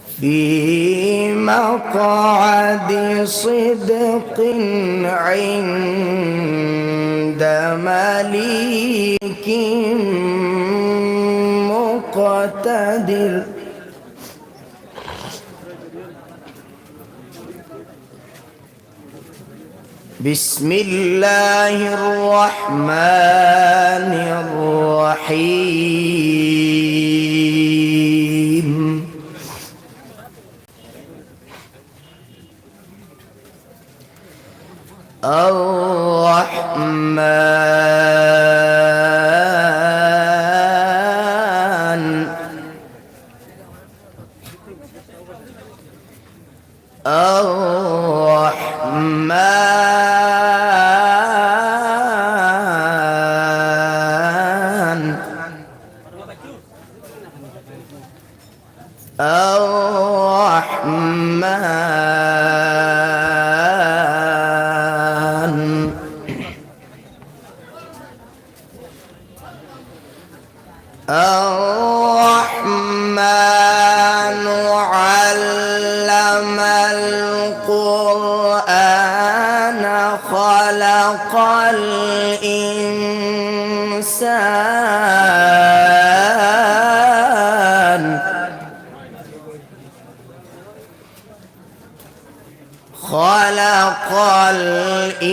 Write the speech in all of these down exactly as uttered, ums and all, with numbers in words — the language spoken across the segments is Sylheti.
في مقعد صدق عند مليك مقتدر. بسم الله الرحمن الرحيم. الرحمن. الرحمن. الرحمن. الرحمن علم القرآن خلق الإنسان. خلق الإنسان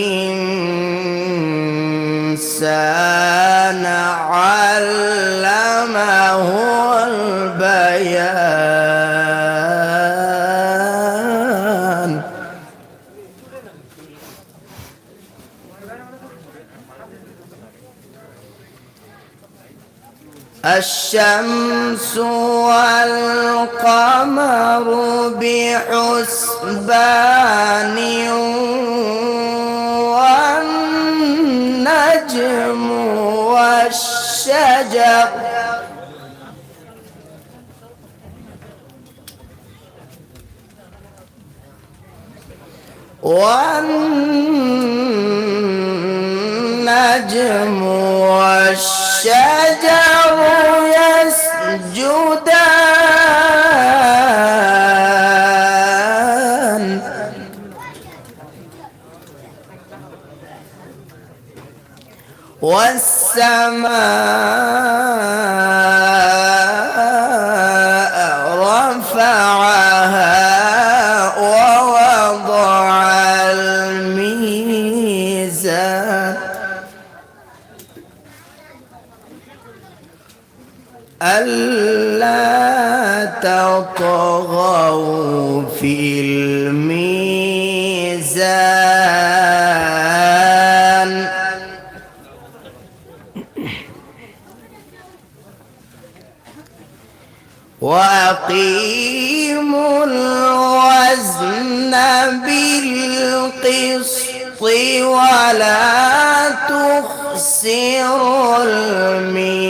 علمه البيان. الشمس والقمر بحسبان، والنجم والشجر، والنجم والشجر يسجدان. والسماء رفعها ووضع الميزان. ألا تطغوا في الميزان. وأقيموا الوزن بالقسط ولا تخسروا الميزان.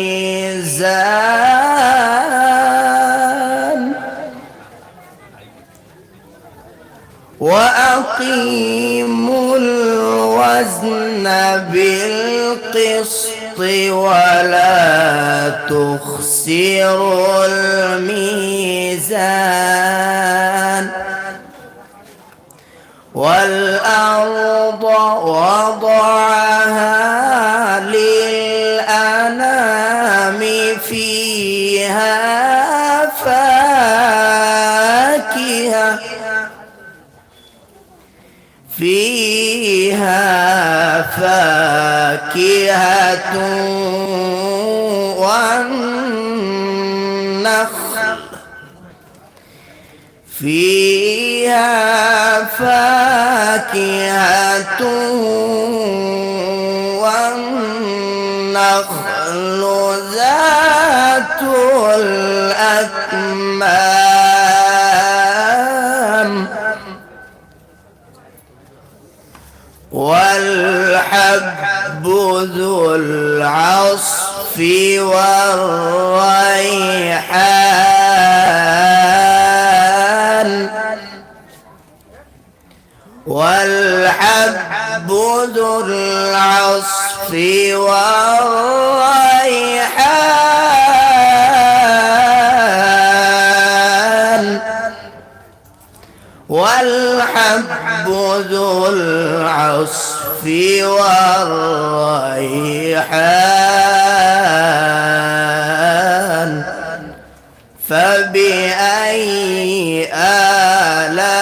وأقيموا الوزن بالقسط ولا تخسروا الميزان. والأرض وضعها للأنام، فيها فاكهة، فيها فاكهة والنخل، فيها فاكهة والنخل ذات الأكمام، والحب ذو العصف والريحان، والحب ذو العصف والريحان. العصف والريحان، فبأي آلاء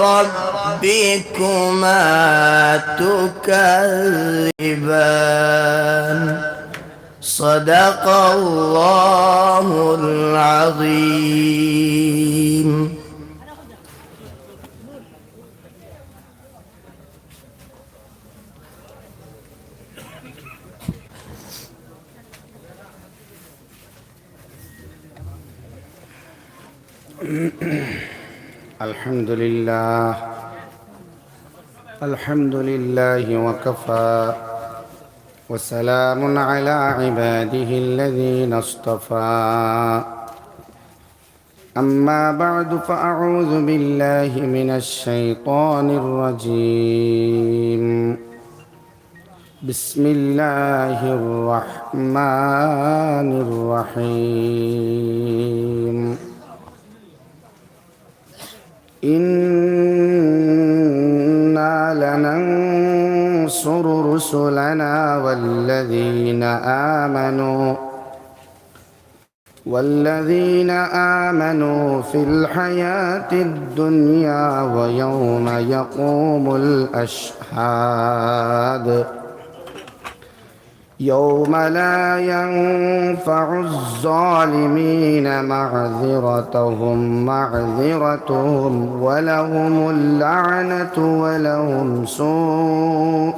ربكما تكذبان؟ صدق الله العظيم. الحمد لله. الحمد لله وكفى. وسلام على عباده الذين اصطفى. أما بعد، فأعوذ بالله من الشيطان الرجيم. بسم الله الرحمن الرحيم. إنا لننصر رسلنا والذين آمنوا والذين آمنوا في الحياة الدنيا ويوم يقوم الأشهاد. يوم لا ينفع الظالمين معذرتهم معذرتهم ولهم اللعنة ولهم سوء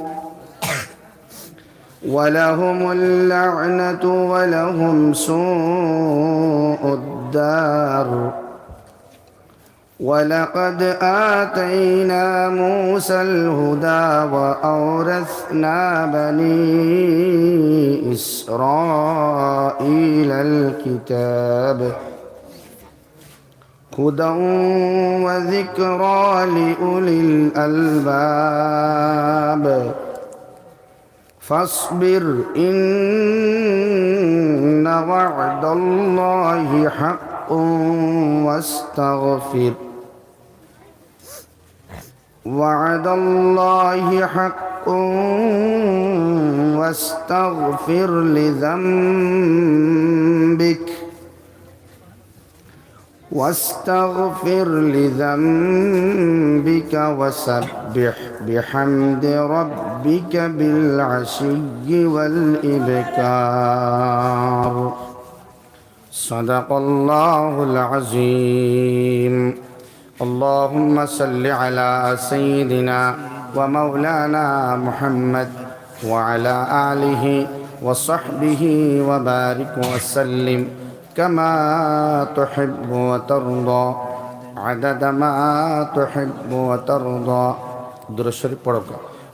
ولهم اللعنة ولهم سوء الدار. ولقد آتينا موسى الهدى وأورثنا بني إسرائيل الكتاب. هدى وذكرى لأولي الألباب. فاصبر إن وعد الله حق واستغفر. وعد الله حق واستغفر لذنبك. واستغفر لذنبك وسبح بحمد ربك بالعشي والإبكار. صدق الله العظيم. اللهم صل على سيدنا ومولانا محمد وعلى آله وصحبه وبارك وسلم كما تحب وترضى عدد ما تحب وترضى. درود شريف পড়ো।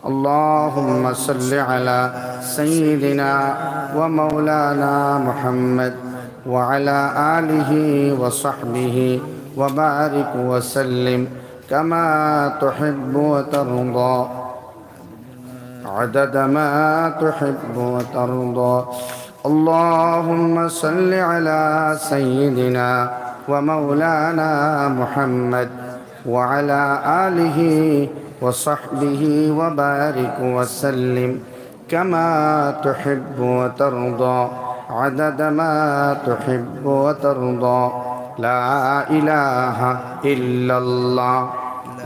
اللهم صل على سيدنا ومولانا محمد وعلى آله وصحبه وبارك وسلم كما تحب وترضى عدد ما تحب وترضى. اللهم صل على سيدنا ومولانا محمد وعلى آله وصحبه وبارك وسلم كما تحب وترضى عدد ما تحب وترضى. لا إله إلا الله.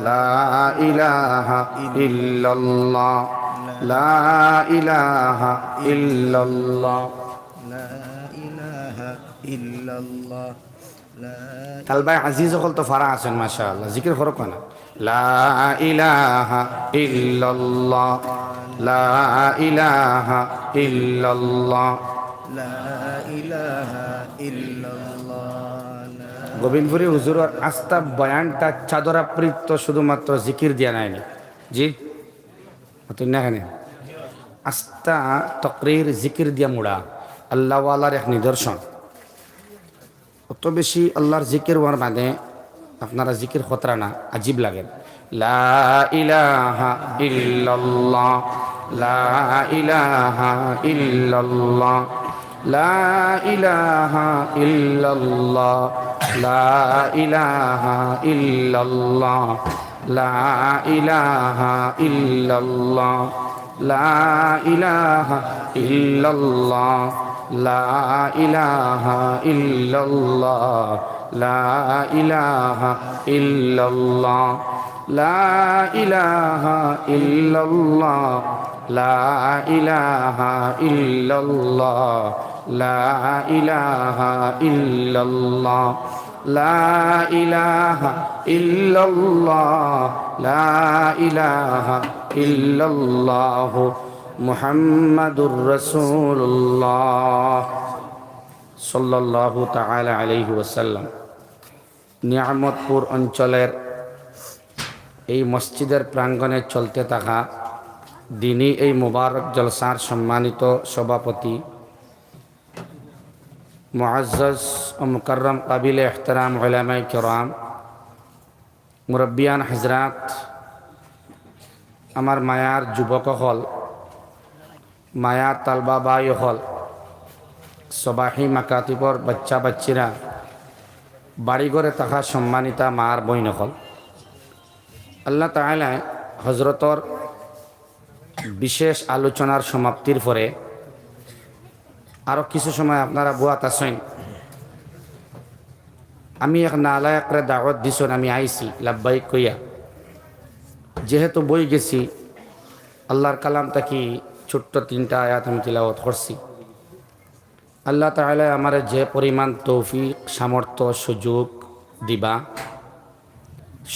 لا إله إلا الله. لا إله إلا الله. لا إله إلا الله. তালবায় আজিজ অকল তো ফারা আছইন, মাশাআল্লাহ। জিকির করো কেনে? لا إله إلا الله. لا إله إلا الله. لا إله إلا الله. গোবিন্দপুরী হুজুরর আস্তা বয়ানটা চাদর আবৃত শুধুমাত্র জিকির দিয়া নায়নি। জি? অত না কেনে? আস্তা তকরির জিকির দিয়া মুড়া। আল্লাহওয়ালার এক নিদর্শন। অত বেশি আল্লাহর জিকির অওয়ার বাদে আপনারা জিকির কররা না, আজীব লাগে। لا إله إلا الله. لا إله إلا الله. لا إله إلا الله، لا إله إلا الله، لا إله إلا الله، لا إله إلا الله، لا إله إلا الله، لا إله إلا الله، لا إله إلا الله، لا إله إلا الله، لا إله إلا الله، لا إله إلا الله، لا إله إلا الله، محمد رسول الله، صلى الله تعالى عليه وسلم। নিয়ামতপুর অঞ্চলের এই মসজিদের প্রাঙ্গণে চলতে থাকা দিনী এই মোবারক জলসার সম্মানিত সভাপতি, মুআজ্জাজ ও মুকাররম কাবিলে এহতেরাম উলামায়ে কেরাম, মুরব্বিয়ান হযরত, আমার মায়ার যুবক অকল, মায়ার তালবা ভাই অকল, সবাহি মাকাতিবর বাচ্চা বাচ্চিরা, বাড়ি ঘরে থাকা সম্মানিতা মার বইন অকল, আল্লাহ তাআলায় হযরতর বিশেষ আলোচনার সমাপ্তির পরে আরো কিছু সময় আপনারা বওয়াত আছইন। আমি এক নালায়েকরে দাওয়াত দিছইন, আমি আইছি লাব্বাইক কইয়া। যেহেতু বই গেছি, আল্লাহর কালাম থাকি ছোট্ট তিনটা আয়াত আমি তিলাওয়াত করছি। আল্লাহ তাআলায় আমারে যে পরিমাণ তৌফিক, সামর্থ্য, সুযোগ দিবা,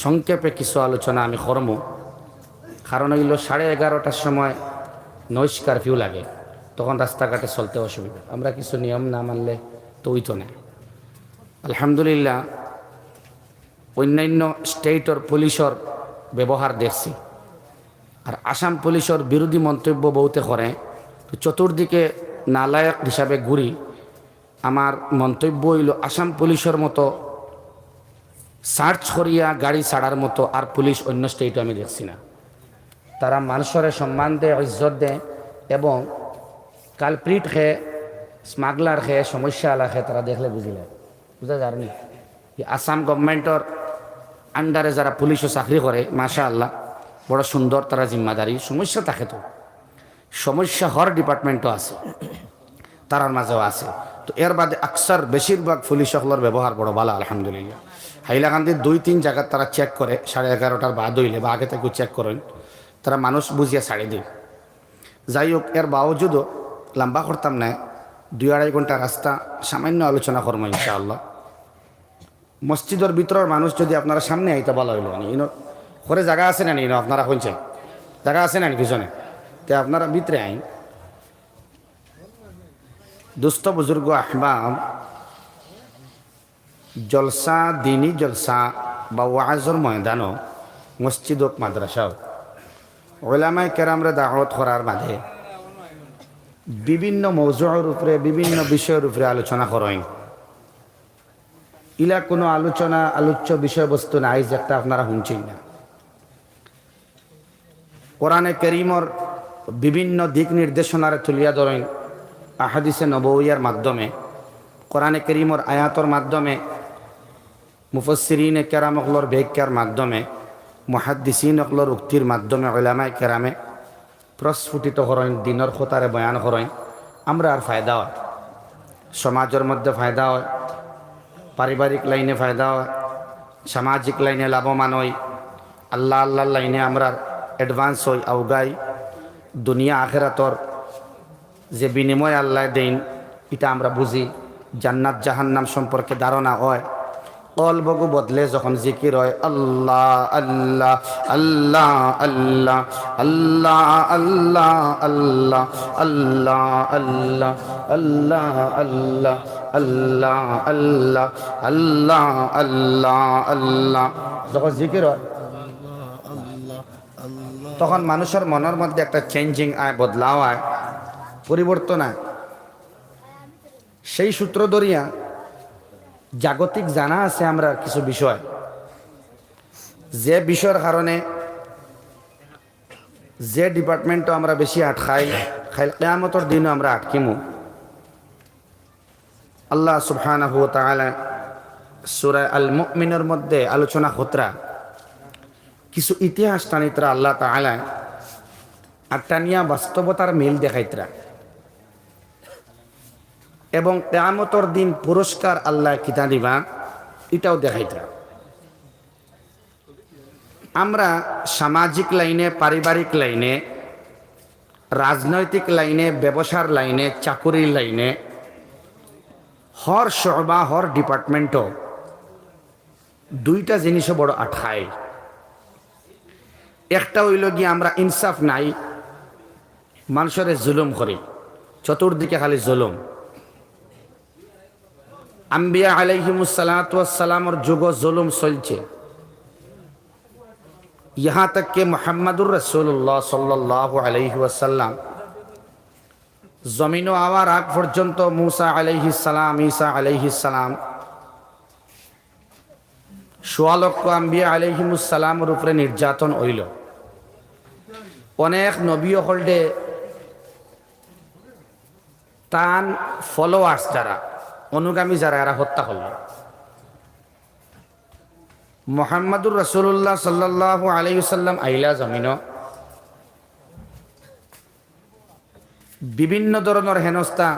সংক্ষেপে কিছু আলোচনা আমি করমু। কারণ অইলো সাড়ে এগারোটার সময় noise curfew লাগে, তখন রাস্তাঘাটে চলতে অসুবিধা, আমরা কিছু নিয়ম না মানলে তো অইতো না। আলহামদুলিল্লাহ, অন্যান্য স্টেটর পুলিশর ব্যবহার দেখছি, আর আসাম পুলিশর বিরোধী মন্তব্য বহুতে করে। তো চতুর্দিকে নালায়েক হিসাবে ঘুরি। আমার মন্তব্য অইলো, আসাম পুলিশর মতো সার্চ করিয়া গাড়ি ছাড়ার মতো আর পুলিশ অন্য স্টেটও আমি দেখছি না। তারা মানুষরে সম্মান দেয়, ইজ্জত দেয়, এবং কালপ্রিট খে, স্মাগলার খে, সমস্যা আলা খে, তারা দেখলে বুঝিলে, বুঝা যার নি? এই আসাম গভর্নমেন্টর আন্ডারে যারা পুলিশও চাকরি করে, মাশাআল্লাহ, বড় সুন্দর তারা জিম্মাদারি। সমস্যা থাকে তো, সমস্যা হর ডিপার্টমেন্টও আছে, তারার মাঝেও আছে। তো এর বাদে আকসার বেশিরভাগ পুলিশ অকলর ব্যবহার বড় ভালা, আলহামদুলিল্লাহ। হাইলাকান্দির দুই তিন জাগাত তারা চেক করে, সাড়ে এগারোটার বাদ অইলে বা আগে থাকি চেক করইন, তারা মানুষ বুঝিয়া ছাড়ি দেয়। যাই হোক, এর বাওজুদও লম্বা করতাম না, দুই আড়াই ঘন্টা রাস্তা, সামান্য আলোচনা করমু ইনশাআল্লাহ। মসজিদর ভিতরর মানুষ যদি আপনারা সামনে আইতা ভালা অইলো, মানে, ইনো করে জাগা আছে না নি? ইনো আপনারা কইনছে জাগা আছে না নি পিছনে? তে আপনারা ভিতরে আইন। দোস্ত বুজুর্গ আহবাব, জলসা, দিনী জলসা বা ওয়াজর ময়দানও, মসজিদ হোক, মাদ্রাসা হোক, উলামায়ে কেরামরে দাওয়াত করার বাদে বিভিন্ন মৌজুর উপরে, বিভিন্ন বিষয়র উপরে আলোচনা করইন। ইলা কোনো আলোচনা, আলোচ্য বিষয়বস্তু নাই যেটা আপনারা হুনছইন না। কোরআনে করিমর বিভিন্ন দিক নির্দেশনারে তুলিয়া ধরইন আহাদিসে নববিয়ার মাধ্যমে, কোরআনে করিমর আয়াতর মাধ্যমে, মুফাসসিরিনে কেরাম অকলর ব্যাখ্যার মাধ্যমে, মুহাদ্দিসিন অকলর উক্তির মাধ্যমে, উলামায়ে কেরামে প্রস্ফুটিত করইন, দিনর কথারে বয়ান করইন, আমরার ফায়দা অয়, সমাজর মধ্যে ফায়দা অয়, পারিবারিক লাইনে ফায়দা অয়, সামাজিক লাইনে লাভবান অই, আল্লাহ আল্লাহর লাইনে আমরার অ্যাডভান্স অই, আউগাই, দুনিয়া আখেরাতর যে বিনিময় আল্লায় দেইন, ইটা আমরা বুঝি, জান্নাত জাহান্নাম সম্পর্কে ধারণা অয়। কলবগু বদলে যখন জিকির অয়, আল্লাহ, আল্লাহ, আল্লাহ, আল্লাহ, আল্লাহ, আল্লাহ, আল্লাহ, আল্লাহ, আল্লাহ, আল্লাহ, আল্লাহ, আল্লাহ, আল্লাহ, আল্লাহ, আল্লাহ, আল্লাহ, যখন জিকির অয়, তখন মানুষর মনর মধ্যে একটা চেঞ্জিং আয়, বদলাও আয়, পরিবর্তন আয়। সেই সূত্র ধরিয়া জাগতিক জানা আছে আমরার কিছু বিষয়, যে বিষয়র কারণে যে ডিপার্টমেন্টও আমরা বেশি আটকাই, কাইল কিয়ামতর দিনও আমরা আটকিমু। আল্লাহ সুবহানাহু ওয়া তাআলা সূরা আল মুমিনুর মধ্যে আলোচনা করতরা কিছু ইতিহাস টানিতরা আল্লাহ তাআলা, আর টানিয়া বাস্তবতার মিল দেখাইতরা এবং কিয়ামতর দিন পুরস্কার আল্লাহ কিতা দিবা, ইটাও দেখাইতরা। আমরা সামাজিক লাইনে, পারিবারিক লাইনে, রাজনৈতিক লাইনে, ব্যবসার লাইনে, চাকুরির লাইনে, হর শোবা, হর ডিপার্টমেন্টও দুইটা জিনিসও বড় আটকায়। একটা অইলো গিয়া আমরা ইনসাফ নাই, মানষরে জুলুম করি, চতুর্দিকে খালি জুলুম। আম্বিয়া আলাইহিমুস সালাতু ওয়াস সালামর যুগও জুলুম চলছে। ইহা তক কে মুহাম্মাদুর রাসূলুল্লাহ সাল্লাল্লাহু আলাইহি ওয়াসাল্লাম জমিনো আওয়ার আগ পর্যন্ত মুসা আলাইহিস সালাম, ঈসা আলাইহিস সালাম, সোয়া লক্ষ আম্বিয়া আলাইহিমুস সালামর উপরে নির্যাতন অইলো। অনেক নবী অকলরে তান ফলোয়ার্স যারা, অনুগামী যারা, এরা হত্যা করলো। মোহাম্মদুর রাসূলুল্লাহ সাল্লাল্লাহু আলাইহি ওয়াসাল্লাম আইলা জমিনো, বিভিন্ন ধরনর হেনস্থা,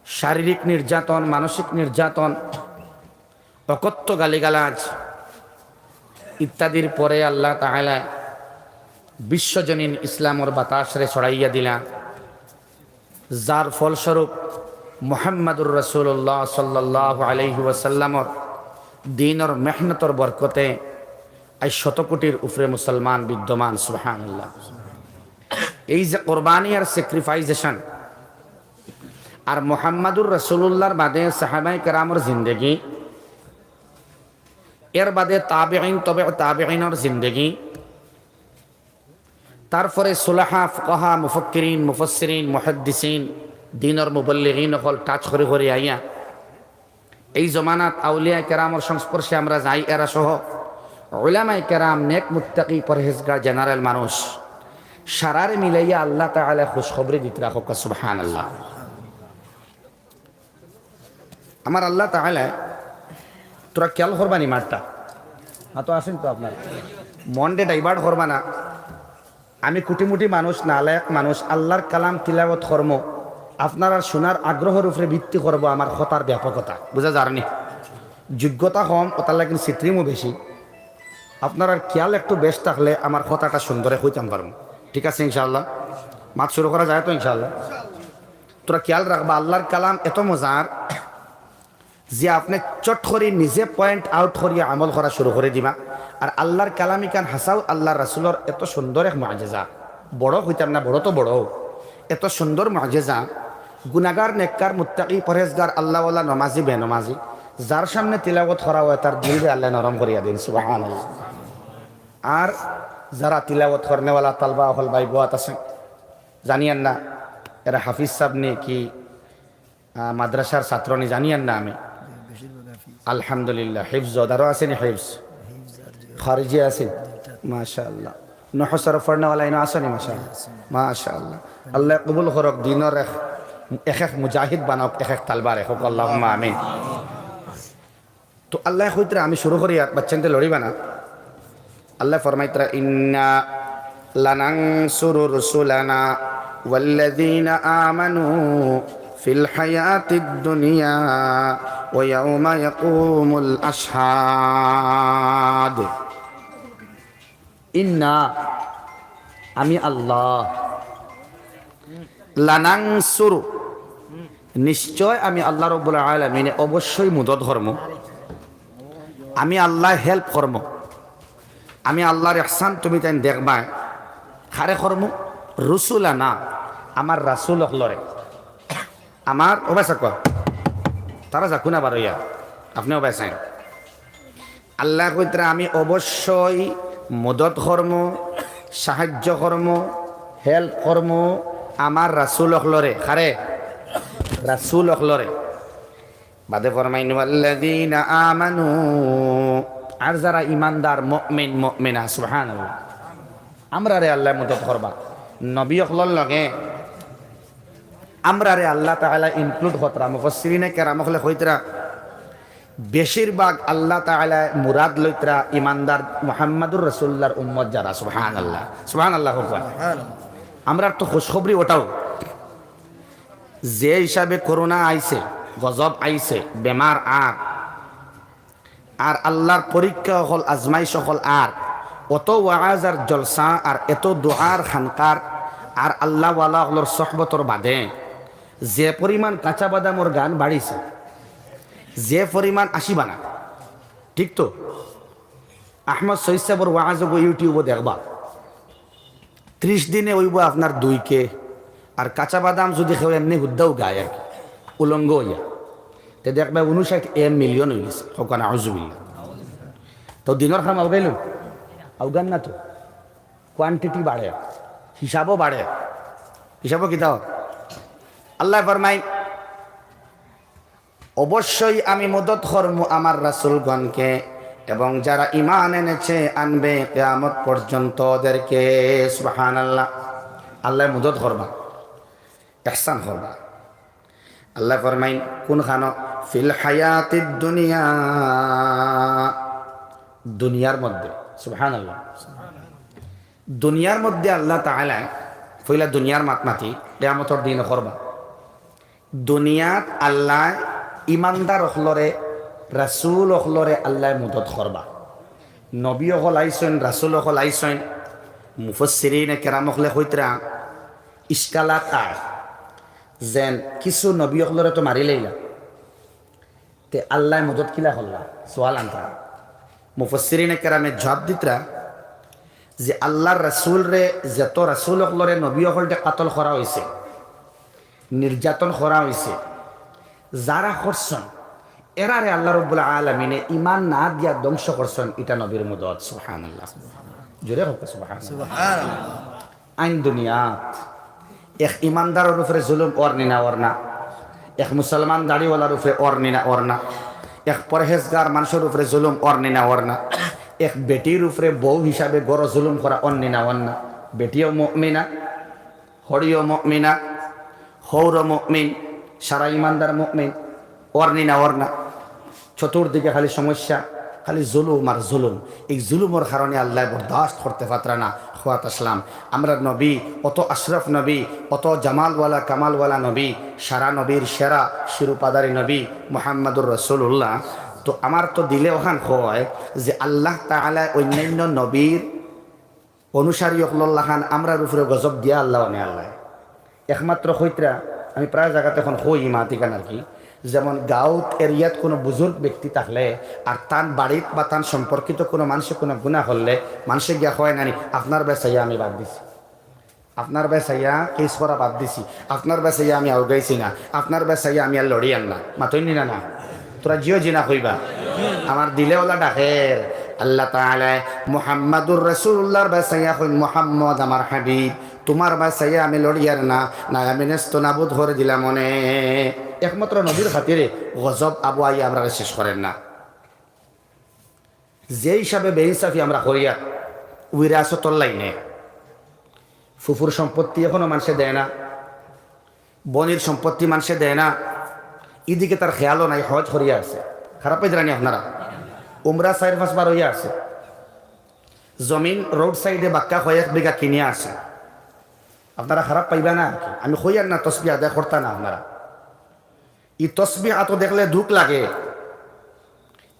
শারীরিক নির্যাতন, মানসিক নির্যাতন, অকথ্য গালিগালাজ ইত্যাদির পরে আল্লাহ তাআলা বিশ্বজনীন ইসলামর বাতাসরে ছড়াইয়া দিলা, যার ফলস্বরূপ মুহাম্মাদুর রাসূলুল্লাহ সাল্লাল্লাহু আলাইহি ওয়াসাল্লামর দ্বীনর মেহনতর বরকতে আজ শত কোটির উপরে মুসলমান বিদ্যমান। সুবহানাল্লাহ। এই যে কোরবানি আর স্যাক্রিফাইসেশন, আর মুহাম্মাদুর রাসূলুল্লাহর বাদে সাহাবায়ে কেরামর জিন্দেগি, এর বাদে তাবেঈন, তবে তাবেঈনর জিন্দেগি, তারপরে সুলাহা, ফুকাহা, মুফাক্কিরিন, মুফাসসিরিন, মুহাদ্দিসিন, দ্বীনর মুবল্লিগিন অকল টাচ করি করি আইয়া এই জমানাত আউলিয়ায়ে কেরামর সংস্পর্শে আমরা যাই, এরা সহ উলামায়ে কেরাম, নেক মুত্তাকি পরহেজগার জেনারেল মানুষ, সারারে মিলাইয়া আল্লাহ তাআলা খুশখবরি দিতরা। কউক্কা সুবহানাল্লাহ। আমার আল্লাহ তাআলা, তোরা খেয়াল করবা নি মাতটা, মাতো আছইন তো আপনারা, মনটা ডাইভার্ট করবা না। আমি কুটিমুটি মানুষ, নালায়েক মানুষ, আল্লাহর কালাম তিলাওয়াত করমু, আপনারার শোনার আগ্রহর উপরে ভিত্তি করবো আমার কথার ব্যাপকতা। বুঝা যার নি? যোগ্যতা কম, ওটার লাগি সিত্রিমও বেশি। আপনারার খেয়াল একটু বেশ থাকলে আমার কথাটা সুন্দরে কইতাম পারমু। ঠিক আছে ইনশাআল্লাহ? মাত শুরু করা যায় তো ইনশাআল্লাহ? তোরা খেয়াল রাখবা, আল্লাহর কালাম এত মজার যে আপনে চট করি নিজে পয়েন্ট আউট করিয়া আমল করা শুরু করি দিবা। আর আল্লাহর কালাম ইখান হাছাউ আল্লাহর রাসূলর এত সুন্দর এক মুজিজা, বড় কইতাম না, বড় তো বড়, এত সুন্দর মুজিজা। গুনাগার, নেককার, মুত্তাকি, পরহেজগার, আল্লাহওয়ালা, নমাজি, বেনমাজি, যার সামনে তিলাওয়াত করা অয়, তার দিলরে আল্লায় নরম করিয়া দেইন। সুবহানাল্লাহ। আর যারা তিলাওয়াত করনেওয়ালা তালবা অকল ভাই বওয়াত আছে, জানিয়ার না এরা হাফিজ সাব নি কি, আহ, মাদ্রাসার ছাত্র নি, জানিয়ার না আমি। বেশিরভাগ হাফিজ। আলহামদুলিল্লাহ, হিফজ, আরো আছে নি হিফজ? হিফজ আর যে খারিজি আছে? দুইটা। মাশাআল্লাহ। নহ সরফ পড়নেওয়ালা ইনো আছে নি? মাশাআল্লাহ। আছে। মাশাআল্লাহ। আল্লায় কবুল করউক, দ্বীনর এক, এক এক মুজাহিদ বানাউক, এক এক তালবারে কউক, আল্লাহুম্মা আমিন। তো আল্লায় কইতরা, আমি শুরু করি, আর বাচ্চাইন্তে লড়িবা না। আল্লায় ফরমাইতরা, "ইন্না লানানসুরু রুসুলানা ওয়াল্লাযীনা আমানু ফিল হায়াতিদ দুনিয়া ওয়া ইয়াউমা ইয়াকুমুল আশহাদ।" ইন্না, আমি আল্লাহ, লানানসুরু, নিশ্চয় আমি আল্লাহ রাব্বুল আলামিনে অবশ্যই মদদ করমু। আমি আল্লায় হেল্প করমু। আমি আল্লাহর ইহসান তুমি তাইন দেখবায়। কারে করমু? রুসুলানা, আমার রাসূল অকলরে। আমার, ও ভাই সাকবা, তারা যাকু না বারইয়া, আপনে ও ভাই সাইন। আল্লায় কইতরা, আমি অবশ্যই মদদ করমু, সাহায্য করমু, হেল্প করমু আমার রাসূল অকলরে। কারে? রাসূল অকলরে। বাদে ফরমাইন, "ওয়াল্লাযীনা আমানু", আর যারা ইমানদার, মুমিন, মুমিনা, সুবহানাল্লাহ। আমরারে আল্লায় মদদ করবা। নবী অকলর লগে আমরারে আল্লাহ তাআলা include করতরা, মুফাসসিরিনে কেরাম অকলে কইতরা, বেশিরভাগ আল্লাহ তাআলা মুরাদ লইতরা ইমানদার মুহাম্মাদুর রাসূলুল্লাহর উম্মত যারা। সুবহানাল্লাহ, সুবহানাল্লাহ কউক্কা। আমরার তো খুশখবরি ওটাও, যে হিসাবে করোনা আইছে, গজব আইছে, বেমার আর, আর আল্লাহর পরীক্ষা অকল, আজমাইশ অকল আর, অত ওয়াজ আর জলসা আর এত দোয়ার খানকার আর আল্লাহওয়ালা অকলর সহবতর বাদে যে পরিমাণ কাঁচা বাদামর গান বাড়িছে, যে পরিমাণ আশি বানা, ঠিক তো? আহমদ শহীদ সাহেবর ওয়াজ ওগো YouTube-ও দেখবা, ত্রিশ দিনে অইবো আপনার দুই কে। আর কাঁচা বাদাম যুদি কেউ এমনে হুদ্দাও গায় আর কি, উলঙ্গ অইয়া, তে দেখবা ঊনষাট এম মিলিয়ন অইগেছে। কউক্কা নাউজুবিল্লাহ। তো দিনর কাম আউগাইল, আউগার না তো, quantity বাড়ে, হিসাবও বাড়ে। হিসাবও কিতা? আল্লায় ফরমাইন, অবশ্যই আমি মদত করমু আমার রাসূলগণকে এবং যারা ঈমান এনেছে, আনবে, কিয়ামত পর্যন্ত ওদেরকে। সুবহানাল্লাহ। আল্লায় মদত করবা, ইহসান করবা। আল্লায় ফরমাইন কুনখানো? ফিল হায়াতিদ দুনিয়া, দুনিয়ার মধ্যে। সুবহানাল্লাহ। দুনিয়ার মধ্যে আল্লাহ তাআলায়, পয়লা দুনিয়ার মাত মাতি, কিয়ামতর দিন করবা। দুনিয়াত আল্লায় ইমানদার অকলরে, রাসূল অকলরে আল্লায় মদত করবা। নবী অকল আইছইন, রাসূল অকল আইছইন। মুফাসসিরিনে কেরাম অকলে কইতরা, ইশকালাত আয়, যেন কিছু নবী অকলরে তো মারিলাইলা, তে আল্লায় মদত কিলা করলা? সওয়াল আনতরা। মুফাসসিরিনে কেরামে জবাব দিতরা যে আল্লাহর রাসূলরে, যত রাসূল অকলরে, নবী অকলরে কাতল করা অইছে, নির্যাতন করা অইছে, যারা করছইন, এরারে আল্লাহ রাব্বুল আলামিনে ঈমান না দিয়া ধ্বংস করছইন, ইটা নবীর মদত। সুবহানাল্লাহ। জোরে কউক্কা সুবহানাল্লাহ। আইন দুনিয়াত এক ইমানদারর উপরে জুলুম অর নি না অর না? এক মুসলমান দাড়িওয়ালার উপরে অর নি না অর না? এক পরহেজগার মানষর উপরে জুলুম অর নি না অর না? এক বেটির উপরে বউ হিসাবে ঘরো জুলুম করা অর নি না অর না? বেটিও মুমিনা, হড়িও মুমিনা, হউরও মুমিন, সারা ইমানদার মুমিন, অর নি না অর না? চতুর্দিকে খালি সমস্যা, খালি জুলুম আর জুলুম। এই জুলুমর কারণে আল্লায় বরদাস্ত করতে পারতরা না। কওয়াত আছলাম, আমরার নবী, অত আশরাফ নবী, অত জামালওয়ালা কামালওয়ালা নবী, সারা নবীর সেরা শিরোপাধারী নবী মুহাম্মাদুর রাসূলুল্লাহ। তো আমার তো দিলে অখান কয় যে আল্লাহ তাআলায় অইন্যান্য নবীর অনুসারী অকলর লাখান আমরার উপরে গজব দিয়া আল্লাহ অনে আল্লায়। একমাত্র কইতরা, আমি প্রায় জাগাত অখন কই ই মাত ইখান আর কি, যেমন গাঁওত এরিয়াত কুনু বুজুর্গ ব্যক্তি থাকলে আর তান বাড়িত বা তান সম্পর্কিত কুনু মানষে কুনু গুনা করলে মানষে গিয়া কয় না নি, "আপনার বায় চাইয়া আমি বাদ দিছি, আপনার বায় চাইয়া কেস করা বাদ দিছি, আপনার বায় চাইয়া আমি আউগাইছি না, আপনার বায় চাইয়া আমি আর লড়িয়ার না।" মাতইন নি না, না? তোরা জিও জি না কইবা। আমার দিলে অলা ডাকের। আল্লাহ তাআলায় মুহাম্মাদুর রাসূলুল্লাহর বায় চাইয়া কইন, "মুহাম্মদ আমার হাবিব, তুমার বায় চাইয়া আমি লড়িয়ার না, না আমি নেস্ত নাবুদ করি দিলাম অনে।" একমাত্র নবীর খাতিরে গজব আবু আইয়া আমরারে শেষ করের না। যে হিসাবে বেইনসাফি আমরা করিয়ার, উইরাসতর লাইনে ফুফুর সম্পত্তি অখনো মানষে দেয় না, বইনর সম্পত্তি মানষে দেয় না, ইদিকে তার খেয়ালও নাই, হজ করিয়া আছে। খারাপ পাইতরা নি আপনারা? উমরা চাইর পাঁচ বার অইয়া আছে, জমিন রোড সাইডে বাক্কা কয়েক বিঘা কিনিয়া আছে। আপনারা খারাপ পাইবা না আর কি, আমি কইয়ার না তসবিহ আদায় করতা না আপনারা। ই তসবিহ আতো দেখলে দুখ লাগে,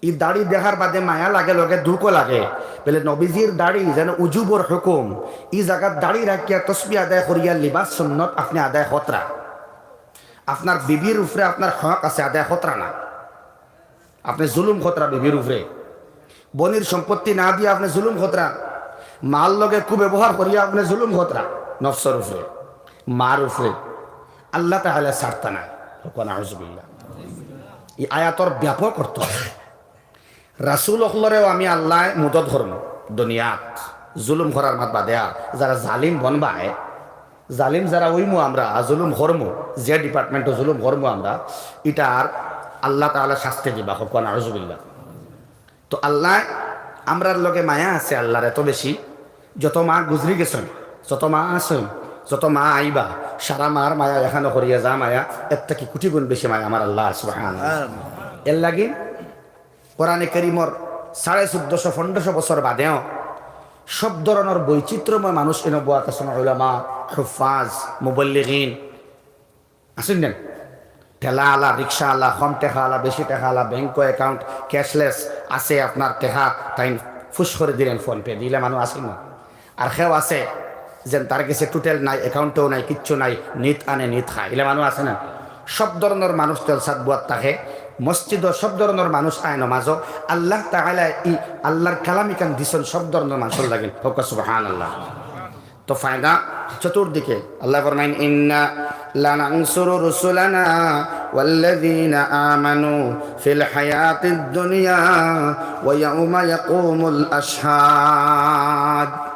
ই দাড়ি দেখার বাদে মায়া লাগে, লগে দুখও লাগে। বলে নবীজির দাড়ি যেন উজুবর হুকুম, ই জাগাত দাড়ি রাখিয়া তসবিহ আদায় করিয়া লিবাস সুন্নত আপনে আদায় করতরা। আপনার বিবির উপরে আপনার হক আছে, আদায় করতরা না। আপনে জুলুম করতরা বিবির উপরে, বইনর সম্পত্তি না দিয়া আপনে জুলুম করতরা, মার লগে কুব্যবহার করিয়া আপনে জুলুম করতরা, নফসর উপরে, মার উপরে। আল্লাহ তাআলায় ছাড়তা না। কউক্কা নাউজুবিল্লাহ। ই আয়াতর ব্যাপক অর্থ আছে। রাসূল অকলরেও আমি আল্লায় মদত করমু, দুনিয়াত জুলুম করার মাত বাদে, আর যারা জালিম বনবায়, জালিম যারা অইমু আমরা, জুলুম করমু, যে ডিপার্টমেন্টো জুলুম করমু আমরা, ইটার আল্লাহ তাআলায় শাস্তি দিবা। কউক্কা নাউজুবিল্লাহ। তো আল্লায়, আমরার লগে মায়া আছে আল্লাহর এত বেশি, যত মা গুজরি গেছইন, যত মা আছইন, যত মা আইবা, সারা মার মায়া এখানো করিয়া যা মায়া, এর থাকি কোটি গুণ বেশি মায়া আমার আল্লাহ সুবহানাহু। এর লাগি কোরআনে করিমর সাড়ে চোদ্দশো, পনেরোশো বছর বাদেও সব ধরনর বৈচিত্র্যময় মানুষ ইনো বওয়াত আছইন, উলামা, হুফাজ, মুবল্লিগিন, আছইন না? ঠেলা আলা, রিক্সা আলা, কম টেকা আলা, বেশি টেকা আলা, ব্যাংক অ্যাকাউন্ট, ক্যাশলেস আছে আপনার টেকা, তাইন ফুস করি দিলেন PhonePe দিলে মানুষ আছইন না? আর কেউ আছে যেন তার গেছে টোটাল নাই, অ্যাকাউন্টেও নাই, কিচ্ছু নাই, নিত আনে নিত খায়, ইলা মানুষ আছে না? সব ধরনর মানুষ জলসাত বওয়াত থাকে, মসজিদও সব ধরনর মানুষ আয় নমাজও। আল্লাহ তাআলা ই আল্লাহর কালাম ইখান দিছইন সব ধরনর মানুষর লাগি। কউক্কা সুবহানাল্লাহ। তো ফায়দা চতুর্দিকে। আল্লাহ ফরমাইন, "ইন্না লানানসুরু রুসুলানা ওয়াল্লাযীনা আমানু ফিল হায়াতিদ দুনিয়া ওয়া ইয়াউমা ইয়াকুমুল আশহাদ।"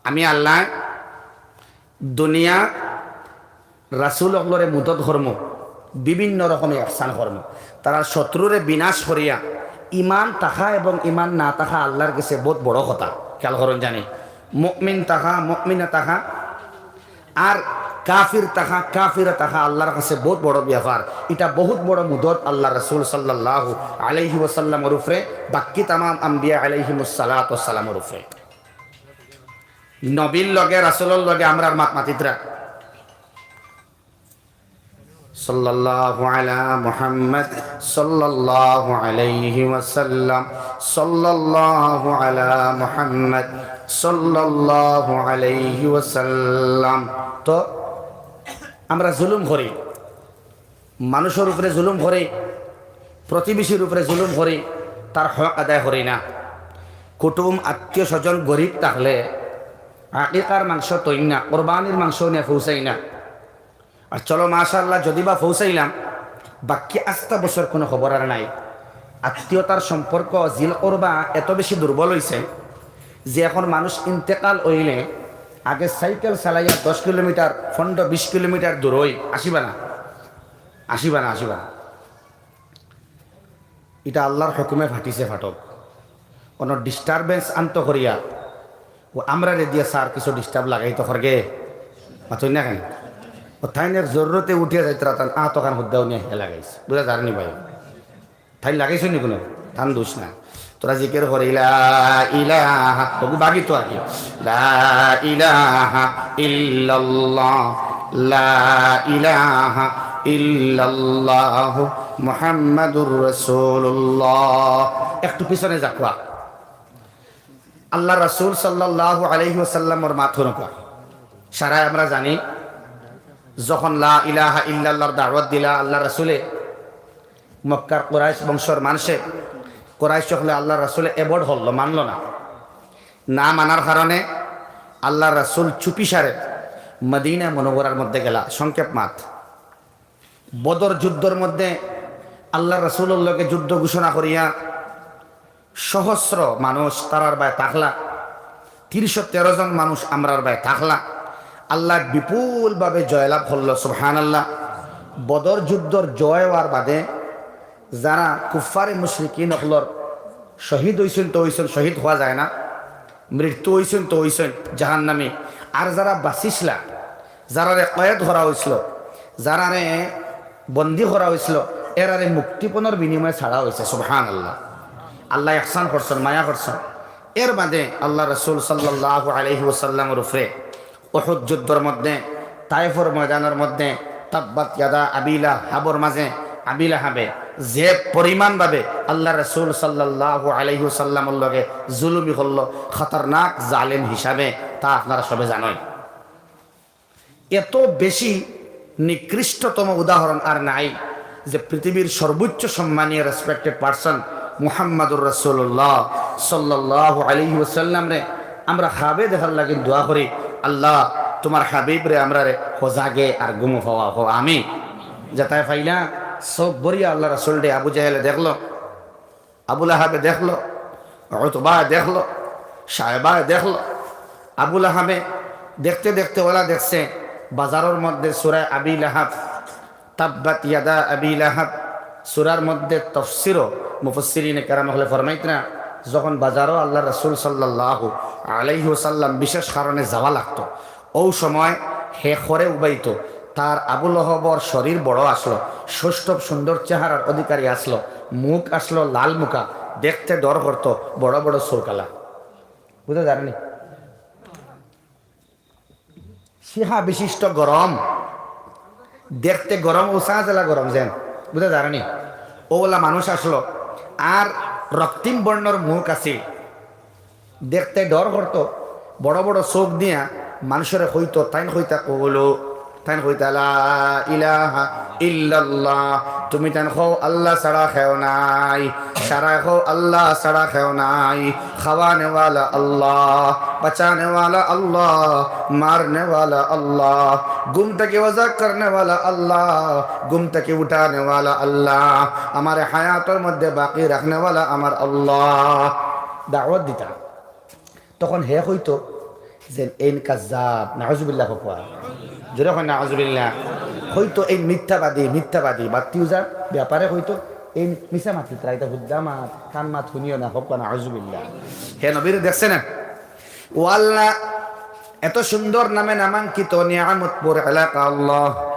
আমি আল্লাহ দুনিয়া রাসূল অকলরে মদদ করমু, বিভিন্ন রকমে ইহসান করমু। তারার শত্রুরে বিনাশ করিয়া ইমান থাকা এবং ইমান না থাকা আল্লাহর গেছে বউত বড় কথা। খেয়াল করইন জানি, মুমিন থাকা, মুমিনা থাকা, আর কাফির থাকা, কাফিরা থাকা আল্লাহর গেছে বউত বড় ব্যাপার। ইটা বউত বড় মদদ আল্লাহর রাসূল সাল্লাল্লাহু আলাইহি ওয়াসাল্লামর উপরে, বাকি তামাম আম্বিয়া আলাইহিমুস সালাতু ওয়াস সালামর উপরে। নবীর লগে, রাসূলর লগে আমরার মাত মাতিত্রা। সাল্লাল্লাহু আলা মুহাম্মদ, সাল্লাল্লাহু আলাইহি ওয়াসাল্লাম, সাল্লাল্লাহু আলা মুহাম্মদ, সাল্লাল্লাহু আলাইহি ওয়াসাল্লাম। তো আমরা জুলুম করি, মানুষর উপরে জুলুম করি, প্রতিবেশীর উপরে জুলুম করি, তার হক আদায় করি না। কুটুম, আত্মীয় স্বজন গরিব থাকলে আকিকার মাংস থইন না, কোরবানির মাংস নিয়া পৌঁছাই না। আর চলো মাশাআল্লাহ, যদি বা পৌঁছাইলাম, বাকি আস্তা বছর কোনো খবর আর নাই। আত্মীয়তার সম্পর্ক, জিল করবা এত বেশি দুর্বল অইছে যে এখন মানুষ ইন্তেকাল অইলে আগে সাইকেল চালাইয়া দশ কিলোমিটার, পনেরো বিশ কিলোমিটার দূরই আসিবা না, আসিবা না, আসিবা না। ইটা আল্লাহর হুকুমে ফাটিছে ফাটক। কোনো ডিস্টারবেন্স আনতো করিয়া, ও আমরারে দিয়া স্যার কিছু ডিস্টার্ব লাগাইতো করগে, মাতইন না কেনে? ও তাইন এক জরুরতে উঠিয়া যাইত্রা, তান আতখান হুদ্দাও নিয়া হে লাগাইছে, বুঝা যার নি ভাই? তাইন লাগাইছইন নি কোনো? তান দোষ না। তোরা জিকির করি, লা ইলাহা, ওগু বাগি তো আর কি। লা ইলাহা ইল্লাল্লাহ, লা ইলাহা ইল্লাল্লাহ, মুহাম্মাদুর রাসূলুল্লাহ। একটু পিছনে যাকুয়া। আল্লাহ রাসূল সাল্লাল্লাহু আলাইহি ওয়াসাল্লামর মাত হুনকুয়া। সারায় আমরা জানি, যখন লা ইলাহা ইল্লাল্লাহর দাওয়াত দিলা আল্লাহ রাসূলে, মক্কার কুরাইশ বংশর মানষে, কুরাইশ অকলে আল্লাহ রাসূলে অ্যাভয়েড করলো, মানলো না। না মানার কারণে আল্লাহ রাসূল চুপিসারে মদিনা মুনাওয়ারার মধ্যে গেলা। সংক্ষেপ মাত, বদর যুদ্ধর মধ্যে আল্লাহ রাসূলর লগে যুদ্ধ ঘোষণা করিয়া সহস্র মানুষ তারার বায় থাকলা, তিনশো তেরো জন মানুষ আমরার বায় থাকলা। আল্লাহ বিপুলভাবে জয়লাভ করলো, সুবহানাল্লাহ। বদর যুদ্ধর জয় হওয়ার বাদে যারা কুফফারে মুশরিকিন অকলর শহীদ অইছইন তো অইছইন, শহীদ হওয়া যায় না, মৃত্যু অইছইন তো অইছইন জাহান্নামী। আর যারা বাচিছলা, যারারে কয়েদ করা অইছিল, যারারে বন্দী করা অইছিল, এরারে মুক্তিপণর বিনিময়ে ছাড়া অইছে। সুবহানাল্লাহ। আল্লাহ ইহসান করছইন, মায়া করছইন। এর বাদে আল্লাহ রাসূল সাল্লাল্লাহু আলাইহি ওয়াসাল্লামর উপরে উহুদ যুদ্ধর মধ্যে, তায়েফর ময়দানর মধ্যে, তাব্বাত ইয়াদা আবি লাহাবর মাঝে আবি লাহাবে যে পরিমাণভাবে আল্লাহ রাসূল সাল্লাল্লাহু আলাইহি ওয়াসাল্লামর লগে জুলুমি করলো, খতরনাক জালেম হিসাবে, তা আপনারা সবে জানইন। এত বেশি নিকৃষ্টতম উদাহরণ আর নাই যে পৃথিবীর সর্বোচ্চ সম্মানীয় রেসপেক্টেড পারসন মুহাম্মাদুর রাসূলুল্লাহ সাল্লাল্লাহু আলাইহি ওয়াসাল্লামরে আমরা খাবে দেখার লাগি দোয়া করি, "আল্লাহ, তোমার হাবিবরে আমরারে হজাগে আর ঘুমো পাওয়া হো, আমিন।" যেতায় পাইলা, চোখ ভরিয়া আল্লাহ রাসূলরে আবু জাহেলে দেখলো, আবু লাহাবে দেখলো, উতবায় দেখলো, শায়বায় দেখলো। আবু লাহাবে দেখতে দেখতে ওলা দেখছে বাজারর মধ্যে সূরা আবি লাহাব, তাব্বাত ইয়াদা আবি লাহাব সূরার মধ্যে তফসিরও মুফাসসিরিনে কেরাম অকলে ফরমাইতরা, যখন বাজারো আল্লাহ রাসূল সাল্লাল্লাহু আলাইহি ওয়াসাল্লাম বিশেষ কারণে যাওয়া লাগতো, ও সময় হে খরে উবাইতো, তার আবু লহবর শরীর বড় আছলো, সৌষ্ঠব সুন্দর চেহারার অধিকারী আছলো, মুখ আছলো লাল মুখা, দেখতে ডর করতো, বড় বড় চউখ আলা। বুঝা যারনি? শিহা বিশিষ্ট গরম, দেখতে গরম, উষা জেলা গরম যেন, বুঝা যারনি? অউলা মানুষ আছলো, আর রক্তিম বর্ণর মুখ আছিল, দেখতে ডর করতো, বড় বড় চউখ দিয়া মানুষরে কইতো, তাইন কইতা কইলো, তাইন কইতা, "লা ইলাহা ইল্লাল্লাহ।" তুমি তাইন কও, "আল্লাহ ছাড়া কেউ নাই।" সারায় কও, "আল্লাহ ছাড়া কেউ নাই।" খাওয়ানেওয়ালা আল্লাহ, বাঁচানেওয়ালা আল্লাহ, মারনেওয়ালা আল্লাহ, ঘুম থেকে ওজা করনেওয়ালা আল্লাহ, ঘুম থেকে উঠানেওয়ালা আল্লাহ, আমারে হায়াতর মধ্যে বাকি রাখনেওয়ালা আমার আল্লাহ। দাওয়াত দিতা। তখন হে কইতো যে, "এইন কাজ্জাব, নাউজুবিল্লাহ কউক্কা।" জোরে কইন নাউজুবিল্লাহ। কইতো, "এইন মিথ্যাবাদী, মিথ্যাবাদী।" বাত্তি উজার ব্যাপারে কইতো, "এইন মিছা মাতিত্রা, ইতা হুদ্দা মাত, কান মাত হুনিও না, কউক্কা নাউজুবিল্লাহ।" হে নবীরে দেখছে না? ও আল্লাহ, এত সুন্দর নামে নামাঙ্কিত নিয়ামতপুর এলাকা আল্লাহ।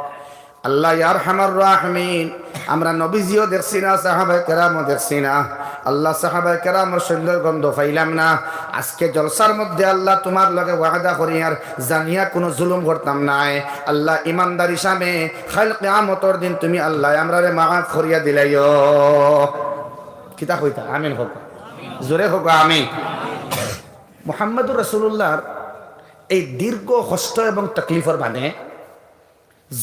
আল্লাহ ইয়া আরহামার রাহিমিন, আমরা নবীজিও দেখছি না, সাহাবায়ে কেরামও দেখছি না। আল্লাহ, সাহাবায়ে কেরামর সুন্দর গন্ধ পাইলাম না। আজকে জলসার মধ্যে আল্লাহ তুমার লগে ওয়াদা করিয়ার জানিয়া কুনু জুলুম করতাম নায়। আল্লাহ, ইমানদার হিসাবে কাইল কিয়ামতর দিন তুমি আল্লাহ আমরারে মাফ করিয়া দিলাইও। কিতা কইতা? আমিন কউক্কা। জোরে কউক্কা, আমিন। মুহাম্মাদুর রাসূলুল্লাহর এই দীর্ঘ কষ্ট এবং তকলিফর বাদে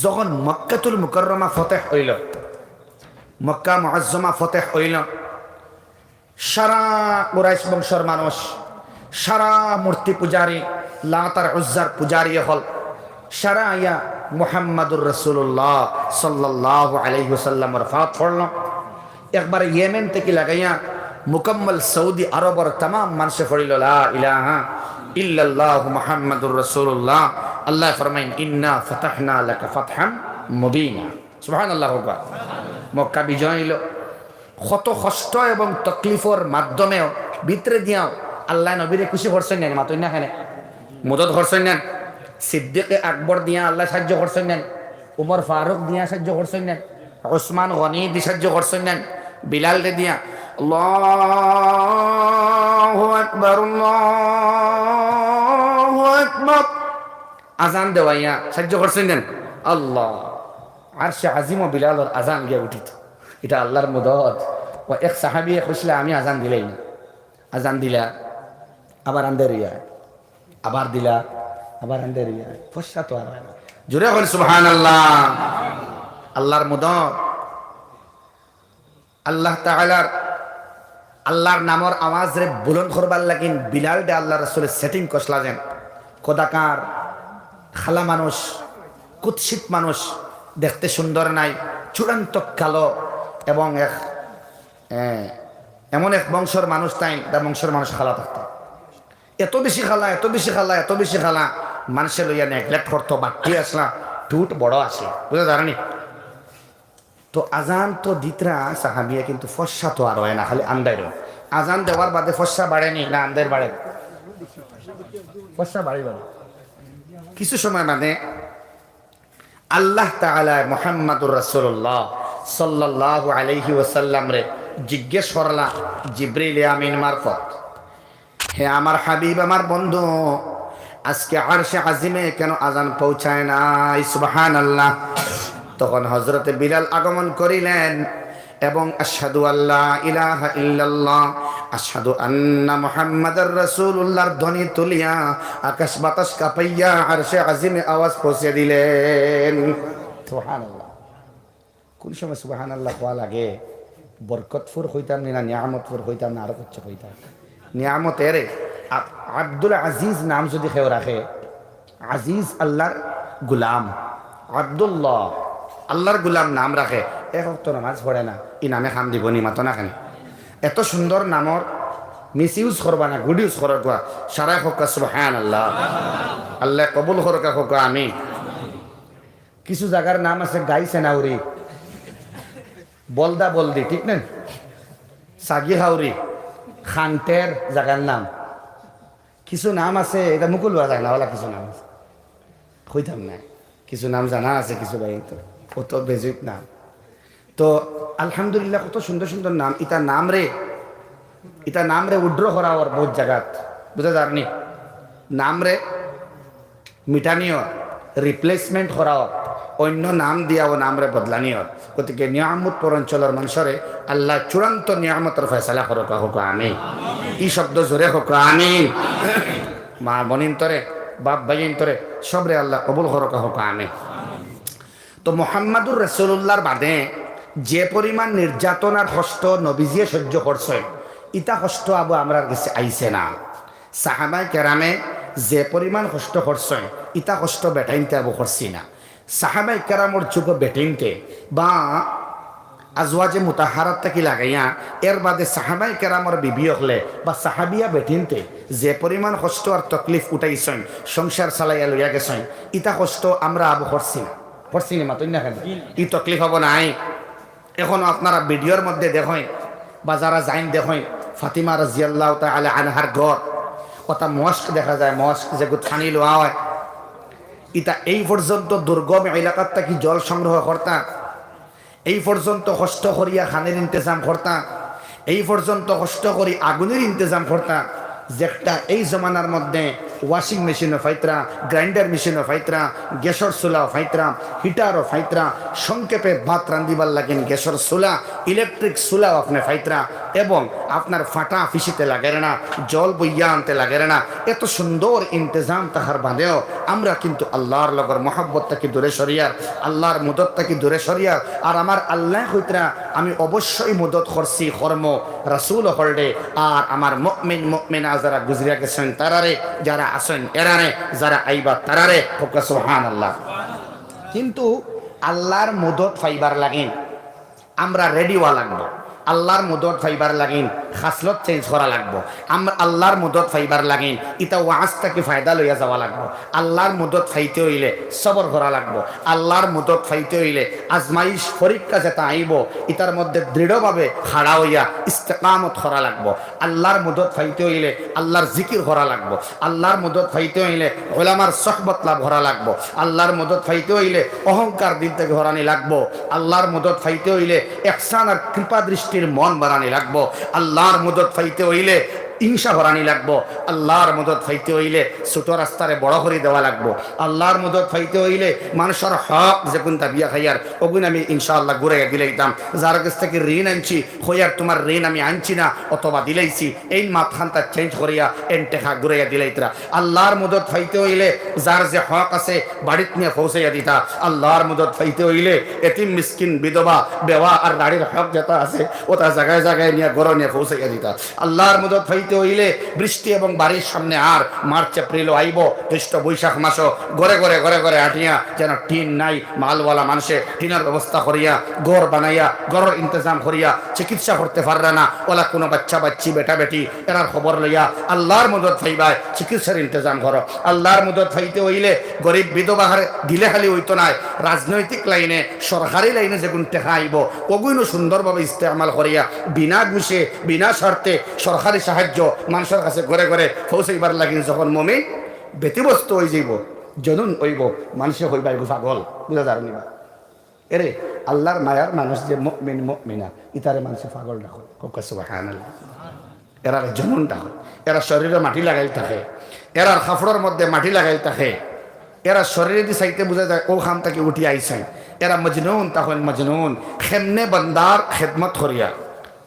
যখন মক্কাতুল মুকাররমা ফতেহ অইলো, মক্কা মুআজ্জমা ফতেহ অইলো, সারা কুরাইশ বংশর মানুষ, সারা মূর্তি পূজারী, লাত আর উজ্জার পূজারী অকল, সারা আইয়া মুহাম্মাদুর রাসূলুল্লাহ সাল্লাল্লাহু আলাইহি ওয়াসাল্লামর ফাত পড়লো। একবারে ইয়েমেন থাকি লাগাইয়া মুকাম্মল সৌদি আরবর তামাম মানষে পড়িল, "লা ইলাহা ইল্লাল্লাহু মুহাম্মাদুর রাসূলুল্লাহ।" আল্লায় ফরমাইন, "ইন্না ফাতাহনা লাকা ফাতহাম মুবিনা।" সুবহানাল্লাহ কউক্কা। মক্কা বিজয় অইলো। কত কষ্ট এবং তকলিফর মাধ্যমেও, ভিতরে দিয়াও আল্লায় নবীরে খুশি করছইন না, মাতইন না কেনে? মদদ করছইন না? সিদ্দিকে আকবর দিয়া আল্লায় সাইয্য করছইন না? উমর ফারুক দিয়া সাইয্য করছইন না? উসমান গনি দি সাইয্য করছইন না? বিলালরে দিয়া, আল্লাহু আকবার, আল্লাহু আকবার, আজান দেওয়াইয়া সাইয্য করছইন না? আল্লাহ, আরশে আজিমো বিলালর আজান গিয়া উঠিত। ইটা আল্লাহর মদদ। ও এক সাহাবিয়ে কইছলা, "আমি আজান দিলাই না।" আজান দিলা, আবার আন্দাইর অইয়া, আবার দিলা, আবার আন্দাইর অইয়া। ফর্সা তো আর অয় না। জোরে কইন সুবহানাল্লাহ। আল্লাহর মদদ। আল্লাহ তাআলার, আল্লাহর নামর আওয়াজরে বুলন্দ করবার লাগি বিলালরে আল্লাহর রাসূলে setting করছলা যেন। কদাকার, কালা মানুষ, কুৎসিত মানুষ, দেখতে সুন্দর নায়, চূড়ান্ত কালো এবং এক এ, এমন এক বংশর মানুষ তাইন, তা বংশর মানুষ কালা থাকতা। এত বেশি কালা, এত বেশি কালা, এত বেশি কালা, মানষে লইয়া neglect করতো, বাট্টি আছলা, ঠুট বড় আছলা। বুঝা যারনি? তো আজান তো দিতরা সাহাবিয়ে, কিন্তু ফর্সা তো আর অয় না, খালি আন্দাইর অয়। আজান দেওয়ার বাদে ফর্সা বাড়েনি না আন্দাইর বাড়ে? ফর্সা বাড়ি বাড়ে। কিছু সময় বাদে আল্লাহ তাআলায় মুহাম্মাদুর রাসূলুল্লাহ সাল্লাল্লাহু আলাইহি ওয়াসাল্লামরে জিজ্ঞেস করলা জিবরিল আমিন মারফত, "হে আমার হাবিব, আমার বন্ধু, আজকে আরশে আজিমে কেন আজান পৌঁছায় নাই?" সুবহানাল্লাহ। তখন হযরতে বিলাল আগমন করিলেন এবং আশহাদু আল্লা ইলাহা ইল্লাল্লাহ, আশহাদু আন্না মুহাম্মাদার রাসূলুল্লাহর ধ্বনি তুলিয়া আকাশ বাতাস কাঁপাইয়া আরশে আজিমে আওয়াজ পৌঁছে দিলেন। সুবহানাল্লাহ। কোন সময় সুবহানাল্লাহ কওয়া লাগে? বরকতপুর কইতাম নি, না নিয়ামতপুর কইতাম, না আরো কিচ্ছু কইতাম? নিয়ামত এরে, আ-, আব্দুল আজিজ নাম যদি কেউ রাখে, আজিজ আল্লাহর গুলাম, আব্দুল্লাহ আল্লাহর গুলাম নাম রাখে, এক ওয়াক্ত নামাজ পড়ে না, ই নামে কাম দিবো নি, মাতো না কেনে? এত সুন্দর নামর misuse করবা না, good use করউক্কা, সারায় কউক্কা সুবহানাল্লাহ। আল্লায় কবুল করউক্কা, কউক্কা আমিন। কিছু জাগার নাম আছে গাই সেনাউরি, বলদা বলদি, ঠিক না? সাগি হাউরি, খান্টের জাগার নাম। কিছু নাম আছে, ইটা মুখো লওয়া যায় না, অলা কিছু নাম আছে। কইতাম না। কিছু নাম জানা আছে কিছু ভাইয়াইন্তর, অত বেজুইত নাম। তো আলহামদুলিল্লাহ, কত সুন্দর সুন্দর নাম। ইতা নামরে, ইতা নামরে উইথড্র করা অর বউত জাগাত, বুঝা যারনি? নামরে মিটানি অর, রিপ্লেসমেন্ট করা অর, অইন্য নাম দিয়া অউ নামরে বদলানি অর। গতিকে নিয়ামতপুর অঞ্চলর মানষরে আল্লায় চূড়ান্ত নিয়ামতর ফয়সালা করউক্কা, কউক্কা আমিন। ই শব্দ জোরে কউক্কা আমিন। মা বইনিন্তরে, বাপ ভাইয়াইন্তরে, সবরে আল্লায় কবুল করউক্কা, কউক্কা আমিন। তো মুহাম্মাদুর রাসূলুল্লাহর বাদে যে পরিমাণ নির্যাতন আর কষ্ট নবীজিয়ে সহ্য করছইন, ইতা কষ্ট আবু আমরার গেছে আইছে না। সাহাবায়ে কেরামে যে পরিমাণ কষ্ট করছইন, ইতা কষ্ট বেটাইন্তে আবু করছি না। সাহাবায়ে কেরামর যুগো বেটাইন্তে বা আজওয়াজে মুতাহহারাত থাকি লাগাইয়া, এর বাদে সাহাবায়ে কেরামর বিবি অকলে বা সাহাবিয়া বেটিন্তে যে পরিমাণ কষ্ট আর তকলিফ উঠাইছইন, সংসার চালাইয়া লইয়া গেছইন, ইতা কষ্ট আমরা আবু করছি না। করছি নি মাতইন না কেনে? ই তকলিফ অবো নাই। অখনো আপনারা ভিডিওর মধ্যে দেখইন বা যারা যাইন দেখইন, ফাতিমা রাদিয়াল্লাহু তাআলা আনহার ঘর, অতা মস্ক দেখা যায়, মস্ক যেগুত পানি লওয়া অয়, ইতা এই পর্যন্ত দুর্গম এলাকাত থাকি জল সংগ্রহ করতা, এই পর্যন্ত কষ্ট করিয়া পানির ইন্তেজাম করতা, এই পর্যন্ত কষ্ট করি আগুনের ইন্তেজাম করতা, যেটা এই জমানার মধ্যে ওয়াশিং মেশিনও পাইত্রা, গ্রাইন্ডার মেশিনও পাইত্রা, গ্যাসর চুলাও পাইত্রা, হিটারও পাইত্রা, সংক্ষেপে ভাত রান্ধিবার লাগিন গ্যাসর চুলা, ইলেকট্রিক চুলাও আপনে পাইত্রা, এবং আপনার ফাটা ফিসিতে লাগের না, জল বইয়া আনতে লাগের না। এত সুন্দর ইন্তেজাম থাকার বাদেও আমরা কিন্তু আল্লাহর লগর মহব্বত থাকি দূরে সরিয়ার, আল্লাহর মদত থাকি দূরে সরিয়ার। আর আমার আল্লায় কইত্রা, আমি অবশ্যই মদত করছি, করমু রাসূল অকলরে, আর আমার মুমিন মুমিনা যারা গুজরিয়া গেছইন তারারে, যারা আছইন এরারে, যারা আইবা তারারে। কউক্কা সুবহানাল্লাহ। কিন্তু আল্লাহর মদত পাইবার লাগিন আমরা রেডি অওয়া লাগবো। আল্লাহর মদত পাইবার লাগিন খাসলত চেঞ্জ করা লাগবো। আমরা আল্লাহর মদত পাইবার লাগিন ইতা ওয়াজ থাকি ফায়দা লইয়া যাওয়া লাগবো। আল্লাহর মদত পাইতে অইলে সবর করা লাগবো। আল্লাহর মদত পাইতে অইলে আজমাইশ পরীক্ষা যেটা আইবো, ইতার মধ্যে দৃঢ়ভাবে খাড়া অইয়া ইস্তেকামত করা লাগবো। আল্লাহর মদত পাইতে অইলে আল্লাহর জিকির করা লাগবো। আল্লাহর মদত পাইতে অইলে উলামার সোহবত লাভ করা লাগবো। আল্লাহর মদত পাইতে অইলে অহংকার দিল থাকি হরানি লাগবো। আল্লাহর মদত পাইতে অইলে ইহসান আর কৃপা দৃষ্টির মন বানানি লাগবো। আল্লাহর মদত পাইতে অইলে হিংসা হরানি লাগবো। আল্লাহর মদত পাইতে অইলে ছোট রাস্তারে বড় করি দেওয়া লাগবো। আল্লাহর মদত পাইতে অইলে মানষর হক যেগুন দাবিয়া খাইয়ার, অগুন আমি ইনশাআল্লাহ ঘুরাইয়া দিলাইতাম। যার গেছ থাকি ঋণ আনছি, কইয়ার তুমার ঋণ আমি আনছি না অথবা দিলাইছি, এইন মাতখানতা চেঞ্জ করিয়া এন টেকা ঘুরাইয়া দিলাইত্রা। আল্লাহর মদত পাইতে অইলে যার যে হক আছে বাড়িত নিয়া পৌঁছাইয়া দিতা। আল্লাহর মদত পাইতে অইলে এতিম মিসকিন বিধবা বেওয়া আর নারীর হক যেটা আছে অটা জাগায় জাগায় নিয়া ঘরো নিয়া পৌঁছাইয়া দিতা। আল্লাহর মদত পাইতে অইলে বৃষ্টি এবং বারিশ সামনে আর মার্চ এপ্রিলও আইবো, জ্যৈষ্ঠ বৈশাখ মাসও ঘরে ঘরে ঘরে ঘরে আটিয়া যেন টিন নাই, মালওয়ালা মানষে টিনর ব্যবস্থা করিয়া, ঘর বানাইয়া, ঘরর ইন্তেজাম করিয়া, চিকিৎসা করতে পাররা না, অলা কুনু বাচ্চা বাচ্চি, বেটা বেটি, এরার খবর লইয়া আল্লাহর মদত পাইবায়, চিকিৎসার ইন্তেজাম করো। আল্লাহর মদত পাইতে অইলে গরিব বিধবারে দিলে খালি অইতো নায়, রাজনৈতিক লাইনে, সরকারি লাইনে যেগুন টেকা আইবো, অগুইনও সুন্দরভাবে ইস্তেমাল করিয়া, বিনা ঘুষে, বিনা শর্তে সরকারি সাহায্য মানষর কাছে ঘরে ঘরে পৌঁছাইবার লাগিন যখন মুমিন ব্যতিব্যস্ত অইযাইবো, জনুন অইবো, মানষে কইবা, "ইগু পাগল, বুঝা যার নিবা।" এরে, আল্লাহর মায়ার মানুষ যে মুমিন, মুমিনা, ইতারে মানষে পাগল ডাকইন। কউক্কা সুবহানাল্লাহ। এরার জনুন ডাকইন। এরার শরীরো মাটি লাগাইল থাকে, এরার কাপড়র মধ্যে মাটি লাগাইল থাকে, এরার শরীরেদি চাইতে বুঝা যায় অউ কাম থাকি উঠি আইছইন। এরা মজনুন, তখন মজনুন। কেমনে বান্দার খেদমত করিয়া,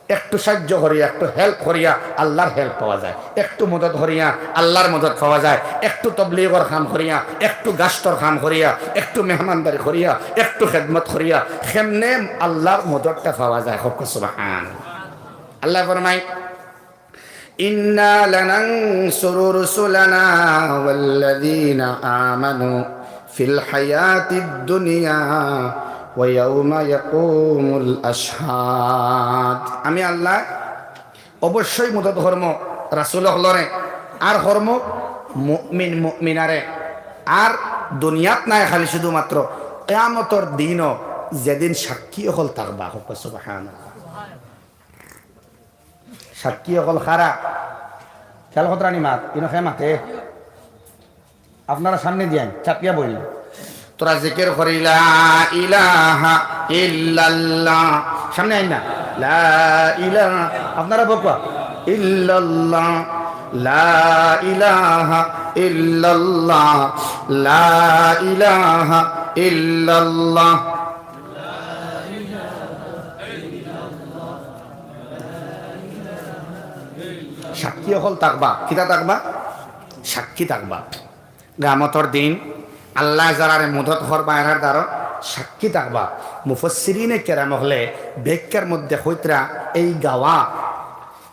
একটু সাহায্য করিয়া, একটু হেল্প করিয়া আল্লাহর হেল্প পাওয়া যায়, একটু মদত করিয়া আল্লাহর মদত পাওয়া যায়, একটু তবলিগর কাম করিয়া, একটু গাছতর কাম করিয়া, একটু মেহমানদারি করিয়া, একটু খেদমত করিয়া কেমনে আল্লাহর মদতটা পাওয়া যায়। কউক্কা সুবহান। আল্লায় ফরমাইন, "ইন্না লানানসুরু রুসুলানা ওয়াল্লাযীনা আমানু ফিল হায়াতিদ দুনিয়া ওয়া ইয়াউমা ইয়াকুমুল আশহাদ।" আমি আল্লায় অবশ্যই মদত করমু রাসূল অকলরে, আর করমু মুমিন মুমিনারে, আর দুনিয়াত নায়, খালি শুধুমাত্র কিয়ামতর দিনও, যেদিন সাক্ষী অকল থাকবা। কউক্কা সুবহানাল্লাহ। সাক্ষী অকল কারা? খেয়াল কররানি মাত, ইনো কে মাতে? আপনারা সামনেদি আইন, চাপিয়া বইন। তোরা জিকির করি, লা ইলাহা ইল্লাল্লাহ। সামনে আইন না, লা ইলাহা, আপনারা বকবা, ইল্লাল্লাহ, লা ইলাহা ইল্লাল্লাহ, লা ইলাহা ইল্লাল্লাহ। সাক্ষী অকল থাকবা, কিতা থাকবা? সাক্ষী থাকবা। কিয়ামতর দিন আল্লায় যারারে মদত করবা, এরার দ্বারা সাক্ষী থাকবা। মুফাসসিরিনে কেরাম অকলে ব্যাখ্যার মধ্যে কইতরা, এই গাওয়া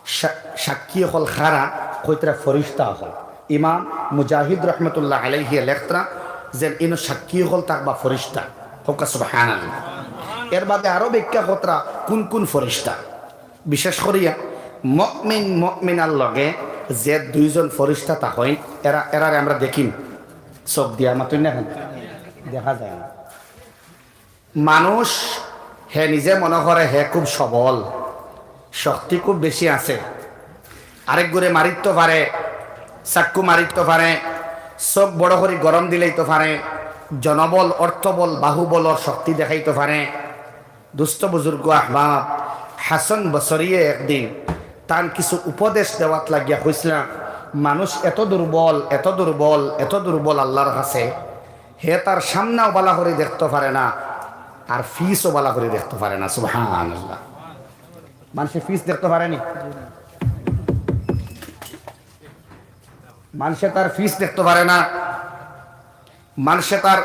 সা-, সাক্ষী অকল কারা, কইতরা ফিরিস্তা অকল। ইমাম মুজাহিদ রহমতুল্লাহ আলাইহি লেখতরা যেন ইনো সাক্ষী অকল থাকবা ফিরিস্তা। কউক্কা সুবহানাল্লাহ। এর বাদে আরো ব্যাখ্যা করতরা কুন কুন ফিরিস্তা। বিশেষ করিয়া মুমিন মুমিনার লগে যে দুইজন ফিরিস্তা থাকইন, এরা, এরারে আমরা দেখিম চউখ দিয়া, মাতইন না কেনে? দেখা যায় না। মানুষ হে নিজে মনো করে হে খুব সবল, শক্তি খুব বেশি আছে, আরেকগুরে মারিতো পারে, চাক্কু মারিতো পারে, চউখ বড় করি গরম দিলাইতো পারে, জনবল, অর্থবল, বাহুবলর শক্তি দেখাইতো পারে। দোস্ত বুজুর্গ আহবাব, হাসান বসরিয়ে একদিন তান কিছু উপদেশ দেওয়াত লাগিয়া কইছলা, মানুষ এত দুর্বল, এত দুর্বল, এত দুর্বল আল্লার কাছে, হে তার সামনেও বালা করি দেখতো পারে না, আর পিছও বালা করি দেখতো পারে না। সুবহানাল্লাহ। মানষে পিছ দেখতো পারে নি? মানষে তার পিছ দেখতো পারে না, মানষে তার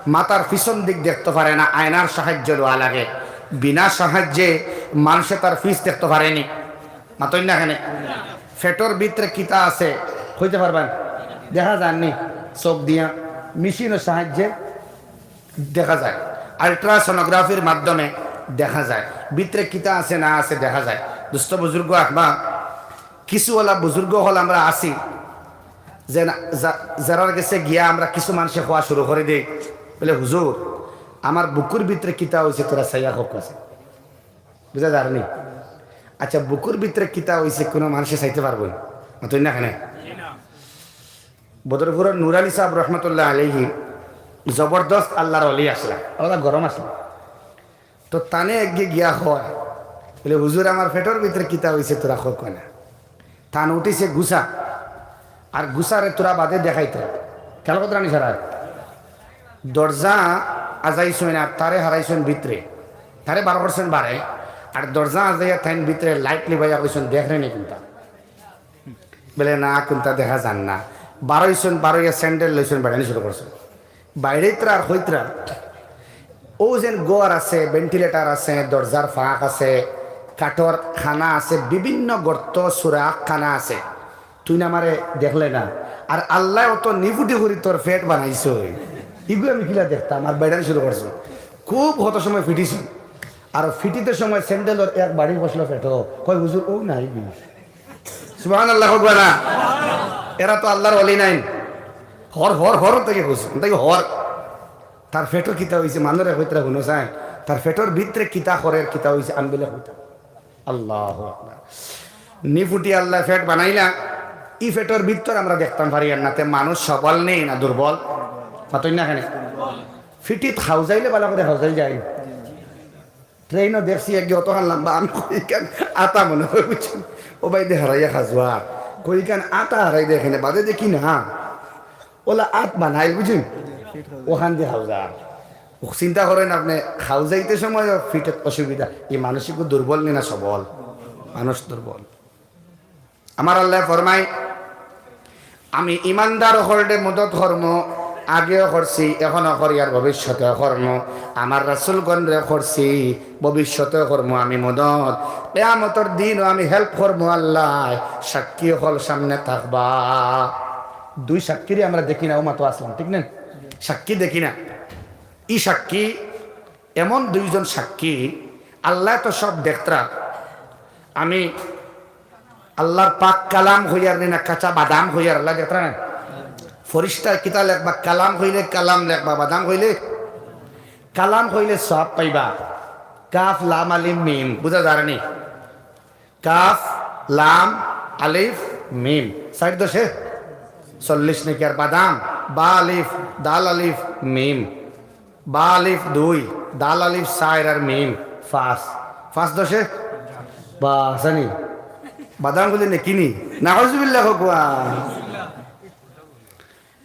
মাথার পিছন দিক দেখতো পারে না, আয়নার সাহায্য লওয়া লাগে। বিনা সাহায্যে মানষে তার পিছ দেখতো পারে নি। মাতইন না কেনে? পেটর ভিতরে কিতা আছে কইতে পারবা নি? দেখা যায় নি চউখ দিয়া, মেশিনর সাহায্যে দেখা যায়, আল্ট্রাসোনোগ্রাফির মাধ্যমে দেখা যায়, ভিতরে কিতা আছে না আছে দেখা যায়। দোস্ত বুজুর্গ আহবাব, কিছু অলা বুজুর্গ অকল আমরা আছি যে না, যা-, যারার গেছে গিয়া আমরা কিছু মানষে কওয়া শুরু করি দেই, বলে, "হুজুর, আমার বুকুর ভিতরে কিতা অইছে তোরা চাইয়া কউক্কা চাইন।" বুঝা যার নি? আচ্ছা, বুকুর ভিতরে কিতা অইছে কুনু মানষে চাইতে পারবো নি? মাতইন না কেনে? বদরপুরর নুর আলী সাব রহমতুল্লাহ আলাইহি জবরদস্ত আল্লার অলি আছলা, অলা গরম আছলা। তো তানে একগে গিয়া কয়, বলে, "হুজুর, আমার পেটর ভিতরে কিতা অইছে তোরা কউক্কা না।" তান উঠিছে গুছা, আর গুছারে তোরা বাদে দেখাইতো। খেয়াল করতরা নি সারা? দরজা আজাইছইন আর তারে হারাইছইন ভিতরে, তারে বার করছইন বারে, আর দরজা আজাইয়া তাইন ভিতরে লাইট নিবাইয়া কইছইন, "দেখরে নি কুনটা?" বলে, "না, কুনটা দেখা যার না।" বারইছইন, বারইয়া স্যান্ডেল লইছইন, বেড়ানি শুরু করছইন। বাইরেত্রা আর কইত্রা, অউ যেন ঘর আছে, ভেন্টিলেটর আছে, দরজার ফাঁক আছে, কাঠর খানা আছে, বিভিন্ন গর্ত, সুরাখ খানা আছে। তুই না আমারে দেখলে না, আর আল্লায় অত নিফুটি করি তোর পেট বানাইছইন, ইগু আমি কিলা দেখতাম? আর বেড়ানি শুরু করছইন। খুব কত সময় ফিটিছইন, আর ফিটিতে সময় স্যান্ডেলর এক বাড়ি বসলো পেটো, কয়, "হুজুর, অউ নাই গি।" সুবহানাল্লাহ কউক্কা না? এরা তো আল্লার অলি নাইন। হর, হর, হর থাকি কইছে, থাকি হর। তার পেটো কিতা অইছে, মানষরে কইত্রা হুনো চাইন, তার পেটর ভিতরে কিতা করের, কিতা অইছে, আমি বলে কইতাম। আল্লাহু আকবার। নিফুটি আল্লায় পেট বানাইলা, ই পেটর ভিতর আমরা দেখতাম পারি আর না, তে মানুষ সবল নি না দুর্বল? মাতইন না কেনে? ফিটিত খাউজাইলে বালা করি খাউজাই যায়। ট্রেইনো দেখছি একগে অতখান লাম্বা, আমি কই, "ইখান আতা মনে অয়," বুঝছইন? ও ভাই দে হারাইয়া খাজুয়ার, কই, "ইখান আতা হারাই দে এখানে, বাদে দেখি না।" অলা আত বানাইল, বুঝছইন? অখান দি খাউজার। চিন্তা করইন আপনে, খাউজাইতে সময় ফিটিত অসুবিধা। ই মানুষ ইগু দুর্বল নি না সবল? মানুষ দুর্বল। আমার আল্লায় ফরমাইন, "আমি ইমানদার অকলরে মদত করমু, আগেও করছি, এখনো করি, আর ভবিষ্যতেও করমু। আমার রাসুলগণরে করছি, ভবিষ্যতেও করমু আমি মদত। কিয়ামতর দিনও আমি হেল্প করমু।" আল্লায় সাক্ষী অকল সামনে থাকবা। দুই সাক্ষীরে আমরা দেখি না, অউ মাত্র আছলাম, ঠিক না? সাক্ষী দেখি না। ই সাক্ষী, এমন দুইজন সাক্ষী, আল্লায় তো সব দেখতরা। আমি আল্লার পাক কালাম কইয়ার নি না কাঁচা বাদাম কইয়ার, আল্লায় দেখতরা না? ফিরিস্তায় কিতা লেখবা? কালাম কইলে কালাম লেখবা, বাদাম কইলে? কালাম কইলে সওয়াব পাইবা। কাফ, লাম, আলিফ, মিম, বুঝা যার নি? কাফ, লাম, আলিফ, মিম, চাইর দশে চল্লিশ নেকি। আর বাদাম, বা আলিফ, দাল আলিফ, মিম, বা আলিফ দুই, দাল আলিফ চাইর আর মিম পাঁচ। পাঁচ দশে বা হাসানি। বাদাম গুলি নেকি নি? নাউজুবিল্লাহ কউক্কা।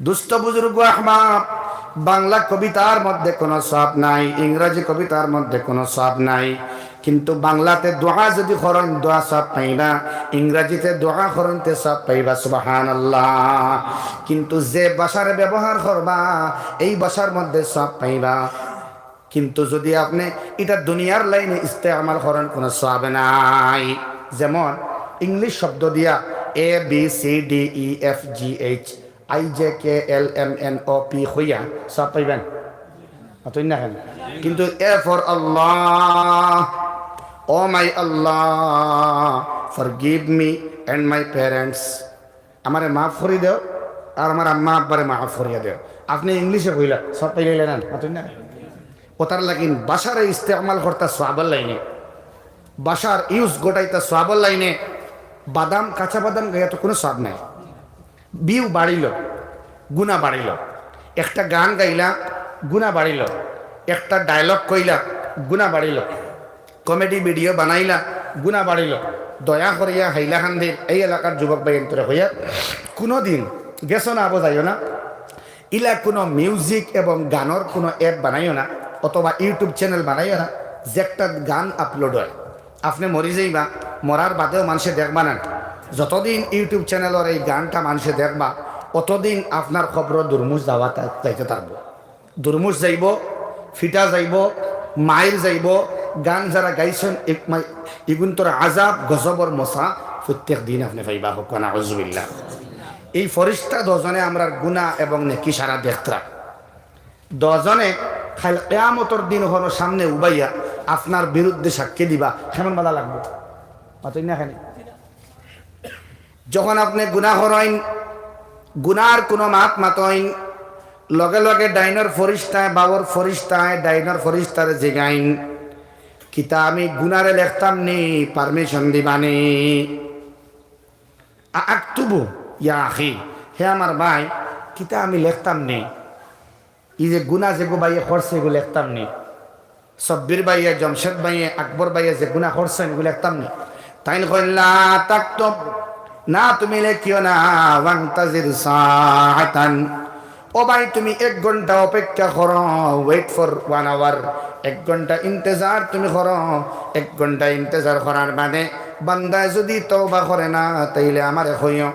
দুস্ত বুজুর্গ আহবাব, বাংলা কবিতার মধ্যে কোনো সওয়াব নাই, ইংরাজি কবিতার মধ্যে কোনো সওয়াব নাই, কিন্তু বাংলাতে দোয়া যদি করইন, দোয়া সওয়াব পাইবা, ইংরাজিতে দোয়া করইন, তে সওয়াব পাইবা। সুবহানাল্লাহ। কিন্তু যে ভাষার ব্যবহার করবা, এই ভাষার মধ্যে সওয়াব পাইবা। কিন্তু যদি আপনে ইটা দুনিয়ার লাইনে ইস্তেমাল করইন, কোনো সওয়াব নাই। যেমন ইংলিশ শব্দ দিয়া A B C D E F G H I J K L M N O P কইয়া সওয়াব পাইবা নি? মাতইন না কেনে? কিন্তু A for Allah, oh my Allah, forgive me and my parents, আমারে মাফ করি দেও, আর আমার আম্মা আব্বারে মাফ করিয়া দেও। আপনে ইংলিশে কইলা, সওয়াব পাইলাইলা না? মাতইন না? অতার লাগিন ভাষারে ইস্তেমাল করতা সওয়াবর লাইনে, ভাষার use ঘটাইতা সওয়াবর লাইনে। বাদাম, কাঁচা বাদাম খাইয়া তো কোনো সওয়াব নাই। View বাড়িল, গুনা বাড়িল। একটা গান গাইলা, গুনা বাড়িল। একটা dialogue কইলা, গুনা বাড়িল। Comedy video বানাইলা, গুনা বাড়িল। দয়া করিয়া হাইলাকান্দির এই এলাকার যুবক ভাইয়াইন্তরে কইয়ার, কুনুদিন গেছো না আবো যাইও না, ইলা কুনু music এবং গানর কুনু app বানাইও না, অথবা YouTube channel বানাইও না, যে একটা গান upload অয়। আপনে মরি যাইবা, মরার বাদেও মানষে দেখবা না। যতদিন YouTube channelর এই গানটা মানষে দেখবা, অতদিন আপনার কবরো দুরমুশ যাওয়া তা-, যাইতে থাকবো। দুরমুশ যাইবো, ফিটা যাইবো, মাইর যাইবো। গান যারা গাইছইন, এক মাই-, ইগুইন্তর আজাব, গজবর মজা প্রত্যেক দিন আপনে পাইবা। কউক্কা নাউজুবিল্লাহ। এই ফিরিস্তা দুইজনে আমরার গুনা এবং নেকি সারা দেখতরা। দুইজনে কাইল কিয়ামতর দিন অনো সামনে উবাইয়া আপনার বিরুদ্ধে সাক্ষী দিবা, কেমন মজা লাগবো? মাতইন না কেনে? যখন আপনে গুনা করইন, গুনার কুনু মাত মাতইন, লগে লগে ডাইনর ফিরিস্তায়, বাওর ফিরিস্তায়, ডাইনর ফিরিস্তারে জিগাইন, "কিতা আমি গুনারে লেখতাম নি? Permission দিবা নি?" আ-, আক্তুবু ইয়া আখি, হে আমার ভাই, কিতা আমি লেখতাম নি? ই যে গুনা যেগু ভাইয়ে করছে, ইগু লেখতাম নি? সব্বির ভাইয়ে, জমশেদ ভাইয়ে, আকবর ভাইয়ে যে গুনা করছইন, ইগু লেখতাম নি? তাইন কইন, "লা তাকতুব, না, তুমি লেখিও না, ওয়ান্তাজির সাআতান।" ও ভাই, তুমি এক ঘন্টা অপেক্ষা করো, wait for one hour। এক ঘন্টা ইন্তেজার তুমি করো। এক ঘন্টা ইন্তেজার করার বাদে বান্দায় যুদি তওবা করে না, তাইলে আমারে কইও।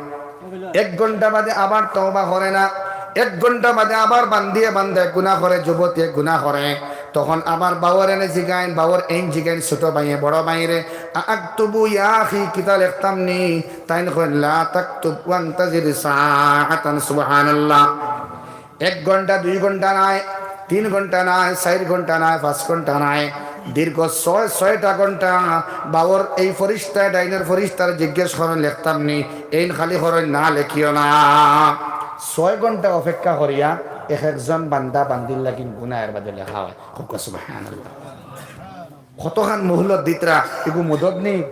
এক ঘন্টা বাদে আবার তওবা করে না, এক ঘন্টা বাদে আবার বান্দিয়ে বান্দায় গুনা করে, যুবতীয়ে গুনা করে, তখন আবার বাওর এনে জিগাইন, বাওর এইন জিগাইন, ছোট ভাইয়ে, বড় ভাইরে, "আ-, আক্তুবু ইয়া আখি, কিতা লেখতাম নি?" তাইন কইন, "লা তাকতুব ওয়ান্তাজির সাআতান।" সুবহানাল্লাহ। এক ঘন্টা, দুই ঘন্টা নায়, তিন ঘন্টা নায়, চাইর ঘন্টা নায়, পাঁচ ঘন্টা নায়, দীর্ঘ ছয়, ছয়টা ঘন্টা বাওর এই ফিরিস্তায়, ডাইনর ফিরিস্তারে জিজ্ঞেস করইন, "লেখতাম নি?" এইন খালি করইন, "না, লেখিও না।" ছয় ঘন্টা অপেক্ষা করিয়া এক একজন বান্দা বান্দির লাগিন গুনা এর বাদে লেখা অয়। কউক্কা সুবহানাল্লাহ। কতখান মুহলত দিতরা, ইগু মদদ নি,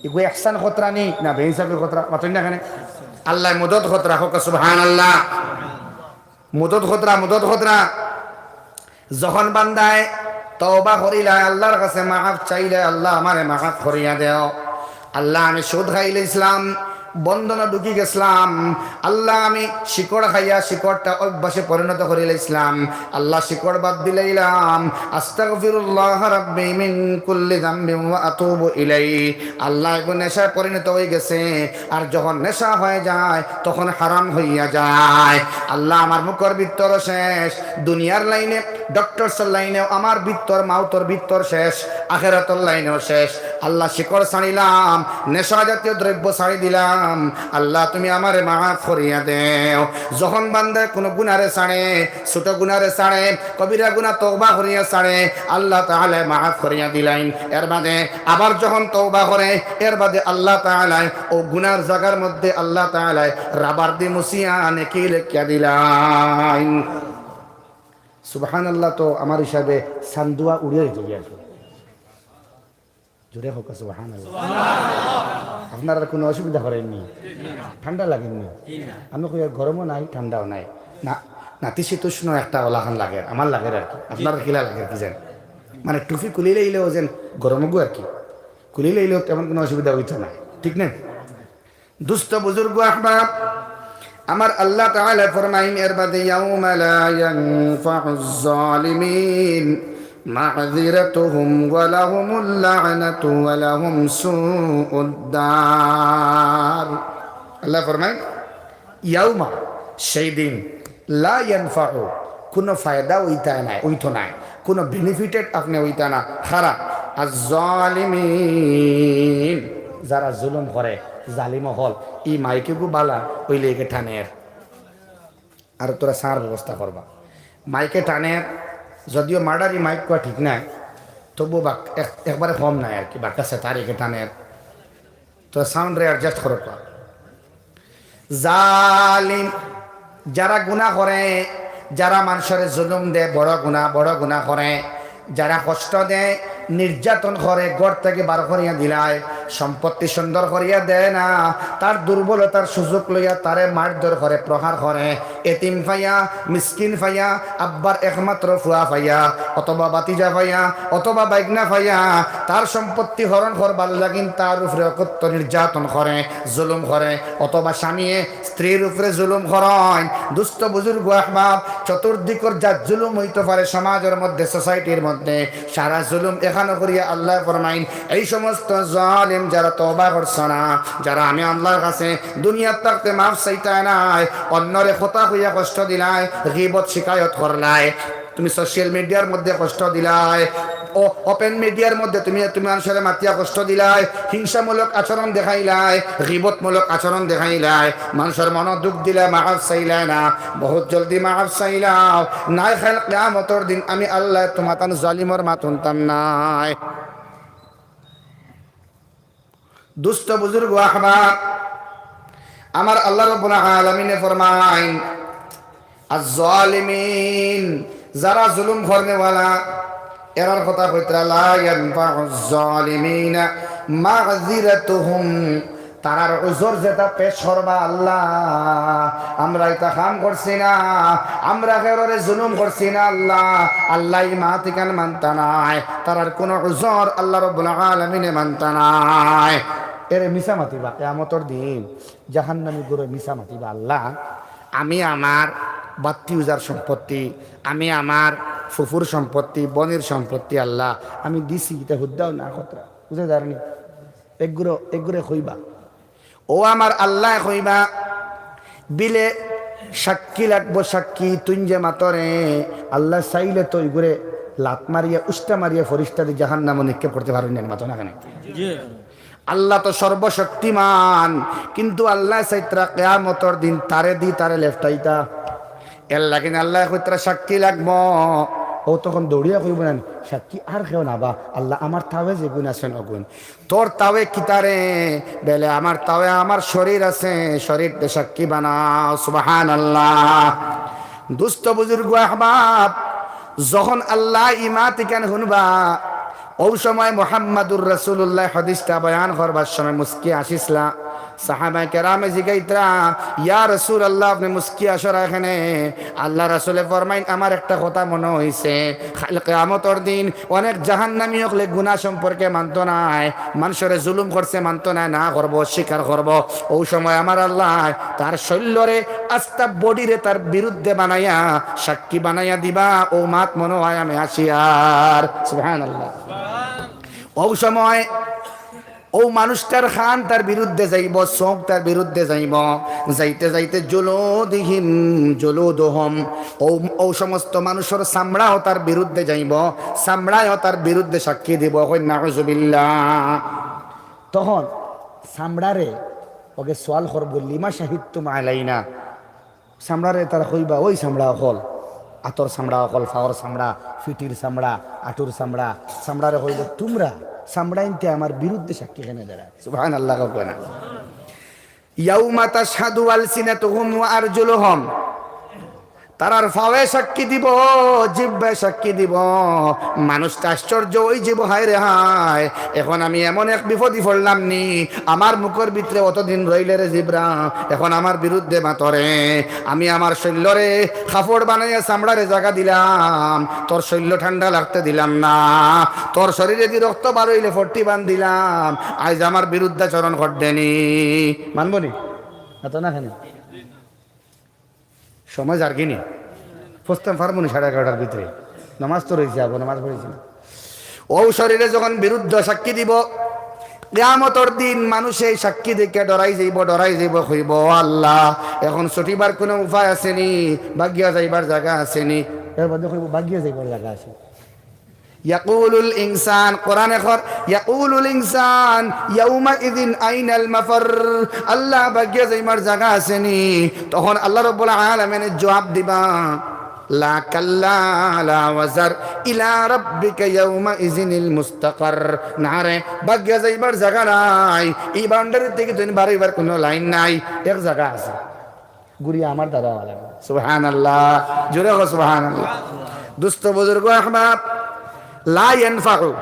ইগু ইহসান করতরা নি, না বেইনসাফি করতরা? মাতইন না কেনে? আল্লায় মদদ করতরা, কউক্কা সুবহানাল্লাহ। মদদ করতরা, মদদ করতরা। যখন বান্দায় তওবা করিলায়, আল্লার কাছে মাফ চাইলায়, "আল্লা, আমারে মাফ করিয়া দেও। আল্লা, আমি সুদ খাইলাইছলাম, বন্ধনো ঢুকি গেছলাম। আল্লা, আমি শিকড় খাইয়া শিকড়টা অভ্যাসে পরিণত করিলাইছলাম। আল্লা, শিকড় বাদ দিলাইলাম। আস্তাগফিরুল্লাহ রাব্বি মিন কুল্লি যামবিন ওয়া আতুবু ইলাইহি।" আল্লা, ইগু নেশায় পরিণত অইগেছে। আর যখন নেশা অইযায়, তখন হারাম অইয়া যায়। আল্লা, আমার মুখর ভিতরও শেষ, দুনিয়ার লাইনে, ডক্টরসর লাইনেও আমার ভিতর, মাউতর ভিতর শেষ, আখেরাতর লাইনেও শেষ। আল্লা, শিকড় ছাড়িলাম, নেশা জাতীয় দ্রব্য ছাড়ি দিলাম। আল্লা, তুমি আমারে মাফ করিয়া দেও। যখন বান্দায় কুনু গুনারে ছাড়ে, ছোট গুনারে ছাড়ে, কবিরা গুনা তওবা করিয়া ছাড়ে, আল্লা তাআলায় মাফ করিয়া দিলাইন। এর বাদে আবার যখন তওবা করে, এর বাদে আল্লা তাআলায় অউ গুনার জাগার মধ্যে আল্লা তাআলায় রাবার দি মুছিয়া নেকি লেখিয়া দিলাইন। সুবহানাল্লাহ, তো আমার হিসাবে চান্দুয়া উড়িয়া দিত গিয়া। জোরে কউক্কা সুবহানাল্লাহ। আপনারার কুনু অসুবিধা করেনি? ঠান্ডা লাগেনি? আমি কই, গরমও নাই, ঠান্ডাও নাই। না, নাতিশীতোষ্ণ একটা অলাখান লাগের, আমার লাগের আর কি, আপনার কিলা লাগের কি জানি, মানে টুপি খুলিলাইলেও যেন গরম অগু আর কি, খুলিলাইলেও তেমন কোনো অসুবিধা অইতো না, ঠিক না? দুস্ত বুজুর্গ আহবাব, আমার আল্লাহ তাআলা ফরমাইন এর বাদে, ইয়াউমা লা ইয়ানফাউজ জালিমিন মাযিরাতুহুম ওয়া লাহুমুল লা'নাতু ওয়া লাহুম সুউদ দার। আল্লাহ ফরমাইন, ইয়াউমা, সেই দিন, লা ইয়ানফাউ, কোনো ফায়দা অইতা নায়, অইতো নায়, কোনো বেনিফিটেড আপনে অইতা না। খারা, আজ জালিমিন, যারা জুলুম করে, জালিম অকল, ই মাইকগু বালা অইলে একে টানের। আর তোরা সার ব্যবস্থা করবা। মাইকে টানের, যদিও মার্ডারি মাইক কওয়া ঠিক নায়, তবু বাক-, এক-, একবারে কম নায় আর কি, বাক্কা সেতার একে টানের। তো সাউন্ডরে অ্যাডজাস্ট করো তো। জালিম, যারা গুনাহ করে, যারা মানষরে জুলুম দেয়, বড় গুনাহ, বড় গুনাহ করে, যারা কষ্ট দেয়, নির্যাতন করে, ঘর থাকি বার করিয়া দিলায়, সম্পত্তি সুন্দর করিয়া দেয় না, তার দুর্বলতার সুযোগ লইয়া তারে মারধর করে, প্রহার করে, এতিম পাইয়া, মিসকিন পাইয়া, আব্বার একমাত্র ফুয়া পাইয়া, অথবা ভাতিজা পাইয়া, অথবা বাইগনা পাইয়া, তার সম্পত্তি হরণ করবার লাগিন তার উপরে অকথ্য নির্যাতন করে, জুলুম করে, অথবা স্বামীয়ে স্ত্রীর উপরে জুলুম করইন। দুস্ত বুজুর্গ আহবাব, চতুর্দিকর জাত জুলুম অইতো পারে সমাজর মধ্যে, সোসাইটির মধ্যে, সারা জুলুম এখানো করিয়া আল্লায় ফরমাইন, এই সমস্ত জালিম যারা তওবা করছো না, যারা আমি আল্লাহর কাছে দুনিয়াত থাকতে মাফ চাইতায় নায়, অন্যরে কথা কইয়া কষ্ট দিলায়, গিবত শিকায়ত করলায়, তুমি সোশ্যাল মিডিয়ার মধ্যে কষ্ট দিলায়, ও ওপেন মিডিয়ার মধ্যে তুমি, তুমি মানষরে মাতিয়া কষ্ট দিলায়, হিংসামূলক আচরণ দেখাইলায়, গিবতমূলক আচরণ দেখাইলায়, মানষর মনো দুখ দিলায়, মাফ চাইলায় না, বহুত জলদি মাফ চাইলাও, নায় কাইল কিয়ামতর দিন আমি আল্লায় তুমাতান জালিমর মাত হুনতাম নায়। দুস্ত বুজুর্গ আহবাব, আমার আল্লাহ রাব্বুল আলামিনে ফরমাইন, আজ জালিমিন, যারা জুলুম করনেওয়ালা, এরার কথা কইতরা, লা ইয়ানফাউজ জালিমিনা মাযিরাতুহুম, তারার উজর যেটা পেশ করবা, আল্লাহ, আমরা ইতা কাম করছি না, আমরা কেউরে জুলুম করছি না, আল্লাহ, আল্লাহ ই মাত ইখান মানতা নায়, তারার কোনো উজর আল্লাহ রাব্বুল আলামিনে মানতা নায়। এরে মিছা মাতিবা, কিয়ামতর দিন জাহান্নামী গুরে মিছা মাতিবা, আল্লাহ, আমি আমার বাত্তি উজার সম্পত্তি, আমি আমার ফুফুর সম্পত্তি, বনির সম্পত্তি, আল্লাহ, আমি দিছি, ইতা হুদ্দাও না কতরা, বুঝা যারনি? এগুরে, এগুরে কইবা। ও আমার আল্লায় কইবা, বিলে সাক্ষী লাগবো, সাক্ষী, তুইন যে মাতরে, আল্লায় চাইলে তো ইগুরে লাত মারিয়া, উষ্টা মারিয়া ফিরিস্তাদি জাহান্নামো নিক্ষেপ করতে পারইন না, মাতো না কেনে? আল্লাহ তো সর্বশক্তিমান, কিন্তু আল্লায় চাইতরা কিয়ামতর দিন তারে দি তারে লেফটাইতা। এর লাগিন আল্লায় কইতরা সাক্ষী লাগবো। ও তখন দৌড়িয়া কইবো না, সাক্ষী আর কেউ না বা, আল্লাহ আমার তাওয়ে যেগুন আছইন অগুন। তোর তাওয়ে কিতারে? বেলে আমার তাওয়ে আমার শরীর আছে, শরীররে সাক্ষী বানাও। সুবহানাল্লাহ। দুস্ত বুজুর্গ আহবাব, যখন আল্লায় ই মাত ইখান হুনবা, অউ সময় মুহাম্মাদুর রাসূলুল্লায় হাদিসটা বয়ান করবার সময় মুস্কি আসিছলা। সাহাবায়ে কেরামে জিগাইতরা, ইয়া রাসূলুল্লাহ, আপনে মুস্কি আসরা কেনে? আল্লার রাসূলে ফরমাইন, আমার একটা কথা মনো অইছে, কাইল কিয়ামতর দিন অনেক জাহান্নামী অকলে গুনা সম্পর্কে মানতো নায়, মানষরে জুলুম করছে মানতো নায়, না করবো, অস্বীকার করবো। অউ সময় আমার আল্লায় তার শরীররে, আস্তা বডিরে তার বিরুদ্ধে বানাইয়া, সাক্ষী বানাইয়া দিবা, অউ মাত মনো অয় আমি আসিয়ার। সুবহানাল্লাহ। অউ সময় অউ মানুষটার কান তার বিরুদ্ধে যাইবো, চউখ তার বিরুদ্ধে যাইবো, যাইতে যাইতে জুলুদিহিম, জুলুদুহুম, অউ, অউ সমস্ত মানুষর চামড়াও তার বিরুদ্ধে যাইবো, চামড়ায়ও তার বিরুদ্ধে সাক্ষী দিবো। কইন নাউজুবিল্লাহ। তখন চামড়ারে অগে সওয়াল করবো, লিমা শাহিদতুম আলাইনা? চামড়ারে তারা কইবা, ওই চামড়া অকল, আতর চামড়া অকল, ফাওর চামড়া, ফিটির চামড়া, আটুর চামড়া, চামড়ারে কইবো, তুমরা চামড়াইন্তে আমার বিরুদ্ধে সাক্ষী কেনে দাঁড়ায়? সুবহানাল্লাহ, কও না। ইয়াউমা তাশহাদু আলসিনাতুহুম ওয়া আরজুলুহুম। তারার ফাওয়ে সাক্ষী দিব, জিব্বায় সাক্ষী দিব। মানুষটা আশ্চর্য অইযিবো, হায় রে হায়, এখন আমি এমন এক বিপদি পড়লাম নি, আমার মুখর ভিতরে অতদিন রইলে রে জিব্রা, এখন আমার বিরুদ্ধে মাতরে। আমি আমার শরীলরে কাপড় বানাইয়া চামড়ারে জাগা দিলাম, তোর শরীল ঠান্ডা লাগতে দিলাম না, তোর শরীরেদি রক্ত বার অইলে ফট্টি বান্ধিলাম, আইজ আমার বিরুদ্ধাচরণ করডেনি। মানবো নি? মাতো না কেনে? সময় যারগি নি? পৌঁছতাম পারমু নি সাড়ে এগারোটার ভিতরে? নামাজ তো রইছে, আবো নামাজ পড়ছি না। অউ শরীরে যখন বিরুদ্ধ সাক্ষী দিব, কিয়ামতর দিন মানুষে এই সাক্ষী দেখিয়া ডরাই যাইবো, ডরাই যাইবো, কইবো, "ও আল্লাহ, এখন ছুটিবার কুনু উপায় আছে নি? ভাগিয়া যাইবার জাগা আছে নি?" এর বাদে কইবো, "ভাগিয়া যাইবার জাগা আছে।" ইয়াকুলুল ইনসান, কোরআনে কর, ইয়াকুলুল ইনসান ইয়াউমাইযিন আইনাল মাফার। আল্লাহ, ভাগিয়া যাইবার জাগা আছে নি? তখন আল্লাহ রাব্বুল আলামিনে জবাব দিবা, "লা কাল্লা লা ওয়াজার, ইলা রাব্বিকা ইয়াউমাইযিনিল মুস্তাকার।" না রে, ভাগিয়া যাইবার জাগা নাই। ই বাউন্ডারি থাকি তুইন বার অইবার কুনু লাইন নাই, এক জাগা আছে। ঘুরিয়া আমার দাদা ওয়ালা। সুবহানাল্লাহ। জোরে কও সুবহানাল্লাহ। দোস্ত বুজুর্গ আহবাব, লা ইয়ানফাউ,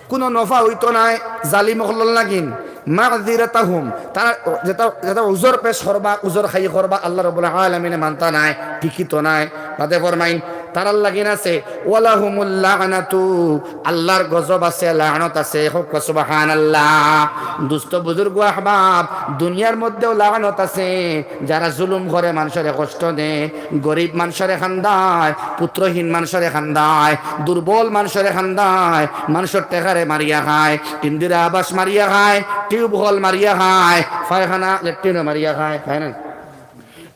কুনু নফা অইতো নায় জালিম অকলর লাগিন। মাযিরাতাহুম, তারা যেটা, যেটা উজর পেশ করবা, উজর খাই করবা, আল্লাহ রাব্বুল আলামিনে মানতা নায়, টিকিতো নায়। বাদে ফরমাইন, তারার লাগিন আছে, ওয়ালাহুমুল লা'নাতু, আল্লাহর গজব আছে, লানত আছে। কও সুবহানাল্লাহ। দোস্ত বুজুর্গ আহবাব, দুনিয়ার মধ্যেও লানত আছে। যারা জুলুম করে, মানষরে কষ্ট দেয়, গরিব মানষরে কান্দায়, পুত্রহীন মানষরে কান্দায়, দুর্বল মানষরে কান্দায়, মানষর টেকারে মারিয়া খায়, ইন্দিরা আবাস মারিয়া খায়, টিউবওয়েল মারিয়া খায়, পায়খানা লেট্রিনও মারিয়া খায়, খায় না?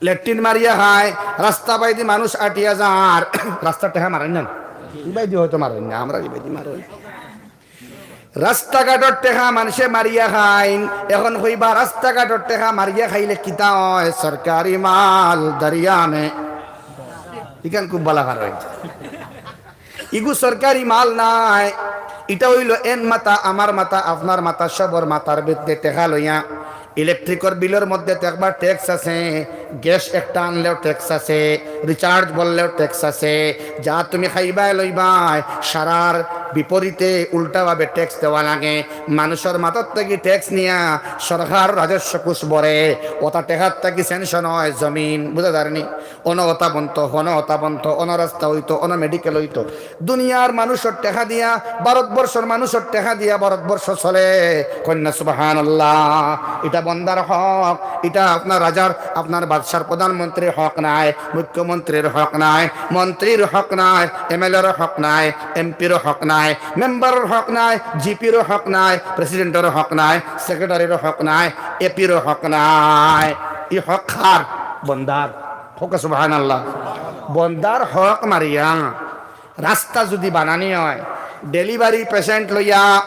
লেট্রিন মারিয়া খায়, রাস্তা বাইদি মানুষ আটিয়া যার, রাস্তার টেকা মারইন না? ইবাইদি হয়তো মারইন না, আমরার ইবাইদি মারইন। রাস্তাঘাটর টেকা মানষে মারিয়া খাইন। এখন কইবা, রাস্তাঘাটর টেকা মারিয়া খাইলে কিতা অয়? সরকারি মাল দরিয়া মে। ইখান খুব বালা কারণ। ইগু সরকারি মাল নায়, ইটা অইলো এন মাথা, আমার মাথা, আপনার মাথা, সবর মাথার ভিতরে টেকা লইয়া। ইলেকট্রিকর বিলর মধ্যে তো একবার ট্যাক্স আছে, গ্যাস একটা আনলেও ট্যাক্স আছে, রিচার্জ ভরলেও ট্যাক্স আছে, যা তুমি খাইবায় লইবায়, সারার বিপরীতে উল্টাভাবে ট্যাক্স দেওয়া লাগে। মানষর মাথার থাকি ট্যাক্স নিয়া সরকার রাজস্ব কোষ ভরে, অতা টেকার থাকি স্যাংশন অয় জমিন, বুঝা যারনি? অনো অতা বনতো, হনো অতা বনতো, অনো রাস্তা অইতো, অনো মেডিকেল অইতো। দুনিয়ার মানষর টেকা দিয়া, ভারতবর্ষর মানষর টেকা দিয়া ভারতবর্ষ চলে। কইন না সুবহানাল্লাহ। ইটা বন্দার হক, ইটা আপনার রাজার, আপনার বাদশার, প্রধানমন্ত্রীর হক নায়, মুখ্যমন্ত্রীর হক নায়, মন্ত্রীর হক নায়, এমএলএর হক নায়, এমপির হক নায়, মেম্বারর হক নায়, জিপির হক নায়, প্রেসিডেন্টর হক নায়, সেক্রেটারির হক নায়, এপির হক নায়। ই হক কার? বন্দার। কও সুবহানাল্লাহ। বন্দার হক মারিয়া রাস্তা যুদি বানানি অয়, ডেলিভারি পেশেন্ট লইয়া,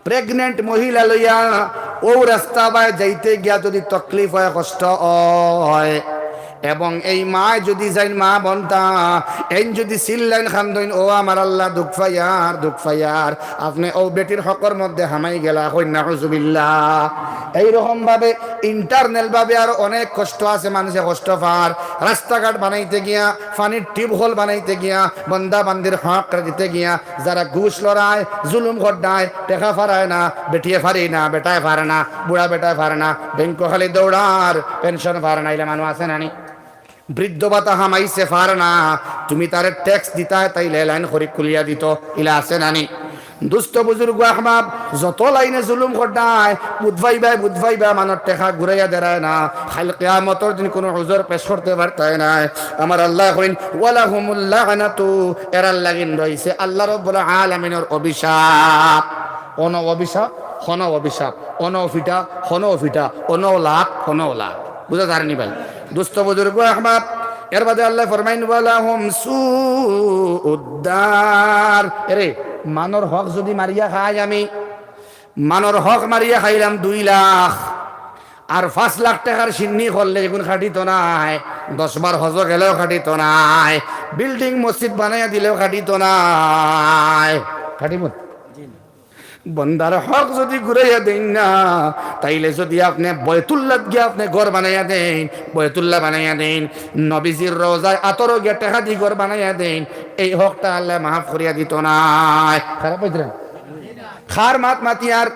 প্রেগনেন্ট মহিলা লইয়া, অউ রাস্তা বায় যাইতে গিয়া যুদি তকলিফ অয়, কষ্ট অয়, এবং এই মায় যুদি যাইন মা বনতা, এইন যুদি চিল্লাইন কান্দইন, "ও আমার আল্লাহ, দুখ পাইয়ার, দুখ পাইয়ার, আপনে অউ বেটির হকর মধ্যে হামাই গেলা", কইন নাউজুবিল্লাহ। এইরকম ভাবে ইন্টারনাল ভাবে আরো অনেক কষ্ট আছে, মানষে কষ্ট পার। রাস্তাঘাট বানাইতে গিয়া, পানির টিউবওয়েল বানাইতে গিয়া, বন্দা বান্দির হক দিতে গিয়া, যারা ঘুষ লড়ায়, জুলুম করডায়, টেকা ফারায় না, বেটিয়ে ফারি না, বেটায় ফারে না, বুড়া বেটায় ফারে না, ব্যাংকো খালি দৌড়ার, পেনশন ফারে না, ইলা মানুষ আছে না নি? বৃদ্ধ ভাতা হামাইছে ফারে না, তুমি তারে ট্যাক্স দিতায়, তাইলে লাইন করি খুলিয়া দিতো, ইলা আছে না নি? দুস্ত বুজুর্গ আহবাব, যত লাইনে জুলুম করডায়, বুধবাইবায়, বুধবাইবায়, মানষর টেকা ঘুরাইয়া দেরায় না, কাইল কিয়ামতর দিন কুনু উজর পেশ করতে পারতায় নায়। আমার আল্লায় কইন, "ওয়ালাহুমুল লা'নাতু", এরার লাগিন রইছে আল্লাহ রাব্বুল আলামিনর অভিশাপ। অনো অভিশাপ, হনো অভিশাপ, অনো ফিটা, হনো ফিটা, অনো লাখ, হনো লাখ। বুঝা যারনি ভাই? দুস্ত বুজুর্গ আহবাব, এর বাদে আল্লায় ফরমাইন, "ওয়ালাহুম সুউদ্দার।" এরে, মানষর হক যুদি মারিয়া খাই আমি, মানষর হক মারিয়া খাইলাম দুই লাখ, আর পাঁচ লাখ টেকার সিন্নি করলে এগুন খাটিতো নায়, দশ বার হজো গেলেও খাটিতো নায়, বিল্ডিং মসজিদ বানাইয়া দিলেও খাটিতো নায়। খাটিমু? বন্দার হক যুদি ঘুরাইয়া দেইন না, তাইলে যুদি আপনে বয়তুল্লাত গিয়া আপনে ঘর বানাইয়া দেইন, বয়তুল্লা বানাইয়া দেইন, নবীজির রওজায় আতরো গিয়া টেকা দি ঘর বানাইয়া দেইন, এই হকটা আল্লায় মাফ করিয়া দিতো নায়। খারাপ অইতো না? কার মাত মাতিয়ার?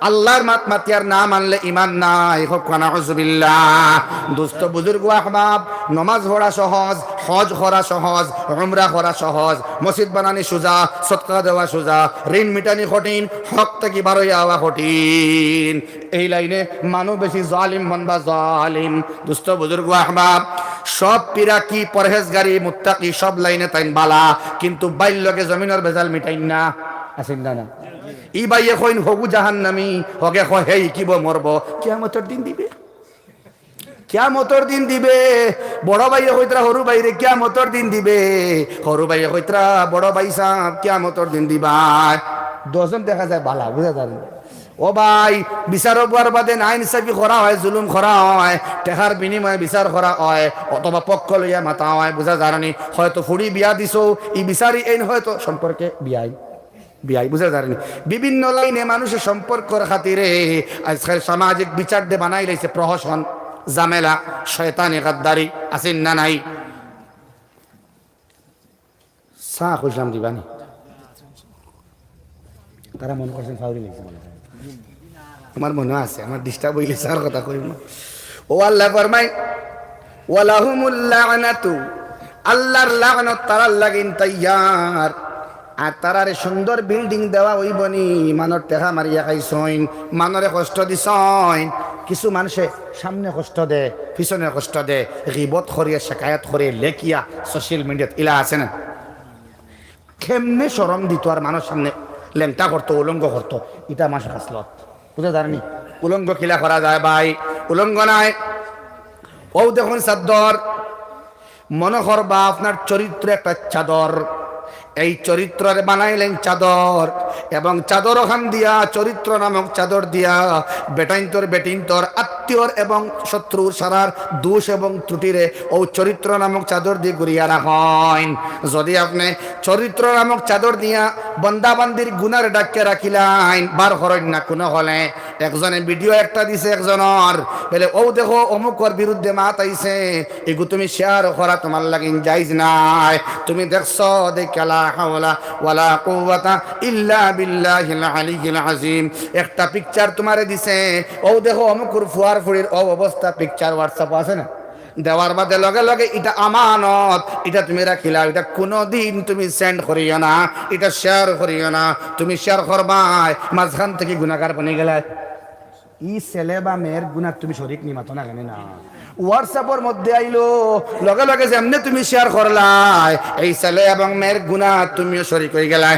আল্লার মাত মাতিয়ার, না মানলে ইমান নাই। কউক্কা নাউজুবিল্লাহ। দোস্ত বুজুর্গ আহবাব, নমাজ পড়া সহজ, হজ করা সহজ, উমরা করা সহজ, মসজিদ বানানি সুজা, সদকা দেওয়া সুজা, ঋণ মিটানি কঠিন, হক থাকি বারইয়া আওয়া কঠিন। এই লাইনে মানুষ বেশি জালিম বনবা জালিম। দোস্ত বুজুর্গ আহবাব, সব পিরাকি, পরহেজগারি, মুত্তাকি সব লাইনে তাইন বালা, কিন্তু ভাইর লগে জমিনর ভেজাল মিটাইন না। আছইন না, না? ই ভাইয়ে কইন হগু জাহান্নামি, হগে কয় হে ইকিবো মরবো, কিয়ামতর দিন দিবে। কিয়ামতর দিন দিবে। বড় ভাইয়ে কইতরা হরু ভাইরে, কিয়ামতর দিন দিবে। হরু ভাইয়ে কইতরা, বড় ভাইসাব, কিয়ামতর দিন দিবায়। দশজন দেখা যায় বালা, বুঝা যায় না। ও ভাই, বিচার অওয়ার বাদে নাইনসাফি করা অয়, জুলুম করা অয়, টেকার বিনিময়ে বিচার করা অয়, অথবা পক্ষ লইয়া মাতা অয়, বুঝা যায় না নি? হয়তো ফুড়ি বিয়া দিছো, ই বিচারি এইন হয়তো সম্পর্কে বিয়াই, বিয়াই, বুঝা যায় না নি? বিভিন্ন লাইনে মানুষর সম্পর্কর খাতিরে আজকাল সামাজিক বিচার দে বানাইলাইছে প্রহসন, ঝামেলা, শয়তানি গাদ্দারি, আছইন না নাই? চা কইছিলাম দিবানি। তারা মনে করছইন ফাউরি লাগছে মনে হয়। আমার মনে আছে, আমার disturb অইলে চার কথা কইমু। ও আল্লায় ফরমাইন, "ওয়ালাহুমুল লা'নাতু", আল্লার লানত তারার লাগিন তৈয়ার। আর তারারে সুন্দর building দেওয়া অইবো নি, মানষর টেকা মারিয়া খাইছইন, মানষরে কষ্ট দিছইন। কিছু মানষে সামনে কষ্ট দে, পিছনে কষ্ট দে, গিবত করিয়া, শেকায়ত করিয়া, লেখিয়া social media-ত ইলা আছে না? কেমনে শরম দিতো আর মানষর সামনে লেংটা করতো, উলঙ্গ করতো, ইটা মানষর খাসলত। বুঝা যায় নি? উলঙ্গ কিলা করা যায় ভাই? উলঙ্গ নায়। অউ দেখইন চাদর, মনো করবা আপনার চরিত্র একটা চাদর, এই চরিত্ররে বানাইলাইন চাদর, এবং চাদর অখান দিয়া, চরিত্র নামক চাদর দিয়া বেটাইন্তর, বেটিন্তর, আত্মীয়র এবং শত্রুর সারার দোষ এবং ত্রুটিরে অউ চরিত্র নামক চাদর দি ঘুরিয়া রাখইন। যুদি আপনে চরিত্র নামক চাদর দিয়া বন্দা বান্দির গুনার ডাক্কে রাখিলাইন, বার করইন না কুনু হলে। একজনে video একটা দিছে একজনর, বলে, "অউ দেখো অমুকর বিরুদ্ধে মাত আইছে, ইগু তুমি share করা তুমার লাগিন জায়েজ নায়।" তুমি দেখছো, দেখিয়া লা হাওলা ওয়ালা কুওয়াতা ইল্লা বিল্লাহিল আলিয়্যিল আযীম। একটা picture তুমারে দিছে, "অউ দেখো অমুকর ফুয়ার ফুড়ির অউ অবস্থা", picture WhatsApp-ও আছে না? দেওয়ার বাদে লগে লগে ইটা আমানত, ইটা তুমি রাখিলাও, ইটা কুনুদিন তুমি send করিও না, ইটা share করিও না। তুমি share করবায়, মাঝখান থাকি গুনাগার বনি গেলায়। ই ছেলে বা মেয়ের গুনাত তুমি শরিক নি, মাতো না কেনে না? WhatsApp-অর মধ্যে আইলো, লগে লগে যেমনে তুমি share করলায়, এই ছেলে এবং মেয়ের গুনাত তুমিও শরিক অইগেলায়।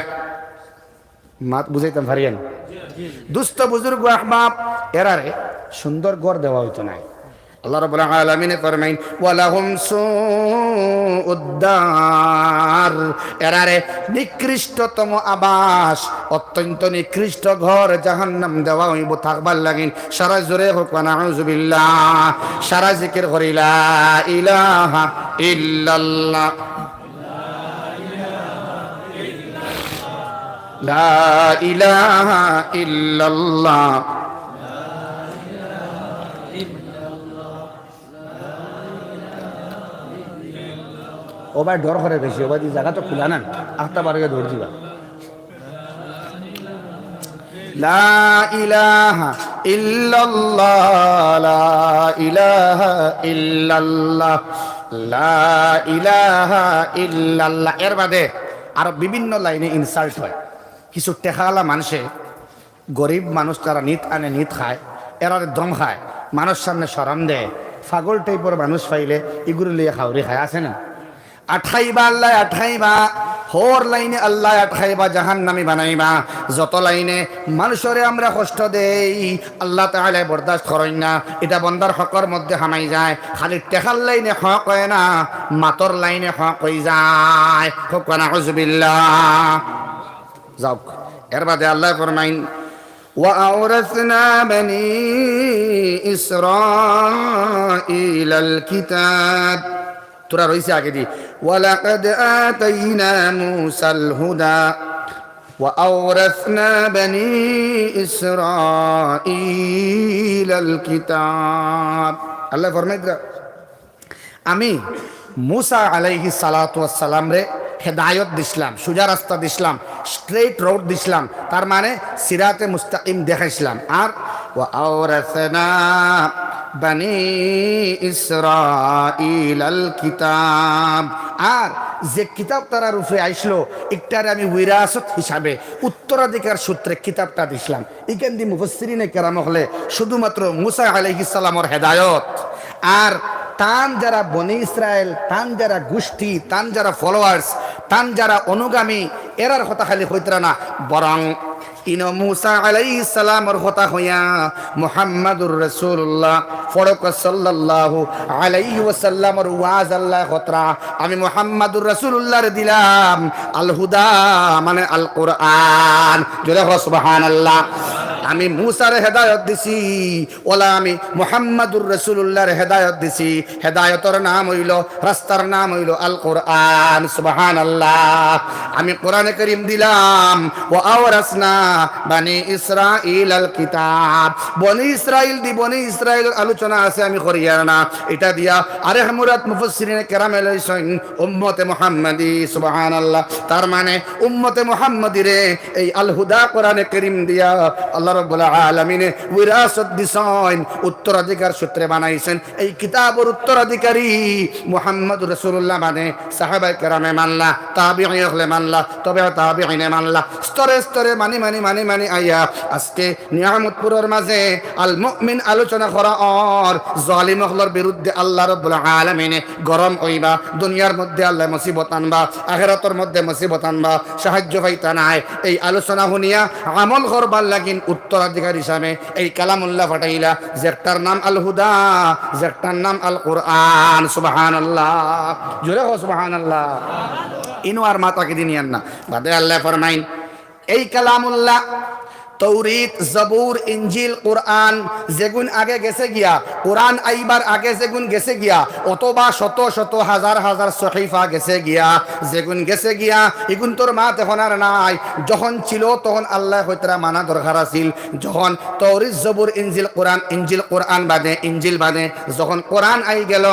মাত বুঝাইতাম পারিয়ার নি? দুস্ত বুজুর্গ আহবাব, এরারে সুন্দর ঘর দেওয়া অইতো নায়। আল্লাহ রাব্বুল আলামিনে ফরমাইন, "ওয়ালাহুম সুউদ্দার", এরারে নিকৃষ্টতম আবাস, অত্যন্ত নিকৃষ্ট ঘর জাহান্নাম দেওয়া অইবো থাকবার লাগিন। সারা জোরে কউক্কা নাউজুবিল্লাহ, সারা জিকির করি লা ইলাহা ইল্লাল্লাহ। লা ইলাহা ইল্লাল্লাহ। ও ভাই, ডর করে বেশি, ও ভাই, জাগা তো খুলা না, আখতা বারো গিয়া দৌড় দিবা। লা ইলাহা ইল্লাল্লাহ, লা ইলাহা ইল্লাল্লাহ, লা ইলাহা ইল্লাল্লাহ। এর বাদে আরো বিভিন্ন লাইনে insult হয়। কিছু টেকাআলা মানষে গরিব মানুষ যারা নিত আনে, নিত খায়, এরারে ধমকায়, মানষর সামনে শরম দেয়, পাগল type-র মানুষ পাইলে ইগুরে লইয়া খাউরি খায়, আছে না? আটকাইবা আল্লায়, আটকাইবা, হর লাইনে আল্লায় আটকাইবা, জাহান্নামী বানাইবা। যত লাইনে মানষরে আমরা কষ্ট দেই, আল্লাহ তাআলায় বরদাস্ত করইন না, ইটা বন্দার হকর মধ্যে হামাই যায়। খালি টেকার লাইনে হক অয় না, মাতর লাইনে হক অইযায়। কউক্কা নাউজুবিল্লাহ। যাউক, এর বাদে আল্লায় ফরমাইন, "ওয়া আওরাসনা বনি ইসরাঈলাল কিতাব।" থুড়া রইছে আগেদি, "ওয়া লাকাদ আতাইনা মূসাল হুদা।" وأورثنا بني إسرائيل الكتاب। আল্লায় ফরমাইতরা, আমি মুসা আলাইহিস সালাতু ওয়াস সালামরে হেদায়ত দিছলাম, সুজা রাস্তা দিছলাম, straight road দিছলাম, তার মানে সিরাতে মুস্তাকিম দেখাইছলাম। আর وأورثنا بني إسرائيل الكتاب। আর যে কিতাব তারার উপরে আইছলো, ইটারে আমি বিরাসত হিসাবে, উত্তরাধিকার সূত্রে কিতাবটা দিছলাম। ইখান দি মুফাসসিরিনে কেরাম অকলে শুধুমাত্র মুসা আলাইহিস সালামর হেদায়ত আর তান যারা বনি ইসরাইল, তান যারা গোষ্ঠী, তান যারা followers, তান যারা অনুগামী, এরার কথা খালি কইতরা না, বরং ইনো মুসা আলাইহিস সালামর কথা কইয়া মুহাম্মাদুর রাসূলুল্লাহ, পড়ক সাল্লাল্লাহু আলাইহি ওয়াসাল্লামর ওয়াজ আল্লায় কইতরা, আমি মুহাম্মাদুর রাসূলুল্লাহরে দিলাম আল হুদা, মানে আল কোরআন। জোরে কও সুবহানাল্লাহ। আমি মুসারে হেদায়ত দিছি, অলা আমি মুহাম্মাদুর রাসূলুল্লাহরে হেদায়ত দিছি। হেদায়তর নাম অইলো, রাস্তার নাম অইলো আল কোরআন। সুবহানাল্লাহ। আমি কোরআনে করিম দিলাম, وأورثنا بني إسرائيل الكتاب। বনি ইসরাইল দি, বনি ইসরাইলর আলোচনা আছে, আমি করিয়ার না। ইটা দিয়া আরেক মুরাদ মুফাসসিরিনে কেরামে লইছইন উম্মতে মুহাম্মাদি। সুবহানাল্লাহ। তার মানে উম্মতে মুহাম্মাদিরে এই আল হুদা কোরআনে করিম দিয়া আল্লাহ রাব্বুল আলামিনে বিরাসত দিছইন, উত্তরাধিকার সূত্রে বানাইছইন। এই কিতাবর উত্তরাধিকারী মুহাম্মাদুর রাসূলুল্লাহ বাদে সাহাবায়ে কেরামে মানলা, তাবিঈ অকলে মানলা, তবে তাবিঈনে মানলা, স্তরে স্তরে মানি, মানি, মানি, মানি আইয়া আজকে নিয়ামতপুরর মাঝে আল মুমিন আলোচনা করা অর, জালিম অকলর বিরুদ্ধে আল্লাহ রাব্বুল আলামিনে গরম অইবা, দুনিয়ার মধ্যে আল্লায় মুসিবত আনবা, আখিরাতর মধ্যে মুসিবত আনবা, সাহায্য পাইতা নায়। এই আলোচনা হুনিয়া আমল করবার লাগিন উত্তরাধিকার হিসাবে এই কালামুল্লাহ পাঠাইলা, যেটার নাম আল হুদা, যেটার নাম আল কোরআন। সুবহানাল্লাহ। জোরে কও সুবহানাল্লাহ। ইনো আর মাথা কিদি নিয়ার না। বাদে আল্লায় ফরমাইন, এই কালামুল্লাহ, তৌরিত, জবুর, ইঞ্জিল, কোরআন, যেগুন আগে গেছে গিয়া, কোরআন আইবার আগে যেগুন গেছে গিয়া, অথবা শত শত হাজার হাজার সহিফা গেছে গিয়া, যেগুন গেছে গিয়া, ইগুন তোর মাত এখন আর নাই। যখন ছিল তখন আল্লায় কইতরা মানা দরকার আছিল। যখন তৌরিত, জবুর, ইঞ্জিল, কোরআন, ইঞ্জিল, কোরআন বাদে, ইঞ্জিল বাদে, যখন কোরআন আই গেল,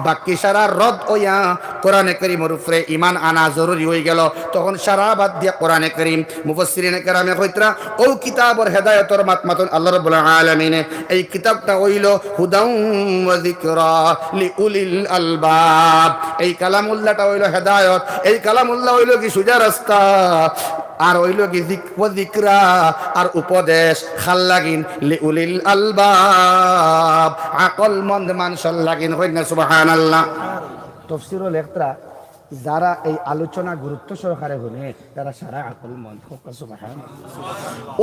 বাকি সারা রদ অইয়া কোরআনে করিমর উপরে ইমান আনা জরুরি অই গেল। তখন সারা বাদ দিয়া কোরআনে করিম, মুফাসসিরিনে কেরামে কইতরা, অউ কিতাবর হেদায়তর মাত মাতইন আল্লাহ রাব্বুল আলামিনে। এই কিতাবটা অইলো হুদাউ ওয়া যিকরা লিউলিল আলবাব। এই কালামুল্লাহটা অইলো হেদায়ত, এই কালামুল্লাহ অইলো কি সুজা রাস্তা, আর অইলো কি যিক-, ওয়া যিকরা, আর উপদেশ, কার লাগিন, লিউলিল আলবাব, আকলমন্দ মানষর লাগিন। কইন না সুবহানাল্লাহ। তফসিরো লেখরা, যারা এই আলোচনা গুরুত্ব সহকারে হুনে, তারা সারা আকলমন্দ। কও সুবহানাল্লাহ।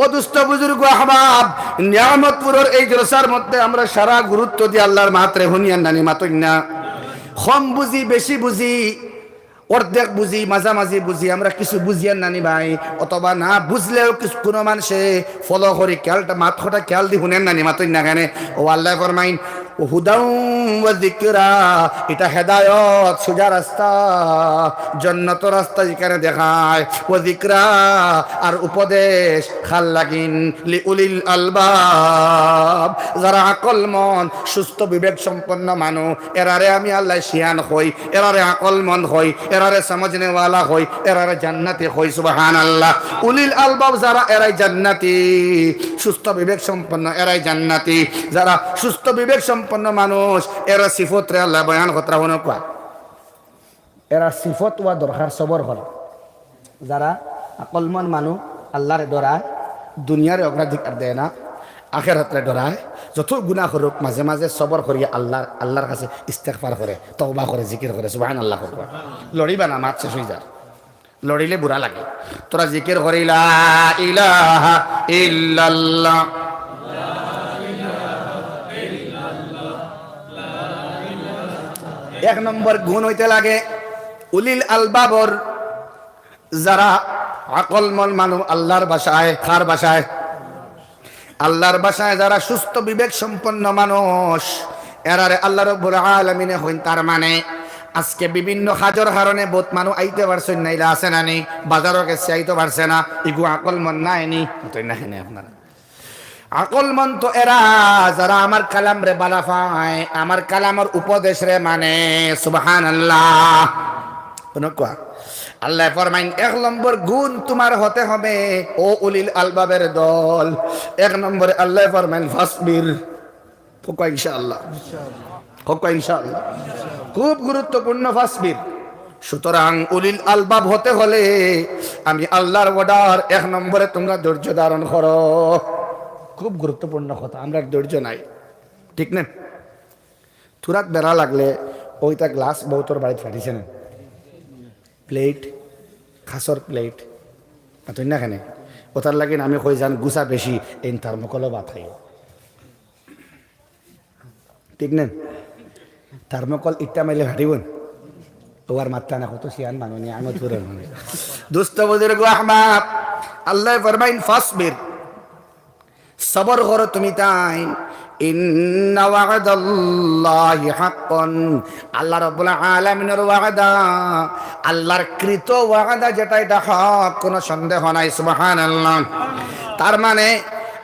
ও দোস্ত বুজুর্গ আহবাব, নিয়ামতপুরর এই জলসার মধ্যে আমরা সারা গুরুত্ব দিয়া আল্লাহর মাতরে হুনিয়ার নানি মাতইন না। কম বুঝি, বেশি বুঝি, অর্ধেক বুঝি, মাঝামাঝি বুঝি, আমরা কিছু বুঝিয়ার নানি ভাই, অথবা না বুঝলেও কিছু কুনু মানষে follow করি, খেয়ালটা মাত কথা খেয়াল দি হুনের নানি মাতইন না কেনে। ও আল্লায় ফরমাইন, হুদাউ ওয়া যিকরা, ইটা হেদায়ত, সুজা রাস্তা, জন্নতর রাস্তা যেখানে দেখায়, ওয়া যিকরা, আর উপদেশ, কার লাগিন, লিউলিল আলবাব, যারা আকলমন্দ, সুস্থ বিবেক সম্পন্ন মানুষ, এরারে আমি আল্লায় শিয়ান কই, এরারে আকলমন্দ কই, এরারে সমঝনেওয়ালা কই, এরারে জান্নাতি কই। সুবহানাল্লাহ। উলিল আলবাব যারা, এরাই জান্নাতি। সুস্থ বিবেক সম্পন্ন, এরাই জান্নাতি। যারা সুস্থ বিবেক সম্পন্ন মানুষ, এরার সিফতরে আল্লায় বয়ান কররা। হুনো কওয়া, এরার সিফত অওয়া দরকার সবর করা। যারা আকলমন্দ মানুষ, আল্লাহরে ডরায়, দুনিয়ারে অগ্রাধিকার দেয় না, আখেরাতরে ডরায়, যত গুনাহ করুক, মাঝে মাঝে সবর করিয়া আল্লাহর, আল্লাহর কাছে ইস্তেগফার করে, তওবা করে, জিকির করে, সুবহানাল্লাহ করে। লড়িবা না, মাত শেষ অই যার। লড়িলে বুরা লাগে। তোরা জিকির করি, লা ইলাহা ইল্লাল্লাহ। এক নম্বর গুণ অইতে লাগে উলিল আলবাবর, যারা আকলমন্দ মানুষ, আল্লাহর ভাষায়, কার ভাষায়? আল্লাহর ভাষায় যারা সুস্থ বিবেক সম্পন্ন মানুষ, এরারে আল্লাহ রাব্বুল আলামিনে কইন, তার মানে আজকে বিভিন্ন কাজর কারণে বউত মানুষ আইতে পারছইন না, ইলা আছে না নি? বাজারো গেছে, আইতে পারছে না, ইগু আকলমন্দ নায় নি? অতই না কেনে আপনারা? আকলমন্দ তো এরা, যারা আমার কালামরে বালা পায়, আমার কালামর উপদেশরে মানে। সুবহানাল্লাহ। হুনো কুয়া? আল্লায় ফরমাইন, এক নম্বর গুণ তুমার হতে হবে, ও উলিল আলবাবের দল। এক নম্বরে আল্লায় ফরমাইন, "ফাসবির।" কউক্কা ইনশাআল্লাহ। কউক্কা ইনশাআল্লাহ। খুব গুরুত্বপূর্ণ ফাসবির। সুতরাং উলিল আলবাব হতে হলে আমি আল্লাহর order, এক নম্বরে তুমরা ধৈর্য ধারণ করো। খুব গুরুত্বপূর্ণ কথা, আমরার ধৈর্য নাই, ঠিক না? থুড়াত বেড়া লাগলে ওইটা গ্লাস বউতর বাড়িত ফাটিছে না, প্লেট, খাসর প্লেট, মাতইন না কেনে? ওটার লাগি আমি কই যান গুছা বেশি, এই থার্মোকলও ভাত খাইও। ঠিক না? থার্মোকল ইটা মাইলে ফাটিব না। ও আর মাত্তা না, কত শিয়ান মানুষ নিয়ে আমি থুড়ে মানে। দুস্ত বুজুর্গ আহমাদ, আল্লায় ফরমাইন, "ফাসবির।" সবর করো তুমি তাই। "ইন্না ওয়া'দাল্লাহি হাক্কুন।" আল্লাহ রাব্বুল আলামিনর ওয়াদা, আল্লাহর কৃত ওয়াদা যেটা, এটা হক, কোনো সন্দেহ নাই। সুবহানাল্লাহ। তার মানে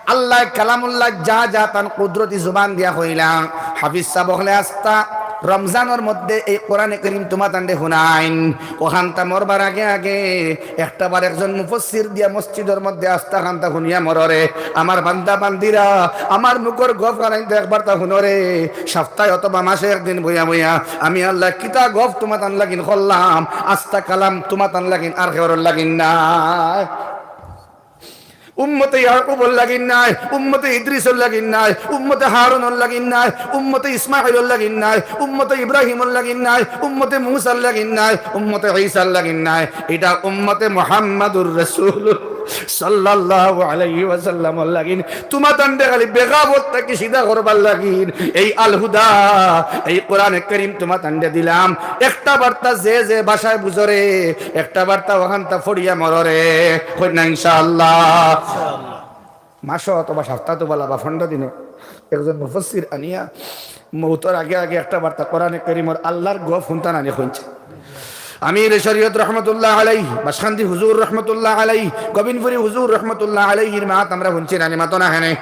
আল্লায় কালামুল্লাহ যা যা তান কুদরতি জুবান দিয়া কইলা, হাফিজ সাব অকলে আস্তা রমজানর মধ্যে এই কোরআনে করিম তুমাতানরে হুনাইন। অখানতা মরবার আগে আগে একটা বার একজন মুফাসসির দিয়া মসজিদর মধ্যে আস্তা খানতা হুনিয়া মররে। আমার বান্দা বান্দিরা, আমার মুখর গফ খানাইন তো একবারতা হুনরে। সপ্তাহে অথবা মাসে একদিন বইয়া বইয়া আমি আল্লায় কিতা গফ তুমাতান লাগিন করলাম, আস্তা কালাম তুমাতান লাগিন আর কেউর লাগিন না। উম্মতে ইয়াকুবর লাগিন নায়, উম্মতে ইদ্রিসর লাগিন নায়, উম্মতে হারুনর লাগিন নায়, উম্মতে ইসমাইলর লাগিন নায়, উম্মতে ইব্রাহিমর লাগিন নায়, উম্মতে মুসার লাগিন নায়, উম্মতে ঈসার লাগিন নায়। ইটা উম্মতে মুহাম্মাদুর রাসূল সাল্লাল্লাহু আলাইহি ওয়াসাল্লামর লাগিন। তুমাতানরে খালি বেগাবত থাকি সিধা করবার লাগিন এই আল হুদা, এই কোরআনে করিম তুমাতানরে দিলাম। একটা বার্তা যে যে ভাষায় বুঝরে, একটা বার্তা অখানতা ফড়িয়া মররে। কই না ইনশাআল্লাহ। মাসো অথবা সপ্তাহ তো বলা বা পনেরো দিনো একজন মুফাসসির আনিয়া মৌতর আগে আগে একটা বার্তা কোরআনে করিমর আল্লাহর গফ হুনতা নানি হুনছে। আমির শরীয়ত রহমতুল্লাহ আলাইহি, বাসকান্দি হুজুর রহমতুল্লাহ আলাইহি, গোবিন্দপুরি হুজুর রহমতুল্লাহ আলাইহির মাত আমরা হুনছি নানি মাতো না হেনে।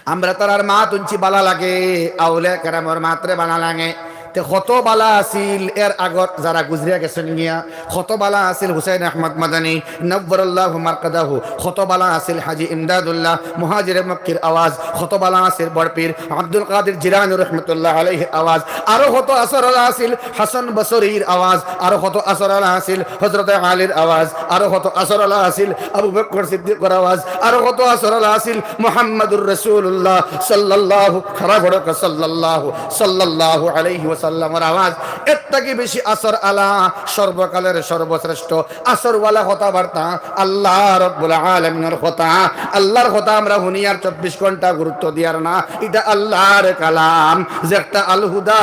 আমরা তারার মাত হুনছি বালা লাগে, আউলিয়া কেরামর মাতরে বালা লাগে। তে কত বালা আছিল এর আগর যারা গুজরিয়া গেছইন গিয়া, কত বালা আছিল হুসাইন আহমদ মাদানী, নব্বরাল্লাহু মারকাদাহু, কত বালা আছিল হাজী ইমদাদুল্লাহ মুহাজিরে মক্কির আওয়াজ, কত বালা আছিল বড়পীর আব্দুল কাদির জিলানী রহমতুল্লাহ আলাইহির আওয়াজ, আরো কত আসর আলা আছিল হাসান বসরির আওয়াজ, আরো কত আসর আলা আছিল হযরতে আলীর আওয়াজ, আরো কত আসর আলা আছিল আবু বকর সিদ্দিকর আওয়াজ, আরো কত আসর আলা আছিল মুহাম্মাদুর রাসূলুল্লাহ সাল্লাল্লাহু, খাড়া পড়ো কা সাল্লাল্লাহু, সাল্লাল্লাহু আলাইহি ওয়াসাল্লামর আওয়াজ। এর থাকি বেশি আসর আলা সর্বকালের সর্বশ্রেষ্ঠ আসরওয়ালা কথাবার্তা, আল্লাহ রাব্বুল আলামিনর কথা। আল্লাহর কথা আমরা হুনিয়ার চব্বিশ ঘন্টা গুরুত্ব দিয়ার না, ইটা আল্লাহর কালাম, যে একটা আল হুদা।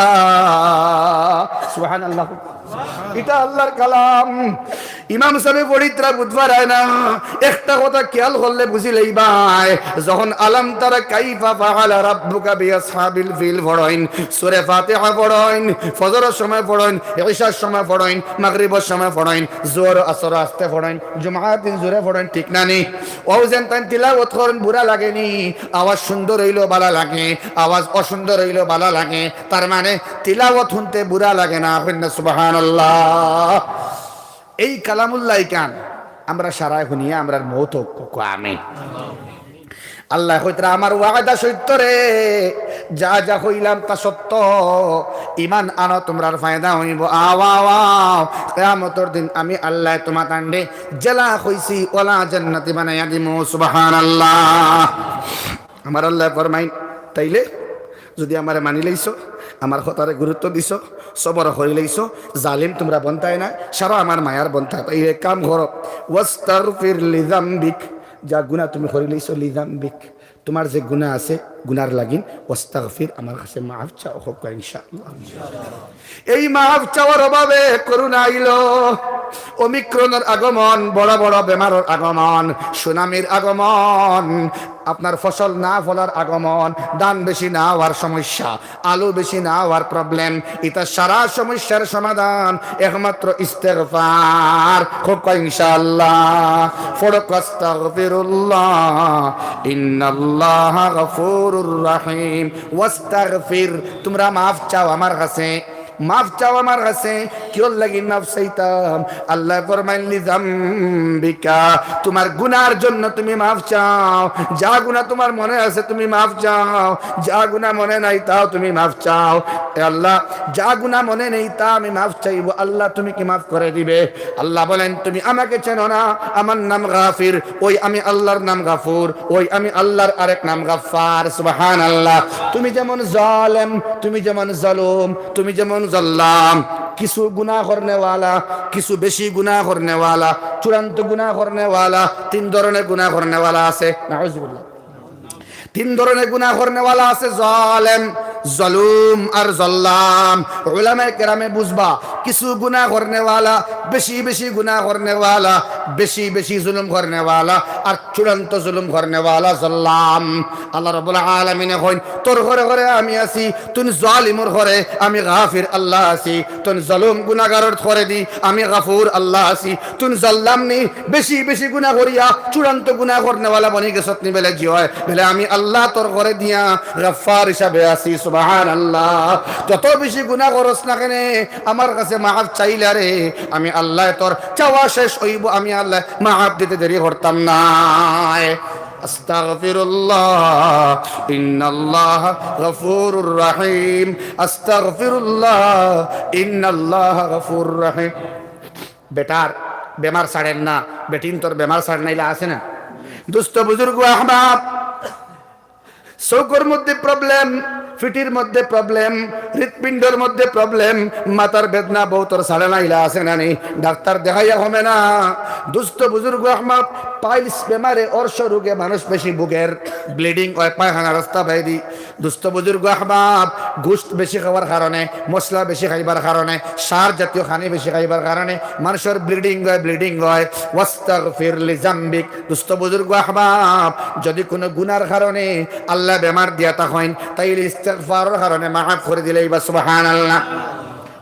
সুবহানাল্লাহ। ইটা আল্লাহর কালাম। ইমাম সাবে পড়িত্রা বুঝবার আয় না, একটা কথা খেয়াল করলে বুঝি লইবায়, যখন আলাম তারা কাইফা ফাআলা রাব্বুকা বিআসহাবিল ফিল পড়ইন, সূরা ফাতিহা পড়ইন, ফজরর সময় পড়ইন, ইশার সময় পড়ইন, মাগরিবর সময় পড়ইন, জোহর আসর আস্তে পড়ইন, জুমার দিন জোরে পড়ইন, ঠিক না নি? অউ যেন তাইন তিলাওয়াত করইন, বুরা লাগে নি? আওয়াজ সুন্দর অইলেও বালা লাগে, আওয়াজ অসুন্দর অইলেও বালা লাগে। তার মানে তিলাওয়াত হুনতে বুরা লাগে না, কইন না সুবহানাল্লাহ। এই কালামুল্লাহ ইখান আমরা সারায় হুনিয়া আমরার মউত অউক, কউক্কা আমিন। আল্লায় কইতরা, "আমার ওয়াদা সত্য রে, যা যা কইলাম তা সত্য। ইমান আনো, তুমরার ফায়দা অইবো। আও, আও, আও, কিয়ামতর দিন আমি আল্লায় তুমাতানরে যেলা কইছি অলা জান্নাতি বানাইয়া দিমু।" সুবহানাল্লাহ। আমার আল্লায় ফরমাইন, তাইলে যুদি আমারে মানি লইছো, আমার কথারে গুরুত্ব দিছো, সবর করি লইছো, জালিম তুমরা বনতায় না, সারা আমার মায়ার বনতায়। তাইলে এক কাম করো, "ওয়াস্তাগফির লিযামবিক", যা গুনা তুমি করি লইছো, লিযামবিক, তুমার যে গুনা আছে, গুনার লাগিন ওয়াস্তাগফির, আমার কাছে মাফ চাও, কউক্কা ইনশাআল্লাহ। এই মাফ চাওয়ার অভাবে করোনা আইলো, ওমিক্রনের আগমন, বড় বড় বেমারর আগমন, সুনামির আগমন, আপনার ফসল না ফলার আগমন, ধান বেশি না হওয়ার সমস্যা, আলু বেশি না হওয়ার প্রবলেম, ইতা সারা সমস্যার সমাধান একমাত্র ইস্তেগফার। কউক্কা ইনশাআল্লাহ। পড়ো, আস্তাগফিরুল্লাহ, ইন্নাল্লাহা গাফুরুর রাহিম। ওয়াস্তাগফির, তুমরা মাফ চাও আমার কাছে, মাফ চাও আমার কাছে। কিওর লাগি মাফ চাইতাম? আল্লায় ফরমাইন, লিজাম্বিকা, তুমার গুনার জন্য তুমি মাফ চাও। যা গুনা তুমার মনে আছে তুমি মাফ চাও, যা গুনা মনে নাই তাও তুমি মাফ চাও। এ আল্লাহ, যা গুনা মনে নেই তা আমি মাফ চাইবো। আল্লাহ, তুমি কি মাফ করে দিবে? আল্লাহ বলেন, তুমি আমাকে চেনো না, আমার নাম গাফির, ওই আমি আল্লাহর নাম গাফুর, ওই আমি আল্লাহর আরেক নাম গাফফার। সুবহানাল্লাহ। তুমি যেমন জালেম, তুমি যেমন জালুম, তুমি যেমন জাল্লাম, কিছু গুনাহ করনেওয়ালা, কিছু বেশি গুনাহ করনেওয়ালা, চূড়ান্ত গুনাহ করনেওয়ালা, তিন ধরনের গুনাহ করনেওয়ালা আছে। নাউজুবিল্লাহ। তিন ধরনের গুনাহ করনেওয়ালা আছে, জালেম, জালুম আর জাল্লাম। উলামায়ে কেরামে বুঝবা, কিছু গুনাহ করনেওয়ালা, বেশি বেশি গুনাহ করনেওয়ালা, বেশি বেশি জুলুম করনেওয়ালা, আর চূড়ান্ত জুলুম করনেওয়ালা জাল্লাম। আল্লাহ রাব্বুল আলামিনে কইন, তোর ঘরে ঘরে আমি আছি, তুই জালিমর ঘরে আমি গাফির আল্লাহ আছি, তুই জালুম গুনাহগারর ঘরে দি আমি গাফুর আল্লাহ আছি, তুই জাল্লাম নি, বেশি বেশি গুনাহ করিয়া চূড়ান্ত গুনাহ করনেওয়ালা বনি গেছত নি? বেলে জি অয়। বেলে আমি আল্লাহ তোর ঘরে দিয়া গাফফার হিসাবে আছি। সুবহানাল্লাহ। যত বেশি গুনাহ করস না কেনে, আমার কাছে মাফ চাইলা রে, আমি আল্লায় তোর চাওয়া শেষ অইবো, আমি আল্লায় মাফ দিতে দেরি করতাম নায়। আস্তাগফিরুল্লাহ, ইন্নাল্লাহা গাফুরুর রাহিম। আস্তাগফিরুল্লাহ, ইন্নাল্লাহা গাফুরুর রাহিম। বেটার বেমার ছাড়ের না, বেটিন্তর বেমার ছাড়ের না, ইলা আছে না? দুস্ত বুজুর্গ আহবাব, চউখর মধ্যে প্রবলেম, ফিটির মধ্যে প্রবলেম, হৃৎপিণ্ডর মধ্যে প্রবলেম, মাথার বেদনা বউতর ছাড়ে না, ইলা আছে না নি? ডাক্তার দেখাইয়া কমে না। দুস্ত বুজুর্গ আহবাব, পাইলস বেমারে, অর্শ রোগে মানুষ বেশি ভুগের, ব্লিডিং অয়, পায়খানা রাস্তা বাইদি। দুস্ত বুজুর্গ আহবাব, গোস্ত বেশি খাওয়ার কারণে, মশলা বেশি খাইবার কারণে, সার জাতীয় খানি বেশি খাইবার কারণে মানষর ব্লিডিং অয়, ব্লিডিং অয়। ওয়াস্তাগফির লিজাম্বিক। দুস্ত বুজুর্গ আহবাব, যদি কুনু গুনার কারণে আল্লায় বেমার দিয়া থাকইন, তাইলে ইস্তেগফারর কারণে মাফ করি দিলাইবা। সুবহানাল্লাহ।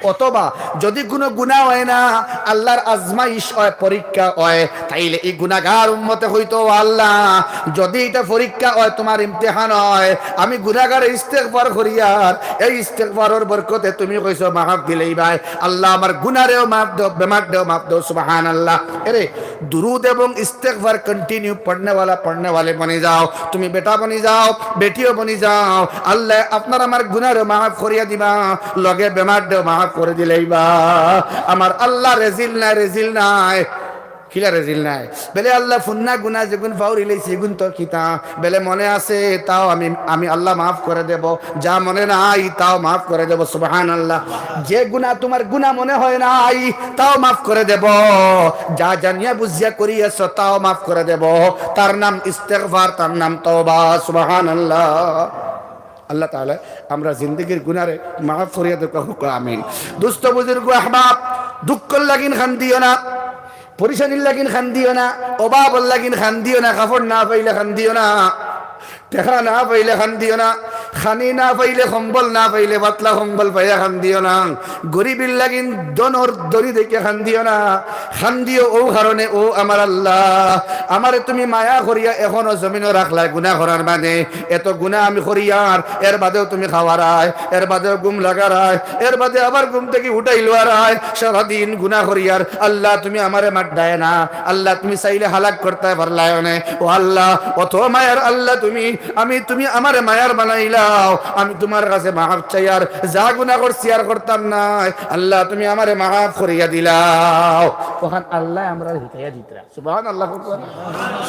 অথবা যদি কুনু গুনা অয় না, আল্লার আজমাইশ অয়, পরীক্ষা অয়, তাইলে ই গুনাগার উম্মতে কইতো, "ও আল্লাহ, যদি ইটা পরীক্ষা অয়, তুমার ইমতিহান অয়, আমি গুনাগারে ইস্তেগফার করিয়ার, এই ইস্তেগফারর বরকতে তুমি কইছো মাফ দিলাইবায়। আল্লাহ, আমার গুনারেও মাফ দেও, বেমাররেও মাফ দেও।" সুবহানাল্লাহ। এরে, দুরুদ এবং ইস্তেগফার continue পড়নেওয়ালা, পড়নেওয়ালি বনি যাও। তুমি বেটা বনি যাও, বেটিও বনি যাও। আল্লায় আপনার আমার গুনারে মাফ করিয়া দিবা, লগে বেমাররেও মাফ করি দিলাইবা। আমার আল্লাহ রেজিল নায়, রেজিল নায়। কিলা রেজিল নায়? বেলে আল্লাহ, ফুন্না গুনা যেগুন ফাউরি লাইছি, ইগুন তো কিতা? বেলে মনে আছে, তাও আমি, আমি আল্লাহ মাফ করে দেব। যা মনে নাই, তাও মাফ করে দেব। সুবহানাল্লাহ। যে গুনা তুমার গুনা মনে হয় নাই, তাও মাফ করে দেব। যা জানিয়া বুঝিয়া করিয়াছ, তাও মাফ করে দেব। তার নাম ইস্তেগফার, তার নাম তওবা। সুবহানাল্লাহ। আল্লাহ তাআলা আমরা জিন্দেগির গুনারে মাফ করিয়া দেউক্কা, কউক্কা আমিন। দুস্ত বুজুর্গ আহবাব, দুঃখর লাগিন কান্দিও না, পরিশানির লাগিন কান্দিও না, অভাবর লাগিন কান্দিও না, কাপড় না পাইলে কান্দিও না, টেকা না পাইলে কান্দিও না, খানি না পাইলে, কম্বল না পাইলে, পাতলা কম্বল পাইয়া কান্দিও না, গরিবির লাগিন ধনর ধনী দেখিয়া কান্দিও না, কান্দিও অউ কারণে, "ও আমার আল্লাহ, আমারে তুমি মায়া করিয়া এখনো জমিনো রাখলায় গুনা করার বাদে, এত গুনা আমি করিয়ার, এর বাদেও তুমি খাওয়ারায়, এর বাদেও ঘুম লাগারায়, এর বাদে আবার ঘুম থাকি উঠাইলওয়ারায়, সারাদিন গুনা করিয়ার, আল্লাহ তুমি আমারে মাররায় না, আল্লাহ তুমি চাইলে হালাক করতায় পারলায় অনে, ও আল্লাহ, অত মায়ার আল্লাহ তুমি, আমি, তুমি আমারে মায়ার বানাইলাও, আমি তুমার কাছে মাফ চাইয়ার, যা গুনা করছি আর করতাম নায়, আল্লাহ তুমি আমারে মাফ করিয়া দিলাও।" অখান আল্লায় আমরারে হিকাইয়া দিতরা। সুবহানাল্লাহ কউক্কা।